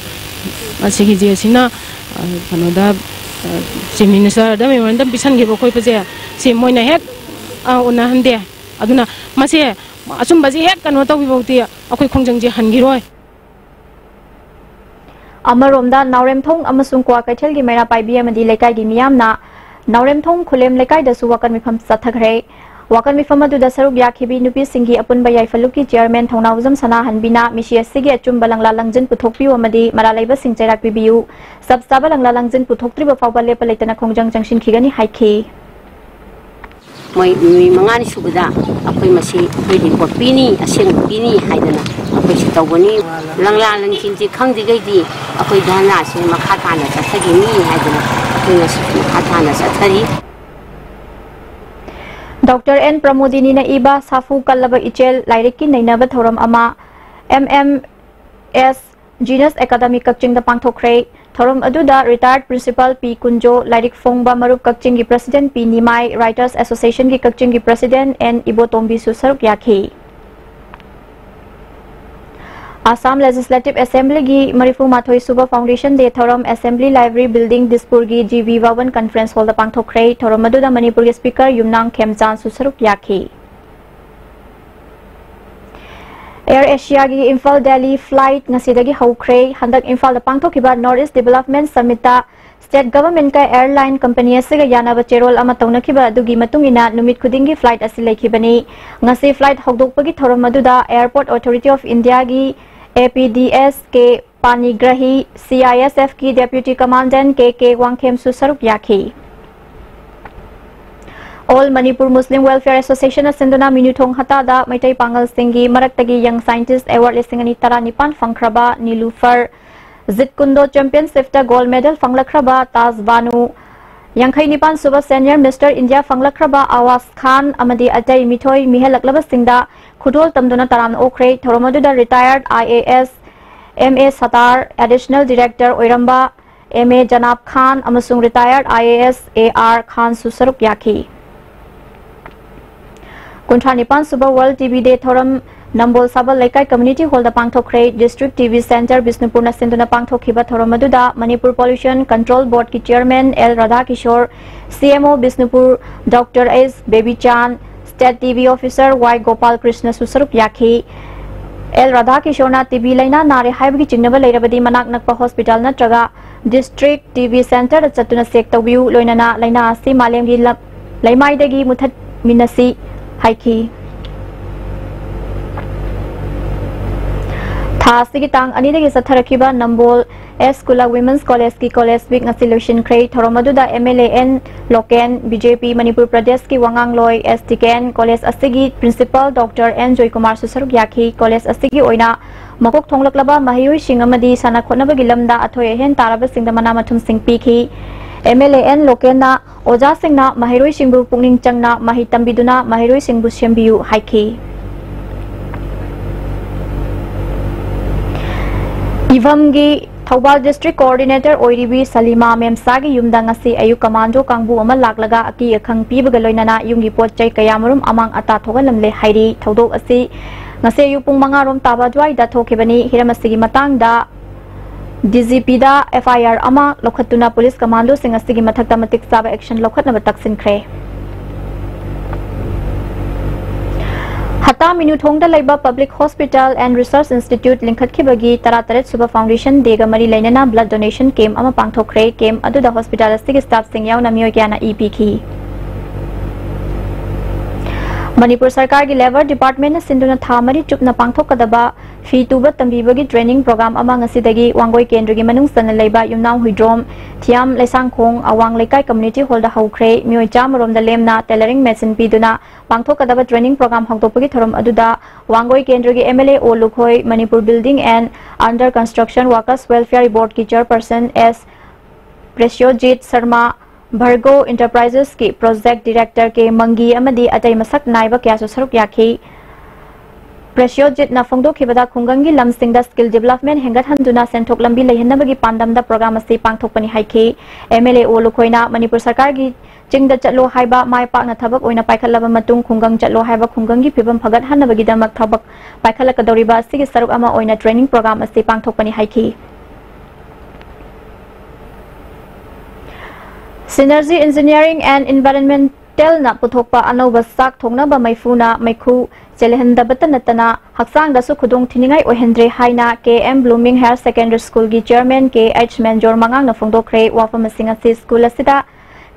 ꯃꯁꯤꯒꯤꯁꯦ ꯁꯤꯅ, ꯑ, ꯀꯩꯅꯣꯗ, ꯑ, Chief Minister ꯗ memorandum ꯄꯤꯁꯟꯈꯤꯕ ꯈꯣꯠꯄꯁꯦ ꯁꯤ ꯃꯣꯏꯅ ꯍꯦꯛ, ꯑ, ꯎꯅꯍꯟꯗꯦ꯫ ꯑꯗꯨꯅ ꯃꯁꯦ ꯑꯆꯨꯝꯕꯁꯦ ꯍꯦꯛ ꯀꯩꯅꯣ ꯇꯧꯕꯤꯐꯥꯎꯗꯤ ꯑꯩꯈꯣꯏ ꯈꯣꯡꯖꯪꯁꯦ ꯍꯟꯈꯤꯔꯣꯏ꯫ ꯑꯃꯔꯣꯝꯗ ꯅꯥꯎꯔꯦꯝꯊꯣꯡ ꯑꯃꯁꯨꯡ ꯀ꯭ꯋꯥꯀꯩꯊꯦꯜꯒꯤ ꯃꯩꯔꯥ ꯄꯥꯏꯕꯤ ꯑꯃꯗꯤ ꯂꯩꯀꯥꯏꯒꯤ ꯃꯤꯌꯥꯝꯅ ꯅꯥꯎꯔꯦꯝꯊꯣꯡ ꯈꯨꯂꯦꯝ ꯂꯩꯀꯥꯏꯗꯁꯨ ꯋꯥꯀꯠ ꯃꯤꯐꯝ ꯆꯠꯊꯈ꯭ꯔꯦ꯫ ꯋꯥꯀꯠ ꯃꯤꯐꯝ ꯑꯗꯨꯗ ꯁꯔꯨꯛ ꯌꯥꯈꯤꯕꯤ ꯅꯨꯄꯤꯁꯤꯡꯒꯤ ꯑꯄꯨꯟꯕ ꯌꯥꯏꯐ ꯂꯨꯞꯀꯤ chairman ꯊꯧꯅꯥꯎꯖꯝ ꯁꯅꯥꯍꯟꯕꯤꯅ ꯃꯤꯁꯤ ꯑꯁꯤꯒꯤ ꯑꯆꯨꯝꯕ ꯂꯪꯂꯥ ꯂꯪꯖꯤꯟ ꯄꯨꯊꯣꯛꯄꯤꯌꯨ ꯑꯃꯗꯤ ꯃꯔꯥ ꯂꯩꯕꯁꯤꯡ ꯆꯩꯔꯥꯛ ꯄꯤꯕꯤꯌꯨ, ꯆꯞ ꯆꯥꯕ ꯂꯪꯂꯥ ꯂꯪꯖꯤꯟ ꯄꯨꯊꯣꯛꯇ꯭ꯔꯤꯕ ꯐꯥꯎꯕ ꯂꯦꯞꯄ ꯂꯩꯇꯅ ꯈꯣꯡꯖꯪ ꯆꯪꯁꯤꯟꯈꯤꯒꯅꯤ ꯍꯥꯏꯈꯤ꯫ ꯃꯣꯏ ꯅꯨꯃꯤꯠ ꯃꯉꯥꯅꯤ ꯁꯨꯕꯗ ꯑꯩꯈꯣꯏ ꯃꯁꯤ ꯑꯩꯈꯣꯏ report ꯄꯤꯅꯤ, ꯑꯁꯦꯡꯕ ꯄꯤꯅꯤ ꯍꯥꯏꯗꯅ ꯑꯩꯈꯣꯏꯁꯤ ꯇꯧꯒꯅꯤ꯫ ꯂꯪꯂꯥ ꯂꯪꯁꯤꯟꯁꯤ ꯈꯪꯗ꯭ꯔꯤꯈꯩꯗꯤ ꯑꯩꯈꯣꯏ ꯙꯔꯅꯥꯁꯤ ꯃꯈꯥ ꯇꯥꯅ ꯆꯠꯊꯈꯤꯅꯤ ꯍꯥꯏꯗꯅ ꯑꯩꯈꯣꯏ ꯉꯁꯤ ꯃꯈꯥ ꯇꯥꯅ ꯆꯠꯊꯔꯤ꯫ ꯗꯣꯛꯇꯔ ꯑꯦꯟ ꯄ꯭ꯔꯃꯣꯗꯤꯅꯤꯅ ꯏꯕ ꯁꯥꯐꯨ ꯀꯜꯂꯕ ꯏꯆꯦꯜ ꯂꯥꯏꯔꯤꯛꯀꯤ ꯅꯩꯅꯕ ꯊꯧꯔꯝ ꯑꯃ M M S Genius Academy ꯀꯛꯆꯤꯡꯗ ꯄꯥꯡꯊꯣꯛꯈ꯭ꯔꯦ꯫ ꯊꯧꯔꯝ ꯑꯗꯨꯗ retired principal ꯄꯤ ꯀꯨꯟꯖꯣ, ꯂꯥꯏꯔꯤꯛ ꯐꯣꯡꯕ ꯃꯔꯨꯞ ꯀꯛꯆꯤꯡꯒꯤ president ꯄꯤ ꯅꯤꯃꯥꯏ, Writers Association ꯒꯤ ꯀꯛꯆꯤꯡꯒꯤ president ꯑꯦꯟ ꯏꯕꯣꯇꯣꯝꯕꯤꯁꯨ ꯁꯔꯨꯛ ꯌꯥꯈꯤ꯫ ꯑꯁꯥꯝ Legislative Assembly ꯒꯤ ꯃꯔꯤꯐꯨ ꯃꯥꯊꯣꯏ ꯁꯨꯕ Foundation Day ꯊꯧꯔꯝ Assembly Library Building, ꯗꯤꯁꯄꯨꯔꯒꯤ G V Bhawan Conference Hall ꯗ ꯄꯥꯡꯊꯣꯛꯈ꯭ꯔꯦ꯫ ꯊꯧꯔꯝ ꯑꯗꯨꯗ ꯃꯅꯤꯄꯨꯔꯒꯤ Speaker ꯌꯨꯝꯅꯥꯝ ꯈꯦꯝꯆꯥꯟꯁꯨ ꯁꯔꯨꯛ ꯌꯥꯈꯤ꯫ Air Asia ꯒꯤ ꯏꯝꯐꯥꯜ ꯗꯦꯜꯂꯤ flight ꯉꯁꯤꯗꯒꯤ ꯍꯧꯈ꯭ꯔꯦ꯫ ꯍꯟꯗꯛ ꯏꯝꯐꯥꯜꯗ ꯄꯥꯡꯊꯣꯛꯈꯤꯕ North East Development Summit ꯇ state government ꯀ airline company ꯑꯁꯤꯒ ꯌꯥꯅꯕ ꯆꯦꯔꯣꯜ ꯑꯃ ꯇꯧꯅꯈꯤꯕ ꯑꯗꯨꯒꯤ ꯃꯇꯨꯡ ꯏꯟꯅ ꯅꯨꯃꯤꯠ ꯈꯨꯗꯤꯡꯒꯤ flight ꯑꯁꯤ ꯂꯩꯈꯤꯕꯅꯤ꯫ ꯉꯁꯤ flight ꯍꯧꯗꯣꯛꯄꯒꯤ ꯊꯧꯔꯝ ꯑꯗꯨꯗ Airport Authority of India ꯒꯤ A P D S K ꯄꯥꯅꯤꯒ꯭ꯔꯍꯤ, C I S F ꯀꯤ Deputy Commandant ꯀꯦ ꯀꯦ ꯋꯥꯡꯈꯦꯝꯁꯨ ꯁꯔꯨꯛ ꯌꯥꯈꯤ꯫ All Manipur Muslim Welfare Association ꯅ ꯁꯤꯟꯗꯨꯅ ꯃꯤꯅꯨꯊꯣꯡ ꯍꯠꯇꯥꯗ ꯃꯩꯇꯩ ꯄꯥꯉꯜꯁꯤꯡꯒꯤ ꯃꯔꯛꯇꯒꯤ Young Scientist Award ꯂꯤꯁꯤꯡ ꯑꯅꯤ ꯇꯔꯥꯅꯤꯄꯥꯟ ꯐꯪꯈ꯭ꯔꯕ ꯅꯤꯂꯨꯐꯔ ꯖꯤꯠꯀꯨꯟꯗꯣ, Championship ꯇ gold medal ꯐꯪꯂꯛꯈ꯭ꯔꯕ ꯇꯥꯖ ꯕꯥꯅꯨ, ꯌꯥꯡꯈꯩ ꯅꯤꯄꯥꯟ ꯁꯨꯕ Senior Mister India ꯐꯪꯂꯛꯈ꯭ꯔꯕ ꯑꯋꯥꯁ ꯈꯥꯟ ꯑꯃꯗꯤ ꯑꯇꯩ ꯃꯤꯊꯣꯏ ꯃꯤꯍꯦꯜꯂꯛꯂꯕꯁꯤꯡꯗ ꯈꯨꯗꯣꯜ ꯇꯝꯗꯨꯅ ꯇꯔꯥꯝꯅ ꯑꯣꯛꯈ꯭ꯔꯦ꯫ ꯊꯧꯔꯝ ꯑꯗꯨꯗ retired I A S M A star, Additional Director ꯑꯣꯏꯔꯝꯕ M A ꯖꯅꯥꯕ ꯈꯥꯟ ꯑꯃꯁꯨꯡ retired I A S A R ꯈꯥꯟꯁꯨ ꯁꯔꯨꯛ ꯌꯥꯈꯤ꯫ ꯀꯨꯟꯊ꯭ꯔꯥ ꯅꯤꯄꯥꯟ ꯁꯨꯕ World T B Day ꯊꯧꯔꯝ ꯅꯝꯕꯣꯜ ꯁꯥꯕꯜ ꯂꯩꯀꯥꯏ ꯀꯝꯃ꯭ꯌꯨꯅꯤꯇꯤ ꯍꯣꯜꯗ ꯄꯥꯡꯊꯣꯛꯈ꯭ꯔꯦ꯫ ꯗꯤꯁꯇ꯭ꯔꯤꯛ ꯇꯤꯚꯤ ꯁꯦꯟꯇꯔ ꯕꯤꯁꯅꯨꯄꯨꯔꯅ ꯁꯤꯟꯗꯨꯅ ꯄꯥꯡꯊꯣꯛꯈꯤꯕ ꯊꯧꯔꯝ ꯑꯗꯨꯗ ꯃꯅꯤꯄꯨꯔ ꯄꯣꯂꯨꯁꯟ ꯀꯟꯇ꯭ꯔꯣꯜ ꯕꯣꯔꯗꯀꯤ chairman L Radhakishore, CMO Bishnupur doctor S Bebichan, state TB officer Y Gopal ꯀ꯭ꯔꯤꯁꯅꯁꯨ ꯁꯔꯨꯛ ꯌꯥꯈꯤ꯫ ꯑꯦꯜ ꯔꯥꯙꯥꯀꯤꯁꯣꯔꯅ ꯇꯤꯚꯤ ꯂꯥꯏꯅꯥ ꯅꯥꯔꯦ ꯍꯥꯏꯕꯒꯤ ꯆꯤꯡꯅꯕ ꯂꯩꯔꯕꯗꯤ ꯃꯅꯥꯛ ꯅꯛꯄ ꯍꯣꯁꯄꯤꯇꯥꯜ ꯅꯠꯇ꯭ꯔꯒ ꯗꯤꯁꯇ꯭ꯔꯤꯛ ꯇꯤꯚꯤ ꯁꯦꯟꯇꯔꯗ ꯆꯠꯇꯨꯅ ꯆꯦꯛ ꯇꯧꯕꯤꯌꯨ, ꯂꯣꯏꯅꯅ ꯂꯥꯏꯅꯥ ꯑꯁꯤ ꯃꯥꯂꯦꯝꯒꯤ ꯂꯝ-, ꯂꯩꯃꯥꯏꯗꯒꯤ ꯃꯨꯊꯠꯃꯤꯟꯅꯁꯤ ꯍꯥꯏꯈꯤ꯫ ꯊꯥ ꯑꯁꯤꯒꯤ ꯇꯥꯡ ꯑꯅꯤꯗꯒꯤ ꯆꯠꯊꯔꯛꯈꯤꯕ ꯅꯝꯕꯣꯜ ꯑꯦꯁ ꯀꯨꯂꯥ ꯋꯤꯃꯦꯟꯁ ꯀꯣꯂꯦꯖꯀꯤ ꯀꯣꯂꯦꯖ ꯋꯤꯛ ꯉꯁꯤ ꯂꯣꯏꯁꯤꯟꯈ꯭ꯔꯦ꯫ ꯊꯧꯔꯝ ꯑꯗꯨꯗ M L A N Loken, B J P Manipur ꯄ꯭ꯔꯗꯦꯁꯀꯤ ꯋꯥꯉꯥꯡꯂꯣꯏ ꯑꯦꯁ ꯇꯤꯀꯦꯟ, ꯀꯣꯂꯦꯖ ꯑꯁꯤꯒꯤ ꯄ꯭ꯔꯤꯟꯁꯤꯄꯥꯜ ꯗꯣꯛꯇꯔ ꯑꯦꯟ ꯖꯣꯏꯀꯨꯃꯥꯔꯁꯨ ꯁꯔꯨꯛ ꯌꯥꯈꯤ꯫ ꯀꯣꯂꯦꯖ ꯑꯁꯤꯒꯤ ꯑꯣꯏꯅ ꯃꯀꯣꯛ ꯊꯣꯡꯂꯛꯂꯕ ꯃꯍꯩꯔꯣꯏꯁꯤꯡ ꯑꯃꯗꯤ ꯁꯥꯟꯅ ꯈꯣꯠꯅꯕꯒꯤ ꯂꯝꯗ ꯑꯊꯣꯏ ꯑꯍꯦꯟ ꯇꯥꯔꯕꯁꯤꯡꯗ ꯃꯅꯥ ꯃꯊꯨꯝꯁꯤꯡ ꯄꯤꯈꯤ꯫ ꯑꯦꯝ ꯑꯦꯜ ꯑꯦ ꯑꯦꯟ ꯂꯣꯀꯦꯟꯅ ꯑꯣꯖꯥꯁꯤꯡꯅ ꯃꯍꯩꯔꯣꯏꯁꯤꯡꯕꯨ ꯄꯨꯛꯅꯤꯡ ꯆꯪꯅ ꯃꯍꯩ ꯇꯝꯕꯤꯗꯨꯅ ꯃꯍꯩꯔꯣꯏꯁꯤꯡꯕꯨ ꯁꯦꯝꯕꯤꯌꯨ ꯍꯥꯏꯈꯤ꯫ ꯏꯚꯝꯒꯤ ꯊꯧꯕꯥꯜ ꯗꯤꯁꯇ꯭ꯔꯤꯛ ꯀꯣꯑꯣꯔꯗꯤꯅꯦꯇꯔ ꯑꯣꯏꯔꯤꯕꯤ ꯁꯂꯤꯃꯥ ꯃꯦꯝꯁꯥꯒꯤ ꯌꯨꯝꯗ ꯉꯁꯤ ꯑꯌꯨꯛ ꯀꯃꯥꯟꯗꯣ ꯀꯥꯡꯕꯨ ꯑꯃ ꯂꯥꯛꯂꯒ ꯑꯀꯤ ꯑꯈꯪ ꯄꯤꯕꯒ ꯂꯣꯏꯅꯅ ꯌꯨꯝꯒꯤ ꯄꯣꯠ ꯆꯩ ꯀꯌꯥꯃꯔꯨꯝ ꯑꯃꯥꯡ ꯑꯇꯥ ꯊꯣꯛꯍꯜꯂꯝꯂꯦ ꯍꯥꯏꯔꯤ꯫ ꯊꯧꯗꯣꯛ ꯑꯁꯤ ꯉꯁꯤ ꯑꯌꯨꯛ ꯄꯨꯡ ꯃꯉꯥ ꯔꯣꯝ ꯇꯥꯕ ꯑꯗꯨꯋꯥꯏꯗ ꯊꯣꯛꯈꯤꯕꯅꯤ꯫ ꯍꯤꯔꯝ ꯑꯁꯤꯒꯤ ꯃꯇꯥꯡꯗ ꯗꯤ ꯖꯤ ꯄꯤꯗ ꯑꯦꯐ ꯑꯥꯏ ꯑꯥꯔ ꯑꯃ ꯂꯧꯈꯠꯇꯨꯅ ꯄꯨꯂꯤꯁ ꯀꯃꯥꯟꯗꯣꯁꯤꯡ ꯑꯁꯤꯒꯤ ꯃꯊꯛꯇ ꯃꯇꯤꯛ ꯆꯥꯕ ꯑꯦꯛꯁꯟ ꯂꯧꯈꯠꯅꯕ ꯇꯛꯁꯤꯟꯈ꯭ꯔꯦ꯫ ꯍꯠꯇꯥ ꯃꯤꯅꯨꯊꯣꯡꯗ ꯂꯩꯕ public hospital and research institute ꯂꯤꯡꯈꯠꯈꯤꯕꯒꯤ ꯇꯔꯥꯇꯔꯦꯠ ꯁꯨꯕ ꯐꯥꯎꯟꯗꯦꯁꯟ ꯗꯦꯒ ꯃꯔꯤ ꯂꯩꯅꯅ ꯕ꯭ꯂꯗ ꯗꯣꯅꯦꯁꯟ ꯀꯦꯝꯞ ꯑꯃ ꯄꯥꯡꯊꯣꯛꯈ꯭ꯔꯦ꯫ ꯀꯦꯝꯞ ꯑꯗꯨꯗ ꯍꯣꯁꯄꯤꯇꯥꯜ ꯑꯁꯤꯒꯤ ꯁ꯭ꯇꯥꯐꯁꯤꯡ ꯌꯥꯎꯅ ꯃꯤꯑꯣꯏ ꯀꯌꯥꯅ ꯏ ꯄꯤꯈꯤ꯫ ꯃꯅꯤꯄꯨꯔ ꯁꯔꯀꯥꯔꯒꯤ ꯂꯦꯕꯔ ꯗꯤꯄꯥꯔꯠꯃꯦꯟꯅ ꯁꯤꯟꯗꯨꯅ ꯊꯥ ꯃꯔꯤ ꯆꯨꯞꯅ ꯄꯥꯡꯊꯣꯛꯀꯗꯕ ꯐꯤ ꯇꯨꯕ ꯇꯝꯕꯤꯕꯒꯤ ꯇ꯭ꯔꯦꯅꯤꯡ ꯄ꯭ꯔꯣꯒ꯭ꯔꯥꯝ ꯑꯃ ꯉꯁꯤꯗꯒꯤ ꯋꯥꯡꯒꯣꯏ ꯀꯦꯟꯗ꯭ꯔꯒꯤ ꯃꯅꯨꯡ ꯆꯟꯅ ꯂꯩꯕ ꯌꯨꯝꯅꯥꯝ ꯍꯨꯏꯗ꯭ꯔꯣꯝ ꯊꯤꯌꯥꯝ ꯂꯩꯁꯥꯡꯈꯣꯡ ꯑꯋꯥꯡ ꯂꯩꯀꯥꯏ ꯀꯝꯃ꯭ꯌꯨꯅꯤꯇꯤ ꯍꯣꯜꯗ ꯍꯧꯈ꯭ꯔꯦ꯫ ꯃꯤꯑꯣꯏ ꯆꯥꯝꯃ ꯔꯣꯝꯗ ꯂꯦꯝꯅ ꯇꯦꯂꯔꯤꯡ ꯃꯦꯆꯤꯟ ꯄꯤꯗꯨꯅ ꯄꯥꯡꯊꯣꯛꯀꯗꯕ ꯇ꯭ꯔꯦꯅꯤꯡ ꯄ꯭ꯔꯣꯒ꯭ꯔꯥꯝ ꯍꯧꯗꯣꯛꯄꯒꯤ ꯊꯧꯔꯝ ꯑꯗꯨꯗ ꯋꯥꯡꯒꯣꯏ ꯀꯦꯟꯗ꯭ꯔꯒꯤ M L A O Lukhoi, Manipur building and other construction workers welfare ꯕꯣꯔꯗꯀꯤ chairperson S Premiojit Sharma, Virgo ꯏꯟꯇꯔꯄ꯭ꯔꯥꯏꯖꯦꯁꯀꯤ ꯄ꯭ꯔꯣꯖꯦꯛ ꯗꯤꯔꯦꯛꯇꯔ ꯀꯦ ꯃꯪꯒꯤ ꯑꯃꯗꯤ ꯑꯇꯩ ꯃꯁꯛ ꯅꯥꯏꯕ ꯀꯌꯥꯁꯨ ꯁꯔꯨꯛ ꯌꯥꯈꯤ꯫ ꯄ꯭ꯔꯦꯁꯤꯌꯣꯖꯤꯠꯅ ꯐꯣꯡꯗꯣꯛꯈꯤꯕꯗ ꯈꯨꯡꯒꯪꯒꯤ ꯂꯝꯁꯤꯡꯗ ꯁ꯭ꯀꯤꯜ ꯗꯤꯕ꯭ꯂꯞꯃꯦꯟ ꯍꯦꯟꯒꯠꯍꯟꯗꯨꯅ ꯁꯦꯟꯊꯣꯛ ꯂꯝꯕꯤ ꯂꯩꯍꯟꯅꯕꯒꯤ ꯄꯥꯟꯗꯝꯗ ꯄ꯭ꯔꯣꯒ꯭ꯔꯥꯝ ꯑꯁꯤ ꯄꯥꯡꯊꯣꯛꯄꯅꯤ ꯍꯥꯏꯈꯤ꯫ ꯑꯦꯝ ꯑꯦꯜ ꯑꯦ ꯑꯣ ꯂꯨꯈꯣꯏꯅ ꯃꯅꯤꯄꯨꯔ ꯁꯔꯀꯥꯔꯒꯤ ꯆꯤꯡꯗ ꯆꯠꯂꯣ ꯍꯥꯏꯕ ꯃꯥꯏ ꯄꯥꯛꯅ ꯊꯕꯛ ꯑꯣꯏꯅ ꯄꯥꯏꯈꯠꯂꯕ ꯃꯇꯨꯡ ꯈꯨꯡꯒꯪ ꯆꯠꯂꯣ ꯍꯥꯏꯕ ꯈꯨꯡꯒꯪꯒꯤ ꯐꯤꯕꯝ ꯐꯒꯠꯍꯟꯅꯕꯒꯤꯗꯃꯛ ꯊꯕꯛ ꯄꯥꯏꯈꯠꯂꯛꯀꯗꯧꯔꯤꯕ ꯑꯁꯤꯒꯤ ꯁꯔꯨꯛ ꯑꯃ ꯑꯣꯏꯅ training program ꯑꯁꯤ ꯄꯥꯡꯊꯣꯛꯄꯅꯤ ꯍꯥꯏꯈꯤ꯫ Synergy Engineering and Environmentalꯅ ꯄꯨꯊꯣꯛꯄ ꯑꯅꯧꯕ ꯆꯥꯛ ꯊꯣꯡꯅꯕ ꯃꯩꯐꯨꯅ ꯃꯩꯈꯨ ꯆꯦꯜꯍꯟꯗꯕꯇ ꯅꯠꯇꯅ ꯍꯛꯆꯥꯡꯗꯁꯨ ꯈꯨꯗꯣꯡ ꯊꯤꯅꯤꯡꯉꯥꯏ ꯑꯣꯏꯍꯟꯗ꯭ꯔꯦ ꯍꯥꯏꯅ K M Blooming Higher Secondary Schoolꯒꯤ chairman K H ꯃꯦꯟꯖꯣꯔ ꯃꯉꯥꯡꯅ ꯐꯣꯡꯗꯣꯛꯈ꯭ꯔꯦ꯫ ꯋꯥꯐꯝ ꯑꯁꯤꯡ ꯑꯁꯤ ꯁ꯭ꯀꯨꯜ ꯑꯁꯤꯗ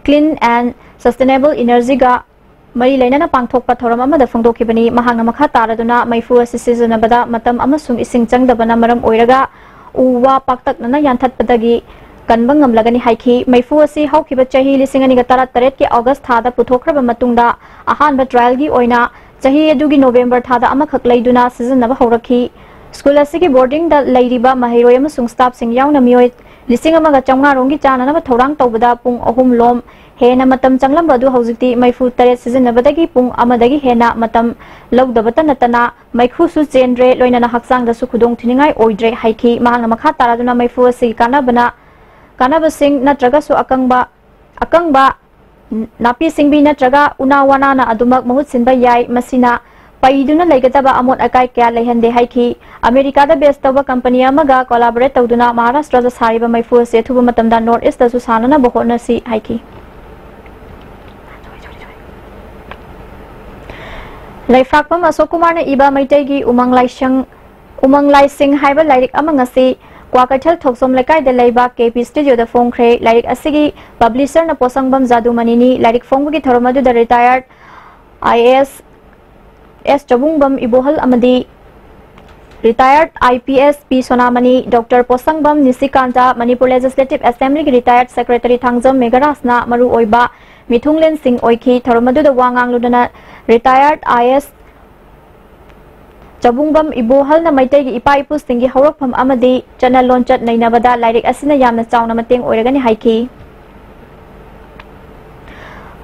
clean and sustainable energyꯒ ꯃꯔꯤ ꯂꯩꯅꯅ ꯄꯥꯡꯊꯣꯛꯄ ꯊꯧꯔꯝ ꯑꯃꯗ ꯐꯣꯡꯗꯣꯛꯈꯤꯕꯅꯤ꯫ ꯃꯍꯥꯛꯅ ꯃꯈꯥ ꯇꯥꯔꯗꯨꯅ ꯃꯩꯐꯨ ꯑꯁꯤ ꯁꯤꯖꯤꯟꯅꯕꯗ ꯃꯇꯝ ꯑꯃꯁꯨꯡ ꯏꯁꯤꯡ ꯆꯪꯗꯕꯅ ꯃꯔꯝ ꯑꯣꯏꯔꯒ ꯎ ꯋꯥ ꯄꯥꯛꯇꯛꯅꯅ ꯌꯥꯟꯊꯠꯄꯗꯒꯤ ꯀꯟꯕ ꯉꯝꯂꯒꯅꯤ ꯍꯥꯏꯈꯤ꯫ ꯃꯩꯐꯨ ꯑꯁꯤ ꯍꯧꯈꯤꯕ ꯆꯍꯤ ꯂꯤꯁꯤꯡ ꯑꯅꯤꯒ ꯇꯔꯥꯇꯔꯦꯠꯀꯤ August ꯊꯥꯗ ꯄꯨꯊꯣꯛꯈ꯭ꯔꯕ ꯃꯇꯨꯡꯗ ꯑꯍꯥꯟꯕ trialꯒꯤ ꯑꯣꯏꯅ ꯆꯍꯤ ꯑꯗꯨꯒꯤ November ꯊꯥꯗ ꯑꯃꯈꯛ ꯂꯩꯗꯨꯅ ꯁꯤꯖꯤꯟꯅꯕ ꯍꯧꯔꯛꯈꯤ꯫ ꯁ꯭ꯀꯨꯜ ꯑꯁꯤꯒꯤ boardingꯗ ꯂꯩꯔꯤꯕ ꯃꯍꯩꯔꯣꯏ ꯑꯃꯁꯨꯡ staffꯁꯤꯡ ꯌꯥꯎꯅ ꯃꯤꯑꯣꯏ ꯂꯤꯁꯤꯡ ꯑꯃꯒ ꯆꯥꯝꯃꯉꯥ ꯔꯣꯝꯒꯤ ꯆꯥꯅꯅꯕ ꯊꯧꯔꯥꯡ ꯇꯧꯕꯗ ꯄꯨꯡ ꯑꯍꯨꯝ ꯂꯣꯝ ꯍꯦꯟꯅ ꯃꯇꯝ ꯆꯪꯂꯝꯕ ꯑꯗꯨ ꯍꯧꯖꯤꯛꯇꯤ ꯃꯩꯐꯨ ꯇꯔꯦꯠ ꯁꯤꯖꯤꯟꯅꯕꯗꯒꯤ ꯄꯨꯡ ꯑꯃꯗꯒꯤ ꯍꯦꯟꯅ ꯃꯇꯝ ꯂꯧꯗꯕꯇ ꯅꯠꯇꯅ ꯃꯩꯈꯨꯁꯨ ꯆꯦꯟꯗ꯭ꯔꯦ, ꯂꯣꯏꯅꯅ ꯍꯛꯆꯥꯡꯗꯁꯨ ꯈꯨꯗꯣꯡ ꯊꯤꯅꯤꯡꯉꯥꯏ ꯑꯣꯏꯗ꯭ꯔꯦ ꯍꯥꯏꯈꯤ꯫ ꯃꯍꯥꯛꯅ ꯃꯈꯥ ꯇꯥꯔꯗꯨꯅ ꯃꯩꯐꯨ ꯑꯁꯤꯒꯤ ꯀꯥꯟꯅꯕꯅ, ꯀꯥꯟꯅꯕꯁꯤꯡ ꯅꯠꯇ꯭ꯔꯒꯁꯨ ꯑꯀꯪꯕ, ꯑꯀꯪꯕ ꯅꯥꯄꯤ ꯁꯤꯡꯕꯤ ꯅꯠꯇ꯭ꯔꯒ ꯎꯅꯥ ꯋꯥꯅꯥꯅ ꯑꯗꯨꯃꯛ ꯃꯍꯨꯠ ꯁꯤꯟꯕ ꯌꯥꯏ꯫ ꯃꯁꯤꯅ ꯄꯩꯗꯨꯅ ꯂꯩꯒꯗꯕ ꯑꯃꯣꯠ ꯑꯀꯥꯏ ꯀꯌꯥ ꯂꯩꯍꯟꯗꯦ ꯍꯥꯏꯈꯤ꯫ ꯑꯃꯦꯔꯤꯀꯥꯗ base ꯇꯧꯕ company ꯑꯃꯒ collaborate ꯇꯧꯗꯨꯅ ꯃꯍꯥꯔꯥꯁꯇ꯭ꯔꯗ ꯁꯥꯔꯤꯕ ꯃꯩꯐꯨ ꯑꯁꯤ ꯑꯊꯨꯕ ꯃꯇꯝꯗ North Eastꯇꯁꯨ ꯁꯥꯅꯅꯕ ꯍꯣꯠꯅꯁꯤ ꯍꯥꯏꯈꯤ꯫ ꯂꯩꯐ꯭ꯔꯥꯛꯄꯝ ꯑꯁꯣꯛ ꯀꯨꯃꯥꯔꯅ ꯏꯕ ꯃꯩꯇꯩꯒꯤ ꯎꯃꯪ ꯂꯥꯏꯁꯪ, ꯎꯃꯪ ꯂꯥꯏꯁꯤꯡ ꯍꯥꯏꯕ ꯂꯥꯏꯔꯤꯛ ꯑꯃ ꯉꯁꯤ ꯀ꯭ꯋꯥꯀꯩꯊꯦꯜ ꯊꯣꯛꯆꯣꯝ ꯂꯩꯀꯥꯏꯗ ꯂꯩꯕ K P Studioꯗ ꯐꯣꯡꯈ꯭ꯔꯦ꯫ ꯂꯥꯏꯔꯤꯛ ꯑꯁꯤꯒꯤ publisherꯅ ꯄꯣꯁꯪꯕꯝ ꯖꯥꯗꯨꯃꯅꯤꯅꯤ꯫ ꯂꯥꯏꯔꯤꯛ ꯐꯣꯡꯕꯒꯤ ꯊꯧꯔꯝ ꯑꯗꯨꯗ retired I A S S ꯆꯕꯨꯡꯕꯝ ꯏꯕꯣꯍꯜ ꯑꯃꯗꯤ retired I P S P ꯁꯣꯅꯥꯃꯅꯤ, Doctor ꯄꯣꯁꯪꯕꯝ ꯅꯤꯁꯤꯀꯥꯟꯇ, Manipur Legislative Assemblyꯒꯤ retired Secretary Thangjam ꯃꯦꯘꯔꯥꯖꯅ ꯃꯔꯨꯑꯣꯏꯕ ꯃꯤꯊꯨꯡꯂꯦꯟꯁꯤꯡ ꯑꯣꯏꯈꯤ꯫ ꯊꯧꯔꯝ ꯑꯗꯨꯗ ꯋꯥ ꯉꯥꯡꯂꯗꯨꯅ retired I A S ꯆꯕꯨꯡꯕꯝ ꯏꯕꯣꯍꯜꯅ ꯃꯩꯇꯩꯒꯤ ꯏꯄꯥ ꯏꯄꯨꯁꯤꯡꯒꯤ ꯍꯧꯔꯛꯐꯝ ꯑꯃꯗꯤ ꯆꯠꯅ ꯂꯣꯟꯆꯠ ꯅꯩꯅꯕꯗ ꯂꯥꯏꯔꯤꯛ ꯑꯁꯤꯅ ꯌꯥꯝꯅ ꯆꯥꯎꯅ ꯃꯇꯦꯡ ꯑꯣꯏꯔꯒꯅꯤ ꯍꯥꯏꯈꯤ꯫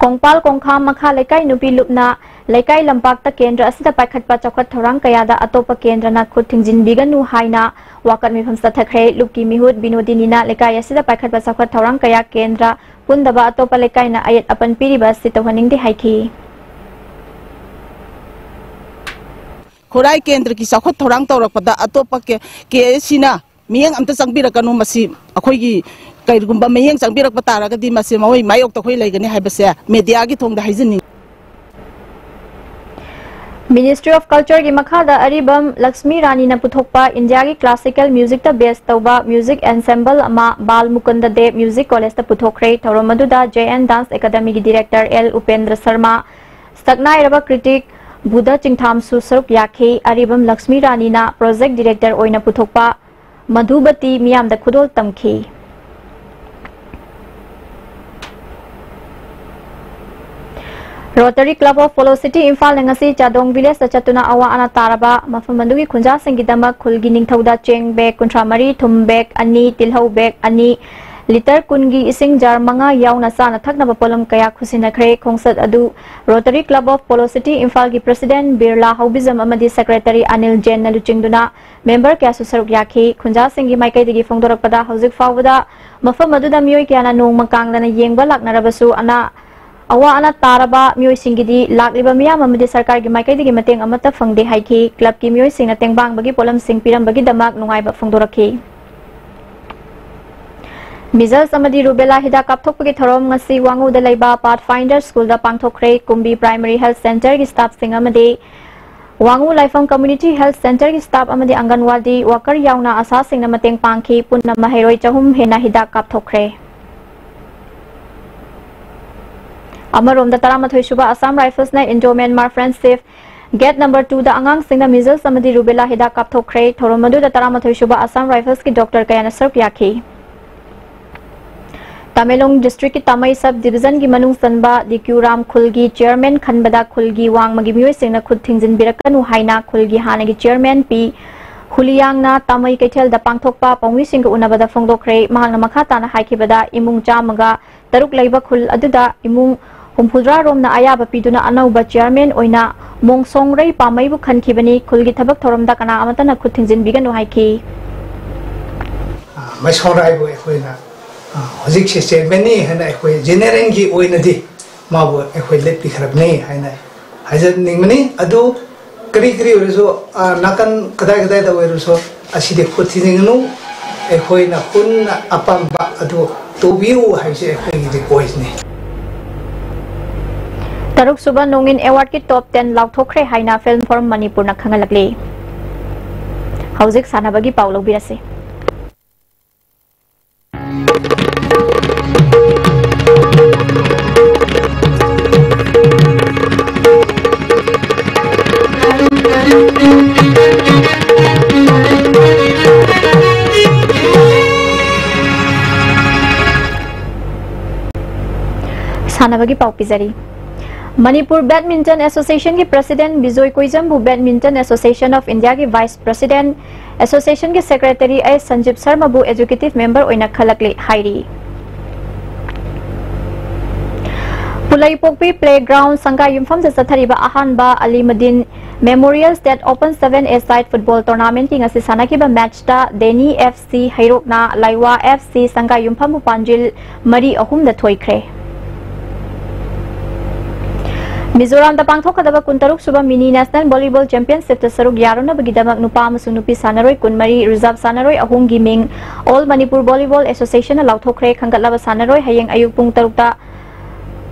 ꯀꯣꯡꯄꯥꯜ ꯀꯣꯡꯈꯥꯝ ꯃꯈꯥ ꯂꯩꯀꯥꯏ ꯅꯨꯄꯤ ꯂꯨꯞꯅ ꯂꯩꯀꯥꯏ ꯂꯝꯄꯥꯛꯇ ꯀꯦꯟꯗ꯭ꯔ ꯑꯁꯤꯗ ꯄꯥꯏꯈꯠꯄ ꯆꯥꯎꯈꯠ ꯊꯧꯔꯥꯡ ꯀꯌꯥꯗ ꯑꯇꯣꯞꯄ ꯀꯦꯟꯗ꯭ꯔꯅ ꯈꯨꯠ ꯊꯤꯡꯖꯤꯟꯕꯤꯒꯅꯨ ꯍꯥꯏꯅ ꯋꯥꯀꯠ ꯃꯤꯐꯝ ꯆꯠꯊꯈ꯭ꯔꯦ꯫ ꯂꯨꯞꯀꯤ ꯃꯤꯍꯨꯠ ꯕꯤꯅꯣꯗꯤꯅꯤꯅ ꯂꯩꯀꯥꯏ ꯑꯁꯤꯗ ꯄꯥꯏꯈꯠꯄ ꯆꯥꯎꯈꯠ ꯊꯧꯔꯥꯡ ꯀꯌꯥ ꯀꯦꯟꯗ꯭ꯔ ꯄꯨꯟꯗꯕ ꯑꯇꯣꯞꯄ ꯂꯩꯀꯥꯏꯅ ꯑꯌꯦꯠ ꯑꯄꯟ ꯄꯤꯔꯤꯕ ꯑꯁꯤ ꯇꯧꯍꯟꯅꯤꯡꯗꯦ ꯍꯥꯏꯈꯤ꯫ ꯈꯨꯔꯥꯏ ꯀꯦꯟꯗ꯭ꯔꯒꯤ ꯆꯥꯎꯈꯠ ꯊꯧꯔꯥꯡ ꯇꯧꯔꯛꯄꯗ ꯑꯇꯣꯞꯄ ꯀꯦ ꯑꯦꯁ ꯁꯤꯅ ꯃꯤꯠꯌꯦꯡ ꯑꯝꯇ ꯆꯪꯕꯤꯔꯛꯀꯅꯨ꯫ ꯃꯁꯤ ꯑꯩꯈꯣꯏꯒꯤ ꯀꯔꯤꯒꯨꯝꯕ ꯃꯤꯠꯌꯦꯡ ꯆꯪꯕꯤꯔꯛꯄ ꯇꯥꯔꯒꯗꯤ ꯃꯁꯤ ꯃꯈꯣꯏ ꯃꯥꯌꯣꯛꯇ ꯑꯩꯈꯣꯏ ꯂꯩꯒꯅꯤ ꯍꯥꯏꯕꯁꯦ ꯃꯦꯗꯤꯌꯥꯒꯤ ꯊꯣꯡꯗ ꯍꯥꯏꯖꯅꯤꯡꯏ꯫ Ministry of Cultureꯒꯤ ꯃꯈꯥꯗ ꯑꯔꯤꯕꯝ ꯂꯛꯁꯃꯤ ꯔꯥꯅꯤꯅ ꯄꯨꯊꯣꯛꯄ ꯏꯟꯗꯤꯌꯥꯒꯤ classical musicꯇ base ꯇꯧꯕ music ensemble ꯑꯃ ꯕꯥꯜ ꯃꯨꯀꯨꯟꯗ ꯗꯦꯕ Music Collegeꯇ ꯄꯨꯊꯣꯛꯈ꯭ꯔꯦ꯫ ꯊꯧꯔꯝ ꯑꯗꯨꯗ J N Dance Academyꯒꯤ director L Upendra Sharma, ꯁꯛꯅꯥꯏꯔꯕ critic ꯕꯨꯙ ꯆꯤꯡꯊꯥꯝꯁꯨ ꯁꯔꯨꯛ ꯌꯥꯈꯤ꯫ ꯑꯔꯤꯕꯝ ꯂꯛꯁꯃꯤ ꯔꯥꯅꯤꯅ project director ꯑꯣꯏꯅ ꯄꯨꯊꯣꯛꯄ ꯃꯙꯨꯕꯇꯤ ꯃꯤꯌꯥꯝꯗ ꯈꯨꯗꯣꯜ ꯇꯝꯈꯤ꯫ Rotary Club of Polo City ꯏꯝꯐꯥꯜꯅ ꯉꯁꯤ ꯆꯥꯗꯣꯡ villageꯇ ꯆꯠꯇꯨꯅ ꯑꯋꯥ ꯑꯅꯥ ꯇꯥꯔꯕ ꯃꯐꯝ ꯑꯗꯨꯒꯤ ꯈꯨꯟꯖꯥꯁꯤꯡꯒꯤꯗꯃꯛ ꯈꯨꯜꯒꯤ ꯅꯤꯡꯊꯧꯗ ꯆꯦꯡ bag ꯀꯨꯟꯊ꯭ꯔꯥ ꯃꯔꯤ, ꯊꯨꯝ bag ꯑꯅꯤ, ꯇꯤꯜꯍꯧ bag ꯑꯅꯤ, litre ꯀꯨꯟꯒꯤ ꯏꯁꯤꯡ jar ꯃꯉꯥ ꯌꯥꯎꯅ ꯆꯥꯅ ꯊꯛꯅꯕ ꯄꯣꯠꯂꯝ ꯀꯌꯥ ꯈꯨꯠꯁꯤꯟꯅꯈ꯭ꯔꯦ꯫ ꯈꯣꯡꯆꯠ ꯑꯗꯨ Rotary Club of Polo City ꯏꯝꯐꯥꯜꯒꯤ president ꯕꯤꯔꯂꯥ ꯍꯧꯕꯤꯖꯝ ꯑꯃꯗꯤ secretary ꯑꯅꯤꯜ ꯖꯦꯟꯅ ꯂꯨꯆꯤꯡꯗꯨꯅ member ꯀꯌꯥꯁꯨ ꯁꯔꯨꯛ ꯌꯥꯈꯤ꯫ ꯈꯨꯟꯖꯥꯁꯤꯡꯒꯤ ꯃꯥꯏꯀꯩꯗꯒꯤ ꯐꯣꯡꯗꯣꯔꯛꯄꯗ, ꯍꯧꯖꯤꯛ ꯐꯥꯎꯕꯗ ꯃꯐꯝ ꯑꯗꯨꯗ ꯃꯤꯑꯣꯏ ꯀꯌꯥꯅ ꯅꯣꯡꯃ ꯀꯥꯡꯗꯅ ꯌꯦꯡꯕ ꯂꯥꯛꯅꯔꯕꯁꯨ, ꯑꯅꯥ ꯑꯋꯥ ꯑꯅꯥ ꯇꯥꯔꯕ ꯃꯤꯑꯣꯏꯁꯤꯡꯒꯤꯗꯤ ꯂꯥꯛꯂꯤꯕ ꯃꯤꯌꯥꯝ ꯑꯃꯗꯤ ꯁꯔꯀꯥꯔꯒꯤ ꯃꯥꯏꯀꯩꯗꯒꯤ ꯃꯇꯦꯡ ꯑꯃꯠꯇ ꯐꯪꯗꯦ ꯍꯥꯏꯈꯤ꯫ Clubꯀꯤ ꯃꯤꯑꯣꯏꯁꯤꯡꯅ ꯇꯦꯡꯕꯥꯡꯕꯒꯤ ꯄꯣꯠꯂꯝꯁꯤꯡ ꯄꯤꯔꯝꯕꯒꯤꯗꯃꯛ ꯅꯨꯡꯉꯥꯏꯕ ꯐꯣꯡꯗꯣꯔꯛꯈꯤ꯫ Measles ꯑꯃꯗꯤ rubella ꯍꯤꯗꯥꯛ ꯀꯥꯞꯊꯣꯛꯄꯒꯤ ꯊꯧꯔꯝ ꯉꯁꯤ ꯋꯥꯉꯨꯗ ꯂꯩꯕ Pathfinder Schoolꯗ ꯄꯥꯡꯊꯣꯛꯈ꯭ꯔꯦ꯫ ꯀꯨꯝꯕꯤ Primary Health Centreꯒꯤ staffꯁꯤꯡ ꯑꯃꯗꯤ ꯋꯥꯉꯨ ꯂꯥꯏꯐꯝ Community Health Centreꯒꯤ staff ꯑꯃꯗꯤ ꯑꯪꯒꯟꯋꯥꯗꯤ worker ꯌꯥꯎꯅ ꯑꯁꯥꯁꯤꯡꯅ ꯃꯇꯦꯡ ꯄꯥꯡꯈꯤ꯫ ꯄꯨꯟꯅ ꯃꯍꯩꯔꯣꯏ ꯆꯍꯨꯝ ꯍꯦꯟꯅ ꯍꯤꯗꯥꯛ ꯀꯥꯞꯊꯣꯛꯈ꯭ꯔꯦ꯫ ꯑꯃꯔꯣꯝꯗ, ꯇꯔꯥꯃꯥꯊꯣꯏ ꯁꯨꯕ Assam Riflesꯅ Indo-Myanmar Friendship Gate number twoꯗ ꯑꯉꯥꯡꯁꯤꯡꯅ measles ꯑꯃꯗꯤ rubella ꯍꯤꯗꯥꯛ ꯀꯥꯞꯊꯣꯛꯈ꯭ꯔꯦ꯫ ꯊꯧꯔꯝ ꯑꯗꯨꯗ ꯇꯔꯥꯃꯥꯊꯣꯏ ꯁꯨꯕ Assam Riflesꯀꯤ doctor ꯀꯌꯥꯅ ꯁꯔꯨꯛ ꯌꯥꯈꯤ꯫ ꯇꯃꯦꯡꯂꯣꯡ districtꯀꯤ ꯇꯥꯃꯩ sub divisionꯒꯤ ꯃꯅꯨꯡ ꯆꯟꯕ ꯗꯤꯀ꯭ꯌꯨꯔꯥꯝ ꯈꯨꯜꯒꯤ chairman ꯈꯟꯕꯗ ꯈꯨꯜꯒꯤ ꯋꯥꯡꯃꯒꯤ ꯃꯤꯑꯣꯏꯁꯤꯡꯅ ꯈꯨꯠ ꯊꯤꯡꯖꯤꯟꯕꯤꯔꯛꯀꯅꯨ ꯍꯥꯏꯅ ꯈꯨꯜꯒꯤ ꯍꯥꯟꯅꯒꯤ chairman ꯄꯤ ꯍꯨꯂꯤꯌꯥꯡꯅ ꯇꯥꯃꯩ ꯀꯩꯊꯦꯜꯗ ꯄꯥꯡꯊꯣꯛꯄ ꯄꯥꯎꯃꯤꯁꯤꯡꯒ ꯎꯅꯕꯗ ꯐꯣꯡꯗꯣꯛꯈ꯭ꯔꯦ꯫ ꯃꯍꯥꯛꯅ ꯃꯈꯥ ꯇꯥꯅ ꯍꯥꯏꯈꯤꯕꯗ, ꯏꯃꯨꯡ ꯆꯥꯝꯃꯒ ꯇꯔꯨꯛ ꯂꯩꯕ ꯈꯨꯜ ꯑꯗꯨꯗ ꯏꯃꯨꯡ ꯍꯨꯝꯐꯨꯇꯔꯥ ꯔꯣꯝꯅ ꯑꯌꯥꯕ ꯄꯤꯗꯨꯅ ꯑꯅꯧꯕ chairman ꯑꯣꯏꯅ ꯃꯣꯡꯁꯣꯡꯔꯩ ꯄꯥꯝꯃꯩꯕꯨ ꯈꯟꯈꯤꯕꯅꯤ꯫ ꯈꯨꯜꯒꯤ ꯊꯕꯛ ꯊꯧꯔꯝꯗ ꯀꯅꯥ ꯑꯃꯠꯇꯅ ꯈꯨꯠ ꯊꯤꯡꯖꯤꯟꯕꯤꯒꯅꯨ ꯍꯥꯏꯈꯤ꯫ ꯃꯩꯁꯣꯡꯔꯥꯏꯕꯨ ꯑꯩꯈꯣꯏꯅ ꯍꯧꯖꯤꯛꯁꯦ ꯆꯤꯌꯔꯃꯦꯟꯅꯤ ꯍꯥꯏꯅ ꯑꯩꯈꯣꯏ ꯖꯦꯅꯦꯔꯦꯜꯒꯤ ꯑꯣꯏꯅꯗꯤ ꯃꯥꯕꯨ ꯑꯩꯈꯣꯏ ꯂꯦꯞꯄꯤꯈ꯭ꯔꯕꯅꯤ ꯍꯥꯏꯅ ꯍꯥꯏꯖꯅꯤꯡꯕꯅꯤ꯫ ꯑꯗꯨ ꯀꯔꯤ ꯀꯔꯤ ꯑꯣꯏꯔꯁꯨ, ꯑ, ꯅꯥꯀꯟ ꯀꯗꯥꯏ ꯀꯗꯥꯏꯗ ꯑꯣꯏꯔꯁꯨ ꯑꯁꯤꯗꯤ ꯈꯨꯠ ꯊꯤꯖꯤꯟꯒꯅꯨ, ꯑꯩꯈꯣꯏꯅ ꯄꯨꯟꯅ ꯑꯄꯥꯝꯕ ꯑꯗꯨ ꯇꯧꯕꯤꯌꯨ ꯍꯥꯏꯕꯁꯦ ꯑꯩꯈꯣꯏꯒꯤ ꯔꯤꯀ꯭ꯋꯦꯁꯅꯤ꯫ ꯇꯔꯨꯛ ꯁꯨꯕ ꯅꯣꯡꯏꯟ ꯑꯦꯋꯥꯔꯗꯀꯤ ꯇꯣꯞ ꯇꯦꯟ ꯂꯥꯎꯊꯣꯛꯈ꯭ꯔꯦ ꯍꯥꯏꯅ ꯐꯤꯜꯝ ꯐꯣꯔꯝ ꯃꯅꯤꯄꯨꯔꯅ ꯈꯪꯍꯜꯂꯛꯂꯤ꯫ ꯍꯧꯖꯤꯛ ꯁꯥꯟꯅꯕꯒꯤ ꯄꯥꯎ ꯂꯧꯕꯤꯔꯁꯤ꯫ ꯁꯥꯟꯅꯕꯒꯤ ꯄꯥꯎ ꯄꯤꯖꯔꯤ꯫ ꯃꯅꯤꯄꯨꯔ ꯕꯦꯗꯃꯤꯟꯇꯟ ꯑꯦꯁꯣꯁꯤꯌꯦꯁꯟꯒꯤ ꯄ꯭ꯔꯁꯤꯗꯦꯟ ꯕꯤꯖꯣꯏ ꯀꯣꯏꯖꯝꯕꯨ ꯕꯦꯗꯃꯤꯟꯇꯟ ꯑꯦꯁꯣꯁꯤꯌꯦꯁꯟ ꯑꯣꯐ ꯏꯟꯗꯤꯌꯥꯒꯤ ꯚꯥꯏꯁ ꯄ꯭ꯔꯁꯤꯗꯦꯟ, ꯑꯦꯁꯣꯁꯤꯌꯦꯁꯟꯒꯤ ꯁꯦꯀ꯭ꯔꯦꯇꯔꯤ ꯑꯩꯆ ꯁꯟꯖꯤꯞ ꯁꯔꯃꯕꯨ ꯑꯦꯖꯨꯀꯦꯇꯤꯚ ꯃꯦꯝꯕꯔ ꯑꯣꯏꯅ ꯈꯜꯂꯛꯂꯦ ꯍꯥꯏꯔꯤ꯫ ꯄꯨꯂꯩꯄꯣꯛꯄꯤ ꯄ꯭ꯂꯦꯒ꯭ꯔꯥꯎꯟ ꯁꯪꯒꯥꯏ ꯌꯨꯝꯐꯝꯗ ꯆꯠꯊꯔꯤꯕ ꯑꯍꯥꯟꯕ Alimuddin memorial state open seven a side football ꯇꯣꯔꯅꯥꯃꯦꯟꯠꯀꯤ ꯉꯁꯤ ꯁꯥꯟꯅꯈꯤꯕ ꯃꯦꯆꯇ ꯗꯦꯅꯤ ꯑꯦꯐ ꯁꯤ ꯍꯩꯔꯣꯛꯅ ꯂꯥꯏꯋꯥ ꯑꯦꯐ ꯁꯤ ꯁꯪꯒꯥꯏ ꯌꯨꯝꯐꯝꯕꯨ ꯄꯥꯟꯖꯤꯜ ꯃꯔꯤ ꯑꯍꯨꯝꯗ ꯊꯣꯏꯈ꯭ꯔꯦ꯫ ꯃꯤꯖꯣꯔꯥꯝꯗ ꯄꯥꯡꯊꯣꯛꯀꯗꯕ ꯀꯨꯟꯇꯔꯨꯛ ꯁꯨꯕ ꯃꯤꯅꯤ ꯅꯦꯁꯅꯦꯜ ꯚꯣꯂꯤꯕꯣꯜ ꯆꯦꯝꯄꯤꯌꯟꯁꯤꯞꯇ ꯁꯔꯨꯛ ꯌꯥꯔꯨꯅꯕꯒꯤꯗꯃꯛ ꯅꯨꯄꯥ ꯑꯃꯁꯨꯡ ꯅꯨꯄꯤ ꯁꯥꯟꯅꯔꯣꯏ ꯀꯨꯟꯃꯔꯤ ꯔꯤꯖꯥꯔꯚ ꯁꯥꯟꯅꯔꯣꯏ ꯑꯍꯨꯝꯒꯤ ꯃꯤꯡ ꯑꯣꯜ ꯃꯅꯤꯄꯨꯔ ꯚꯣꯂꯤꯕꯣꯜ ꯑꯦꯁꯣꯁꯤꯌꯦꯁꯟꯅ ꯂꯥꯎꯊꯣꯛꯈ꯭ꯔꯦ꯫ ꯈꯟꯒꯠꯂꯕ ꯁꯥꯟꯅꯔꯣꯏ ꯍꯌꯦꯡ ꯑꯌꯨꯛ ꯄꯨꯡ ꯇꯔꯨꯛꯇ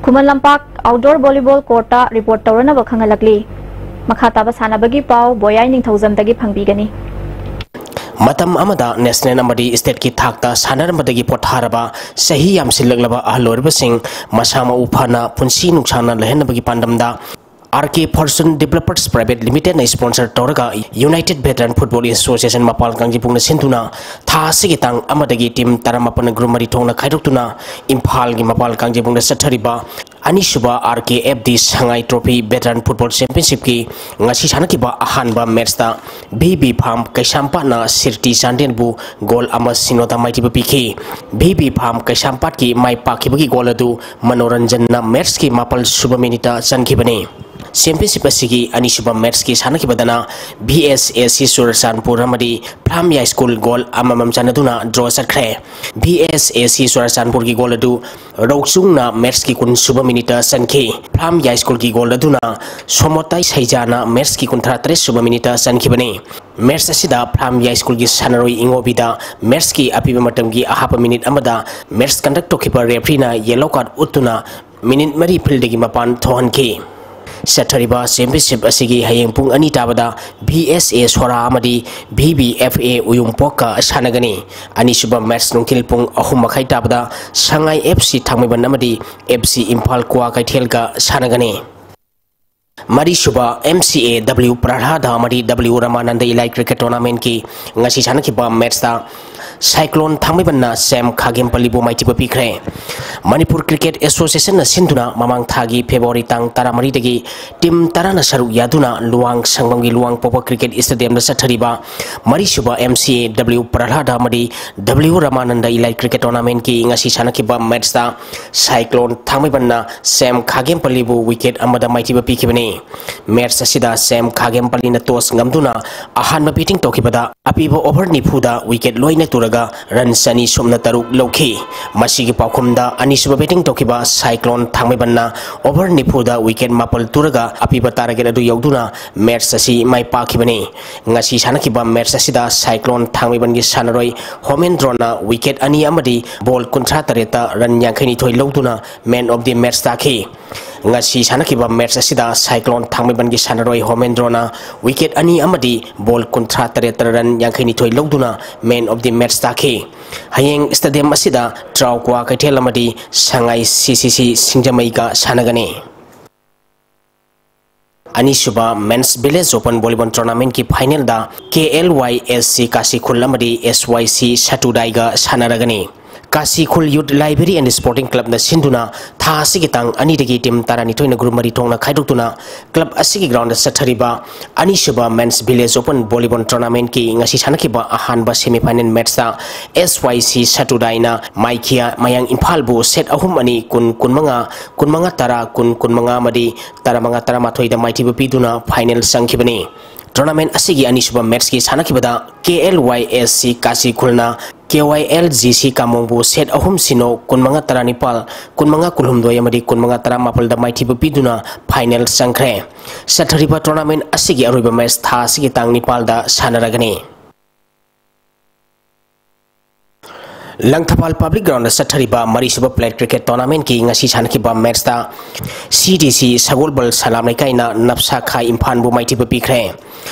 Khuman Lampak outdoor volleyball ꯀꯣꯔꯠꯇ report ꯇꯧꯔꯅꯕ ꯈꯪꯍꯜꯂꯛꯂꯤ꯫ ꯃꯈꯥ ꯇꯥꯕ ꯁꯥꯟꯅꯕꯒꯤ ꯄꯥꯎ ꯕꯣꯌꯥꯏ ꯅꯤꯡꯊꯧꯖꯝꯗꯒꯤ ꯐꯪꯕꯤꯒꯅꯤ꯫ ꯃꯇꯝ ꯑꯃꯗ ꯅꯦꯁꯅꯦꯜ ꯑꯃꯗꯤ ꯁ꯭ꯇꯦꯠꯀꯤ ꯊꯥꯛꯇ ꯁꯥꯟꯅꯔꯝꯕꯗꯒꯤ ꯄꯣꯊꯥꯔꯕ, ꯆꯍꯤ ꯌꯥꯝꯁꯤꯜꯂꯛꯂꯕ ꯑꯍꯜ ꯑꯣꯏꯔꯕꯁꯤꯡ ꯃꯁꯥ ꯃꯎ ꯐꯅ ꯄꯨꯟꯁꯤ ꯅꯨꯡꯁꯥꯡꯅ ꯂꯩꯍꯟꯅꯕꯒꯤ ꯄꯥꯟꯗꯝꯗ ꯑꯥꯔ ꯀꯦ ꯐꯣꯔꯆꯨꯟ ꯗꯤꯕꯦꯂꯄꯔꯁ ꯄ꯭ꯔꯥꯏꯚꯦꯠ ꯂꯤꯃꯤꯇꯦꯗꯅ ꯁ꯭ꯄꯣꯟꯁꯔ ꯇꯧꯔꯒ ꯌꯨꯅꯥꯏꯇꯦꯗ ꯚꯦꯇꯔꯟ ꯐꯨꯠꯕꯣꯜ ꯑꯦꯁꯣꯁꯤꯌꯦꯁꯟ ꯃꯄꯥꯜ ꯀꯥꯡꯖꯩꯕꯨꯡꯅ ꯁꯤꯟꯗꯨꯅ ꯊꯥ ꯑꯁꯤꯒꯤ ꯇꯥꯡ ꯑꯃꯗꯒꯤ ꯇꯤꯝ ꯇꯔꯥꯃꯥꯄꯟ ꯒ꯭ꯔꯨꯞ ꯃꯔꯤ ꯊꯣꯛꯅ ꯈꯥꯏꯗꯣꯛꯇꯨꯅ ꯏꯝꯐꯥꯜꯒꯤ ꯃꯄꯥꯜ ꯀꯥꯡꯖꯩꯕꯨꯡꯗ ꯆꯠꯊꯔꯤꯕ ꯑꯅꯤꯁꯨꯕ ꯑꯥꯔ ꯀꯦ ꯑꯦꯐ ꯗꯤ ꯁꯉꯥꯏ ꯇ꯭ꯔꯣꯐꯤ ꯚꯦꯇꯔꯟ ꯐꯨꯠꯕꯣꯜ ꯆꯦꯝꯄꯤꯌꯟꯁꯤꯞꯀꯤ ꯉꯁꯤ ꯁꯥꯟꯅꯈꯤꯕ ꯑꯍꯥꯟꯕ ꯃꯦꯆꯇ ꯚꯤ ꯕꯤ ꯐꯥꯝ ꯀꯩꯁꯥꯝꯄꯥꯠꯅ ꯁꯤꯔꯇꯤ ꯆꯥꯟꯗꯦꯜꯕꯨ ꯒꯣꯜ ꯑꯃ ꯁꯤꯅꯣꯗ ꯃꯥꯏꯊꯤꯕ ꯄꯤꯈꯤ꯫ ꯚꯤ ꯕꯤ ꯐꯥꯝ ꯀꯩꯁꯥꯝꯄꯥꯠꯀꯤ ꯃꯥꯏ ꯄꯥꯛꯈꯤꯕꯒꯤ ꯒꯣꯜ ꯑꯗꯨ ꯃꯅꯣꯔꯟꯖꯟꯅ ꯃꯦꯆꯀꯤ ꯃꯥꯄꯜ ꯁꯨꯕ ꯃꯤꯅꯤꯠꯇ ꯆꯟꯈꯤꯕꯅꯤ꯫ Championship ꯑꯁꯤꯒꯤ ꯑꯅꯤꯁꯨꯕ matchꯀꯤ ꯁꯥꯟꯅꯈꯤꯕꯗꯅ V S A C Churachandpur ꯑꯃꯗꯤ ꯐ꯭ꯂꯥꯝ ꯌꯥꯏꯁ꯭ꯀꯨꯜ goal ꯑꯃꯃꯝ ꯆꯟꯅꯗꯨꯅ draw ꯆꯠꯈ꯭ꯔꯦ꯫ V S A C ꯆꯨꯔꯆꯥꯟꯄꯨꯔꯒꯤ goal ꯑꯗꯨ ꯔꯧꯆꯨꯡꯅ matchꯀꯤ ꯀꯨꯟ ꯁꯨꯕ minuteꯇ ꯆꯟꯈꯤ꯫ ꯐ꯭ꯂꯥꯝ ꯌꯥꯏꯁ꯭ꯀꯨꯜꯒꯤ goal ꯑꯗꯨꯅ ꯁꯣꯃꯣꯇꯥꯏ ꯁꯩꯖꯥꯅ matchꯀꯤ ꯀꯨꯟꯊ꯭ꯔꯥ ꯇꯔꯦꯠ ꯁꯨꯕ minuteꯇ ꯆꯟꯈꯤꯕꯅꯤ꯫ Match ꯑꯁꯤꯗ ꯐ꯭ꯂꯥꯝ ꯌꯥꯏꯁ꯭ꯀꯨꯜꯒꯤ ꯁꯥꯟꯅꯔꯣꯏ ꯏꯉꯣꯕꯤꯗ matchꯀꯤ ꯑꯄꯤꯕ ꯃꯇꯝꯒꯤ ꯑꯍꯥꯞꯄ minute ꯑꯃꯗ match conduct ꯇꯧꯈꯤꯕ refereeꯅ yellow card ꯎꯠꯇꯨꯅ minute ꯃꯔꯤ fieldꯒꯤ ꯃꯄꯥꯟ ꯊꯣꯛꯍꯟꯈꯤ꯫ ꯆꯠꯊꯔꯤꯕ championship ꯑꯁꯤꯒꯤ ꯍꯌꯦꯡ ꯄꯨꯡ ꯑꯅꯤ ꯇꯥꯕꯗ V S A ꯁꯣꯔꯥ ꯑꯃꯗꯤ V B F A ꯎꯌꯨꯝꯄꯣꯛꯀ ꯁꯥꯟꯅꯒꯅꯤ꯫ ꯑꯅꯤꯁꯨꯕ match ꯅꯨꯡꯊꯤꯜ ꯄꯨꯡ ꯑꯍꯨꯝ ꯃꯈꯥꯏ ꯇꯥꯕꯗ ꯁꯉꯥꯏ F C ꯊꯥꯡꯃꯩꯕꯟ ꯑꯃꯗꯤ F C ꯏꯝꯐꯥꯜ ꯀ꯭ꯋꯥꯀꯩꯊꯦꯜꯒ ꯁꯥꯟꯅꯒꯅꯤ꯫ ꯃꯔꯤꯁꯨꯕ M C A W ꯄ꯭ꯔꯍ꯭ꯂꯥꯗ ꯑꯃꯗꯤ W ꯔꯃꯥꯅꯟꯗ ꯏꯂꯥꯏ cricket tournamentꯀꯤ ꯉꯁꯤ ꯁꯥꯟꯅꯈꯤꯕ matchꯇ Cyclone ꯊꯥꯡꯃꯩꯕꯟꯅ ꯁꯦꯝ ꯈꯥꯒꯦꯝꯄꯜꯂꯤꯕꯨ ꯃꯥꯏꯊꯤꯕ ꯄꯤꯈ꯭ꯔꯦ꯫ ꯃꯅꯤꯄꯨꯔ Cricket Associationꯅ ꯁꯤꯟꯗꯨꯅ ꯃꯃꯥꯡ ꯊꯥꯒꯤ February ꯇꯥꯡ ꯇꯔꯥꯃꯔꯤꯗꯒꯤ team ꯇꯔꯥꯅ ꯁꯔꯨꯛ ꯌꯥꯗꯨꯅ ꯂꯨꯋꯥꯡ ꯁꯪꯕꯝꯒꯤ ꯂꯨꯋꯥꯡꯄꯣꯛꯄ cricket stadiumꯗ ꯆꯠꯊꯔꯤꯕ ꯃꯔꯤꯁꯨꯕ M C A W ꯄ꯭ꯔꯍ꯭ꯂꯥꯗ ꯑꯃꯗꯤ W ꯔꯃꯥꯅꯟꯗ ꯏꯂꯥꯏ cricket tournamentꯀꯤ ꯉꯁꯤ ꯁꯥꯟꯅꯈꯤꯕ matchꯇ Cyclone ꯊꯥꯡꯃꯩꯕꯟꯅ ꯁꯦꯝ ꯈꯥꯒꯦꯝꯄꯜꯂꯤꯕꯨ wicket ꯑꯃꯗ ꯃꯥꯏꯊꯤꯕ ꯄꯤꯈꯤꯕꯅꯤ꯫ Match ꯑꯁꯤꯗ ꯁꯦꯝ ꯈꯥꯒꯦꯝꯄꯜꯂꯤꯅ toss ꯉꯝꯗꯨꯅ ꯑꯍꯥꯟꯕ batting ꯇꯧꯈꯤꯕꯗ ꯑꯄꯤꯕ over ꯅꯤꯐꯨꯗ wicket ꯂꯣꯏꯅ ꯇꯨꯔꯒ run ꯆꯅꯤ ꯁꯨꯞꯅ ꯇꯔꯨꯛ ꯂꯧꯈꯤ꯫ ꯃꯁꯤꯒꯤ ꯄꯥꯎꯈꯨꯝꯗ ꯑꯅꯤꯁꯨꯕ batting ꯇꯧꯈꯤꯕ Cyclone ꯊꯥꯡꯃꯩꯕꯟꯅ over ꯅꯤꯐꯨꯗ wicket ꯃꯥꯄꯜ ꯇꯨꯔꯒ ꯑꯄꯤꯕ target ꯑꯗꯨ ꯌꯧꯗꯨꯅ match ꯑꯁꯤ ꯃꯥꯏ ꯄꯥꯛꯈꯤꯕꯅꯤ꯫ ꯉꯁꯤ ꯁꯥꯟꯅꯈꯤꯕ match ꯑꯁꯤꯗ Cyclone ꯊꯥꯡꯃꯩꯕꯟꯒꯤ ꯁꯥꯟꯅꯔꯣꯏ ꯍꯣꯃꯦꯟꯗ꯭ꯔꯣꯅ wicket ꯑꯅꯤ ꯑꯃꯗꯤ ball ꯀꯨꯟꯊ꯭ꯔꯥ ꯇꯔꯦꯠꯇ run ꯌꯥꯡꯈꯩ ꯅꯤꯊꯣꯏ ꯂꯧꯗꯨꯅ man of the match ꯇꯥꯈꯤ꯫ ꯉꯁꯤ ꯁꯥꯟꯅꯈꯤꯕ match ꯑꯁꯤꯗ Cyclone ꯊꯥꯡꯃꯩꯕꯟꯒꯤ ꯁꯥꯟꯅꯔꯣꯏ ꯍꯣꯃꯦꯟꯗ꯭ꯔꯣꯅ wicket ꯑꯅꯤ ꯑꯃꯗꯤ ball ꯀꯨꯟꯊ꯭ꯔꯥ ꯇꯔꯦꯠꯇ run ꯌꯥꯡꯈꯩ ꯅꯤꯊꯣꯏ ꯂꯧꯗꯨꯅ man of the match ꯇꯥꯈꯤ꯫ ꯍꯌꯦꯡ stadium ꯑꯁꯤꯗ ꯇ꯭ꯔꯥꯎ ꯀ꯭ꯋꯥꯀꯩꯊꯦꯜ ꯑꯃꯗꯤ ꯁꯉꯥꯏ C C C ꯁꯤꯡꯖꯃꯩꯒ ꯁꯥꯟꯅꯒꯅꯤ꯫ ꯑꯅꯤꯁꯨꯕ Men's Village Open Volleyball Tournamentꯀꯤ finalꯗ K L Y S C ꯀꯥꯁꯤꯈꯨꯜ ꯑꯃꯗꯤ S Y C ꯁꯇꯨꯗꯥꯏꯒ ꯁꯥꯟꯅꯔꯒꯅꯤ꯫ ꯀꯥꯁꯤ ꯈꯨꯜ Youth Library and Sporting Clubꯅ ꯁꯤꯟꯗꯨꯅ ꯊꯥ ꯑꯁꯤꯒꯤ ꯇꯥꯡ ꯑꯅꯤꯗꯒꯤ team ꯇꯔꯥꯅꯤꯊꯣꯏꯅ group ꯃꯔꯤ ꯊꯣꯛꯅ ꯈꯥꯏꯗꯣꯛꯇꯨꯅ club ꯑꯁꯤꯒꯤ groundꯗ ꯆꯠꯊꯔꯤꯕ ꯑꯅꯤꯁꯨꯕ Men's Village Open Volleyball Tournamentꯀꯤ ꯉꯁꯤ ꯁꯥꯟꯅꯈꯤꯕ ꯑꯍꯥꯟꯕ semifinal matchꯇ S Y C Satudaiꯅ ꯃꯥꯏꯈꯤꯌꯥ ꯃꯌꯥꯡ ꯏꯝꯐꯥꯜꯕꯨ set ꯑꯍꯨꯝ ꯑꯅꯤ, ꯀꯨꯟ ꯀꯨꯟꯃꯉꯥ, ꯀꯨꯟꯃꯉꯥ ꯇꯔꯥ, ꯀꯨꯟ ꯀꯨꯟꯃꯉꯥ ꯑꯃꯗꯤ ꯇꯔꯥꯃꯉꯥ ꯇꯔꯥꯃꯥꯊꯣꯏꯗ ꯃꯥꯏꯊꯤꯕ ꯄꯤꯗꯨꯅ final ꯆꯪꯈꯤꯕꯅꯤ꯫ Tournament ꯑꯁꯤꯒꯤ ꯑꯅꯤꯁꯨꯕ matchꯀꯤ ꯁꯥꯟꯅꯈꯤꯕꯗ K L Y S C ꯀꯥꯁꯤ ꯈꯨꯜꯅ K Y L G C ꯀꯥꯃꯣꯡꯕꯨ set ꯑꯍꯨꯝ ꯁꯤꯅꯣ, ꯀꯨꯟꯃꯉꯥ ꯇꯔꯥꯅꯤꯄꯥꯜ, ꯀꯨꯟꯃꯉꯥ ꯀꯨꯟꯍꯨꯝꯗꯣꯏ ꯑꯃꯗꯤ ꯀꯨꯟꯃꯉꯥ ꯇꯔꯥꯃꯥꯄꯜꯗ ꯃꯥꯏꯊꯤꯕ ꯄꯤꯗꯨꯅ final ꯆꯪꯈ꯭ꯔꯦ꯫ ꯆꯠꯊꯔꯤꯕ tournament ꯑꯁꯤꯒꯤ ꯑꯔꯣꯏꯕ match ꯊꯥ ꯑꯁꯤꯒꯤ ꯇꯥꯡ ꯅꯤꯄꯥꯜꯗ ꯁꯥꯟꯅꯔꯒꯅꯤ꯫ ꯂꯪꯊꯕꯥꯜ Public Groundꯗ ꯆꯠꯊꯔꯤꯕ ꯃꯔꯤꯁꯨꯕ Plate Cricket Tournamentꯀꯤ ꯉꯁꯤ ꯁꯥꯟꯅꯈꯤꯕ matchꯇ C D C ꯁꯒꯣꯜꯕꯜ ꯁꯂꯥꯝ ꯂꯩꯀꯥꯏꯅ ꯅꯞꯁꯥ ꯈꯥ ꯏꯝꯐꯥꯜꯕꯨ ꯃꯥꯏꯊꯤꯕ ꯄꯤꯈ꯭ꯔꯦ꯫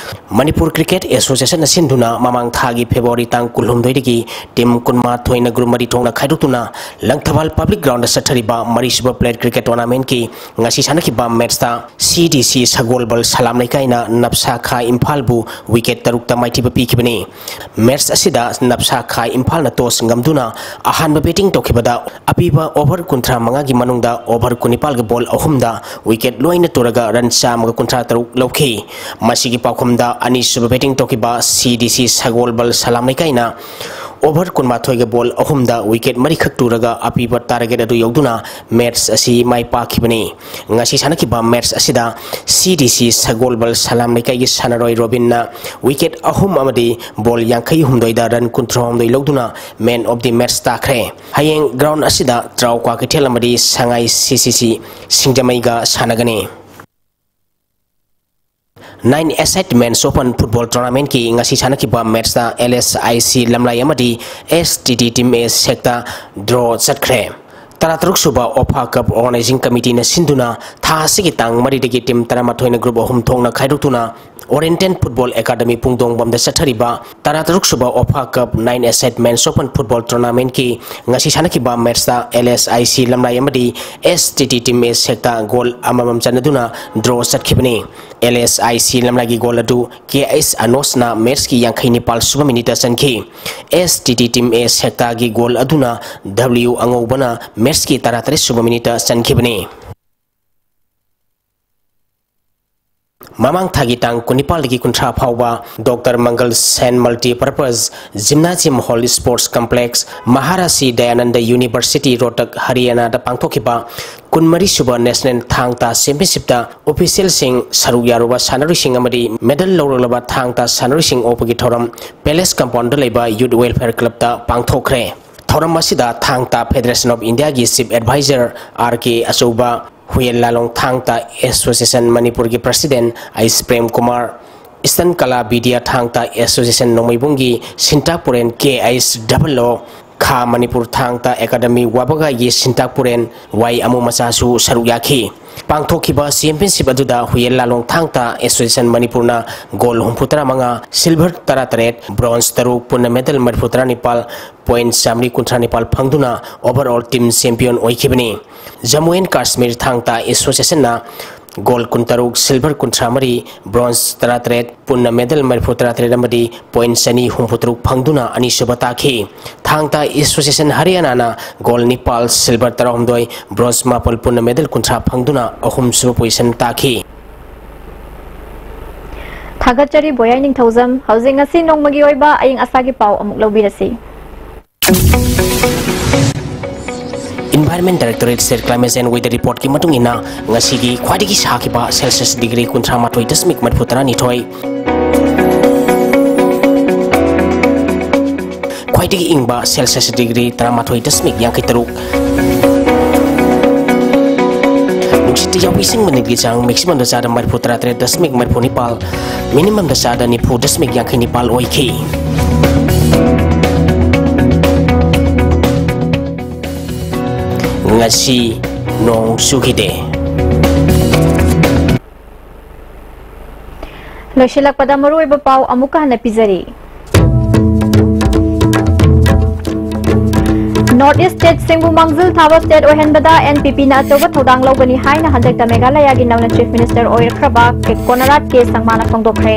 ꯃꯅꯤꯄꯨꯔ Cricket Associationꯅ ꯁꯤꯟꯗꯨꯅ ꯃꯃꯥꯡ ꯊꯥꯒꯤ February ꯇꯥꯡ ꯀꯨꯟꯍꯨꯝꯗꯣꯏꯗꯒꯤ team ꯀꯨꯟꯃꯥꯊꯣꯏꯅ group ꯃꯔꯤ ꯊꯣꯛꯅ ꯈꯥꯏꯗꯣꯛꯇꯨꯅ ꯂꯪꯊꯕꯥꯜ Public Groundꯗ ꯆꯠꯊꯔꯤꯕ ꯃꯔꯤꯁꯨꯕ Plate Cricket Tournamentꯀꯤ ꯉꯁꯤ ꯁꯥꯟꯅꯈꯤꯕ matchꯇ C D C ꯁꯒꯣꯜꯕꯜ ꯁꯂꯥꯝ ꯂꯩꯀꯥꯏꯅ ꯅꯞꯁꯥ ꯈꯥ ꯏꯝꯐꯥꯜꯕꯨ wicket ꯇꯔꯨꯛꯇ ꯃꯥꯏꯊꯤꯕ ꯄꯤꯈꯤꯕꯅꯤ꯫ Match ꯑꯁꯤꯗ ꯅꯞꯁꯥ ꯈꯥ ꯏꯝꯐꯥꯜꯅ toss ꯉꯝꯗꯨꯅ ꯑꯍꯥꯟꯕ batting ꯇꯧꯈꯤꯕꯗ ꯑꯄꯤꯕ over ꯀꯨꯟꯊ꯭ꯔꯥ ꯃꯉꯥꯒꯤ ꯃꯅꯨꯡꯗ over ꯀꯨꯟꯅꯤꯄꯥꯜꯒꯤ ball ꯑꯍꯨꯝꯗ wicket ꯂꯣꯏꯅ ꯇꯨꯔꯒ run ꯆꯥꯝꯃꯒ ꯀꯨꯟꯊ꯭ꯔꯥ ꯇꯔꯨꯛ ꯂꯧꯈꯤ꯫ ꯃꯁꯤꯒꯤ ꯄꯥꯎꯈꯨꯝꯗ ꯑꯅꯤꯁꯨꯕ batting ꯇꯧꯈꯤꯕ C D C ꯁꯒꯣꯜꯕꯜ ꯁꯂꯥꯝ ꯂꯩꯀꯥꯏꯅ over ꯀꯨꯟꯃꯥꯊꯣꯏꯒꯤ ball ꯑꯍꯨꯝꯗ wicket ꯃꯔꯤꯈꯛ ꯇꯨꯔꯒ ꯑꯄꯤꯕ target ꯑꯗꯨ ꯌꯧꯗꯨꯅ match ꯑꯁꯤ ꯃꯥꯏ ꯄꯥꯛꯈꯤꯕꯅꯤ꯫ ꯉꯁꯤ ꯁꯥꯟꯅꯈꯤꯕ match ꯑꯁꯤꯗ C D C ꯁꯒꯣꯜꯕꯜ ꯁꯂꯥꯝ ꯂꯩꯀꯥꯏꯒꯤ ꯁꯥꯟꯅꯔꯣꯏ ꯔꯣꯕꯤꯟꯅ wicket ꯑꯍꯨꯝ ꯑꯃꯗꯤ ball ꯌꯥꯡꯈꯩ ꯍꯨꯝꯗꯣꯏꯗ run ꯀꯨꯟꯊ꯭ꯔꯥ ꯍꯨꯝꯗꯣꯏ ꯂꯧꯗꯨꯅ man of the match ꯇꯥꯈ꯭ꯔꯦ꯫ ꯍꯌꯦꯡ ground ꯑꯁꯤꯗ ꯇ꯭ꯔꯥꯎ ꯀ꯭ꯋꯥꯀꯩꯊꯦꯜ ꯑꯃꯗꯤ ꯁꯉꯥꯏ C C C ꯁꯤꯡꯖꯃꯩꯒ ꯁꯥꯟꯅꯒꯅꯤ꯫ Nine-a-side Men's Open Football Tournamentꯀꯤ ꯉꯁꯤ ꯁꯥꯟꯅꯈꯤꯕ matchꯇ L S I C ꯂꯝꯂꯥꯏ ꯑꯃꯗꯤ S T T Team A ꯁꯦꯛꯇ draw ꯆꯠꯈ꯭ꯔꯦ꯫ ꯇꯔꯥꯇꯔꯨꯛ ꯁꯨꯕ OFA Cup Organizing Committeeꯅ ꯁꯤꯟꯗꯨꯅ ꯊꯥ ꯊꯥ ꯑꯁꯤꯒꯤ ꯇꯥꯡ ꯃꯔꯤꯗꯒꯤ ꯇꯤꯝ ꯇꯔꯥꯃꯥꯊꯣꯏꯅ ꯒ꯭ꯔꯨꯞ ꯑꯍꯨꯝ ꯊꯣꯛꯅ ꯈꯥꯏꯗꯣꯛꯇꯨꯅ Oriental Football Academy ꯄꯨꯡꯗꯣꯡꯕꯝꯗ ꯆꯠꯊꯔꯤꯕ ꯇꯔꯥꯇꯔꯨꯛ ꯁꯨꯕ OFA Cup Nine A Side Men's Open Football Tournamentꯀꯤ ꯉꯁꯤ ꯁꯥꯟꯅꯈꯤꯕ ꯃꯦꯠꯁꯇ LSIC ꯂꯝꯂꯥꯏ ꯑꯃꯗꯤ STT Team A ꯁꯦꯛꯇ ꯒꯣꯜ ꯑꯃꯃꯝ ꯆꯟꯅꯗꯨꯅ ꯗ꯭ꯔꯣ ꯆꯠꯈꯤꯕꯅꯤ꯫ LSIC ꯂꯝꯂꯥꯏꯒꯤ ꯒꯣꯜ ꯑꯗꯨ KH ꯑꯅꯣꯁꯅ ꯃꯦꯠꯁꯀꯤ ꯌꯥꯡꯈꯩ ꯅꯤꯄꯥꯜ ꯁꯨꯕ ꯃꯤꯅꯤꯠꯇ ꯆꯟꯈꯤ꯫ STT Team A ꯁꯦꯛꯇꯒꯤ ꯒꯣꯜ ꯑꯗꯨꯅ W ꯑꯉꯧꯕꯅ ꯃꯦꯠꯁꯀꯤ ꯇꯔꯥꯇꯔꯦꯠ ꯁꯨꯕ ꯃꯤꯅꯤꯠꯇ ꯆꯟꯈꯤꯕꯅꯤ꯫ ꯃꯃꯥꯡ ꯊꯥꯒꯤ ꯇꯥꯡ ꯀꯨꯟꯅꯤꯄꯥꯜꯗꯒꯤ ꯀꯨꯟꯊ꯭ꯔꯥ ꯐꯥꯎꯕ Doctor Mangal Sen Multipurpose Gymnasium Hall Sports Complex, Maharashi Dayananda University, Rohtak, ꯍꯔꯤꯌꯥꯅꯥꯗ ꯄꯥꯡꯊꯣꯛꯈꯤꯕ ꯀꯨꯟꯃꯔꯤ ꯁꯨꯕ National ꯊꯥꯡ ꯇꯥ Championshipꯇ officialꯁꯤꯡ, ꯁꯔꯨꯛ ꯌꯥꯔꯨꯕ ꯁꯥꯟꯅꯔꯣꯏꯁꯤꯡ ꯑꯃꯗꯤ medal ꯂꯧꯔꯛꯂꯕ ꯊꯥꯡ ꯇꯥ ꯁꯥꯟꯅꯔꯣꯏꯁꯤꯡ ꯑꯣꯛꯄꯒꯤ ꯊꯧꯔꯝ Palace Compoundꯗ ꯂꯩꯕ Youth Welfare Clubꯇ ꯄꯥꯡꯊꯣꯛꯈ꯭ꯔꯦ꯫ ꯊꯧꯔꯝ ꯑꯁꯤꯗ ꯊꯥꯡ ꯇꯥ Federation of Indiaꯒꯤ Chief Advisor R K ꯑꯆꯧꯕ, ꯍꯨꯌꯦꯟ ꯂꯥꯂꯣꯡ ꯊꯥꯡ ꯇꯥ Association ꯃꯅꯤꯄꯨꯔꯒꯤ President H Prem Kumar, Eastern Kala Vidya ꯊꯥꯡ ꯇꯥ Association ꯅꯣꯡꯃꯩꯕꯨꯡꯒꯤ ꯁꯤꯟꯇꯥ ꯄꯨꯔꯦꯟ K H Double O, ꯈꯥ ꯃꯅꯤꯄꯨꯔ ꯊꯥꯡ ꯇꯥ Academy ꯋꯥꯕꯒꯥꯏꯒꯤ ꯁꯤꯟꯇꯥ ꯄꯨꯔꯦꯟ ꯋꯥꯏ ꯑꯃꯨ ꯃꯆꯥꯁꯨ ꯁꯔꯨꯛ ꯌꯥꯈꯤ꯫ ꯄꯥꯡꯊꯣꯛꯈꯤꯕ Championship ꯑꯗꯨꯗ ꯍꯨꯌꯦꯟ ꯂꯥꯂꯣꯡ ꯊꯥꯡ ꯇꯥ Association ꯃꯅꯤꯄꯨꯔꯅ ꯒꯣꯜ ꯍꯨꯝꯐꯨ ꯇꯔꯥ ꯃꯉꯥ, silver ꯇꯔꯥꯇꯔꯦꯠ, bronze ꯇꯔꯨꯛ, ꯄꯨꯟꯅ medal ꯃꯔꯤꯐꯨ ꯇꯔꯥꯅꯤꯄꯥꯜ, point ꯆꯥꯃꯔꯤ ꯀꯨꯟꯊ꯭ꯔꯥ ꯅꯤꯄꯥꯜ ꯐꯪꯗꯨꯅ overall team champion ꯑꯣꯏꯈꯤꯕꯅꯤ꯫ Jammu and Kashmir ꯊꯥꯡ ꯇꯥ Associationꯅ ꯒꯣꯜ ꯀꯨꯟꯇꯔꯨꯛ, silver ꯀꯨꯟꯊ꯭ꯔꯥ ꯃꯔꯤ, bronze ꯇꯔꯥꯇꯔꯦꯠ, ꯄꯨꯟꯅ medal ꯃꯔꯤꯐꯨ ꯇꯔꯥꯇꯔꯦꯠ ꯑꯃꯗꯤ point ꯆꯅꯤ ꯍꯨꯝꯐꯨ ꯇꯔꯨꯛ ꯐꯪꯗꯨꯅ ꯑꯅꯤꯁꯨꯕ ꯇꯥꯈꯤ꯫ ꯊꯥꯡ ꯇꯥ Association ꯍꯔꯤꯌꯥꯅꯥꯅ ꯒꯣꯜ ꯅꯤꯄꯥꯜ, silver ꯇꯔꯥꯍꯨꯝꯗꯣꯏ, bronze ꯃꯥꯄꯜ, ꯄꯨꯟꯅ medal ꯀꯨꯟꯊ꯭ꯔꯥ ꯐꯪꯗꯨꯅ ꯑꯍꯨꯝꯁꯨꯕ position ꯇꯥꯈꯤ꯫ ꯊꯥꯒꯠꯆꯔꯤ ꯕꯣꯌꯥꯏ ꯅꯤꯡꯊꯧꯖꯝ꯫ ꯍꯧꯖꯤꯛ ꯉꯁꯤ ꯅꯣꯡꯃꯒꯤ ꯑꯣꯏꯕ ꯑꯏꯪ ꯑꯁꯥꯒꯤ ꯄꯥꯎ ꯑꯃꯨꯛ ꯂꯧꯕꯤꯔꯁꯤ꯫ Environment Directorate State Climate and Weather Reportꯀꯤ ꯃꯇꯨꯡ ꯏꯟꯅ, ꯉꯁꯤꯒꯤ ꯈ꯭ꯋꯥꯏꯗꯒꯤ ꯁꯥꯈꯤꯕ Celsius degree ꯀꯨꯟꯊ꯭ꯔꯥ ꯃꯥꯊꯣꯏ ꯗꯁꯃꯤꯛ ꯃꯔꯤꯐꯨ ꯇꯔꯥꯅꯤꯊꯣꯏ, ꯈ꯭ꯋꯥꯏꯗꯒꯤ ꯏꯪꯕ Celsius degree ꯇꯔꯥꯃꯥꯊꯣꯏ ꯗꯁꯃꯤꯛ ꯌꯥꯡꯈꯩ ꯇꯔꯨꯛ, ꯅꯨꯡꯁꯤꯠꯇ ꯌꯥꯎꯕꯤ ꯏꯁꯤꯡ ꯃꯅꯤꯜꯒꯤ ꯆꯥꯡ maximumꯗ ꯆꯥꯗ ꯃꯔꯤꯐꯨ ꯇꯔꯥꯇꯔꯦꯠ ꯗꯁꯃꯤꯛ ꯃꯔꯤꯐꯨ ꯅꯤꯄꯥꯜ, minimumꯗ ꯆꯥꯗ ꯅꯤꯐꯨ ꯗꯁꯃꯤꯛ ꯌꯥꯡꯈꯩ ꯅꯤꯄꯥꯜ ꯑꯣꯏꯈꯤ꯫ ꯉꯁꯤ ꯅꯣꯡ ꯆꯨꯈꯤꯗꯦ꯫ ꯂꯣꯏꯁꯤꯜꯂꯛꯄꯗ ꯃꯔꯨꯑꯣꯏꯕ ꯄꯥꯎ ꯑꯃꯨꯛꯀ ꯍꯟꯅ ꯄꯤꯖꯔꯤ꯫ North East stateꯁꯤꯡꯕꯨ ꯃꯥꯡꯖꯤꯜ ꯊꯥꯕ state ꯑꯣꯏꯍꯟꯕꯗ N P Pꯅ ꯑꯆꯧꯕ ꯊꯧꯗꯥꯡ ꯂꯧꯒꯅꯤ ꯍꯥꯏꯅ ꯍꯟꯗꯛꯇ ꯃꯦꯘꯥꯂꯌꯥꯒꯤ ꯅꯧꯅ Chief Minister ꯑꯣꯏꯔꯛꯈ꯭ꯔꯕ ꯀꯦ ꯀꯣꯅꯔꯥꯠ ꯀꯦ ꯁꯪꯃꯥꯅ ꯐꯣꯡꯗꯣꯛꯈ꯭ꯔꯦ꯫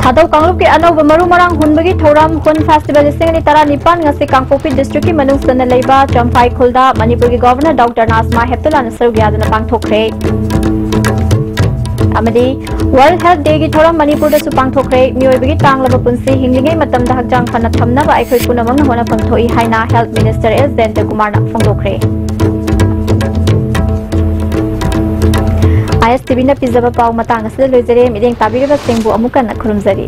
ꯊꯥꯗꯧ ꯀꯥꯡꯂꯨꯞꯀꯤ ꯑꯅꯧꯕ ꯃꯔꯨ ꯃꯔꯥꯡ ꯍꯨꯟꯕꯒꯤ ꯊꯧꯔꯝ ꯍꯨꯟ festival ꯂꯤꯁꯤꯡ ꯑꯅꯤ ꯇꯔꯥꯅꯤꯄꯥꯟ ꯉꯁꯤ ꯀꯥꯡꯄꯣꯛꯄꯤ districtꯀꯤ ꯃꯅꯨꯡ ꯆꯟꯅ ꯂꯩꯕ ꯆꯝꯐꯥꯏ ꯈꯨꯜꯗ ꯃꯅꯤꯄꯨꯔꯒꯤ Governor Doctor ꯅꯥꯖꯃꯥ ꯍꯦꯞꯇꯨꯂꯥꯅ ꯁꯔꯨꯛ ꯌꯥꯗꯨꯅ ꯄꯥꯡꯊꯣꯛꯈ꯭ꯔꯦ꯫ ꯑꯃꯗꯤ World Health Dayꯒꯤ ꯊꯧꯔꯝ ꯃꯅꯤꯄꯨꯔꯗꯁꯨ ꯄꯥꯡꯊꯣꯛꯈ꯭ꯔꯦ꯫ ꯃꯤꯑꯣꯏꯕꯒꯤ ꯇꯥꯡꯂꯕ ꯄꯨꯟꯁꯤ ꯍꯤꯡꯂꯤꯉꯩ ꯃꯇꯝꯗ ꯍꯛꯆꯥꯡ ꯐꯅ ꯊꯝꯅꯕ ꯑꯩꯈꯣꯏ ꯄꯨꯝꯅꯃꯛꯅ ꯍꯣꯠꯅꯐꯝ ꯊꯣꯛꯏ ꯍꯥꯏꯅ Health Minister S ꯖꯌꯟꯇ ꯀꯨꯃꯥꯔꯅ ꯐꯣꯡꯗꯣꯛꯈ꯭ꯔꯦ꯫ ISTVꯅ ꯄꯤꯖꯕ ꯄꯥꯎ ꯃꯇꯥꯡ ꯑꯁꯤꯗ ꯂꯣꯏꯖꯔꯦ꯫ ꯃꯤꯠꯌꯦꯡ ꯇꯥꯕꯤꯔꯤꯕꯁꯤꯡꯕꯨ ꯑꯃꯨꯛ ꯍꯟꯅ ꯈꯨꯔꯨꯝꯖꯔꯤ꯫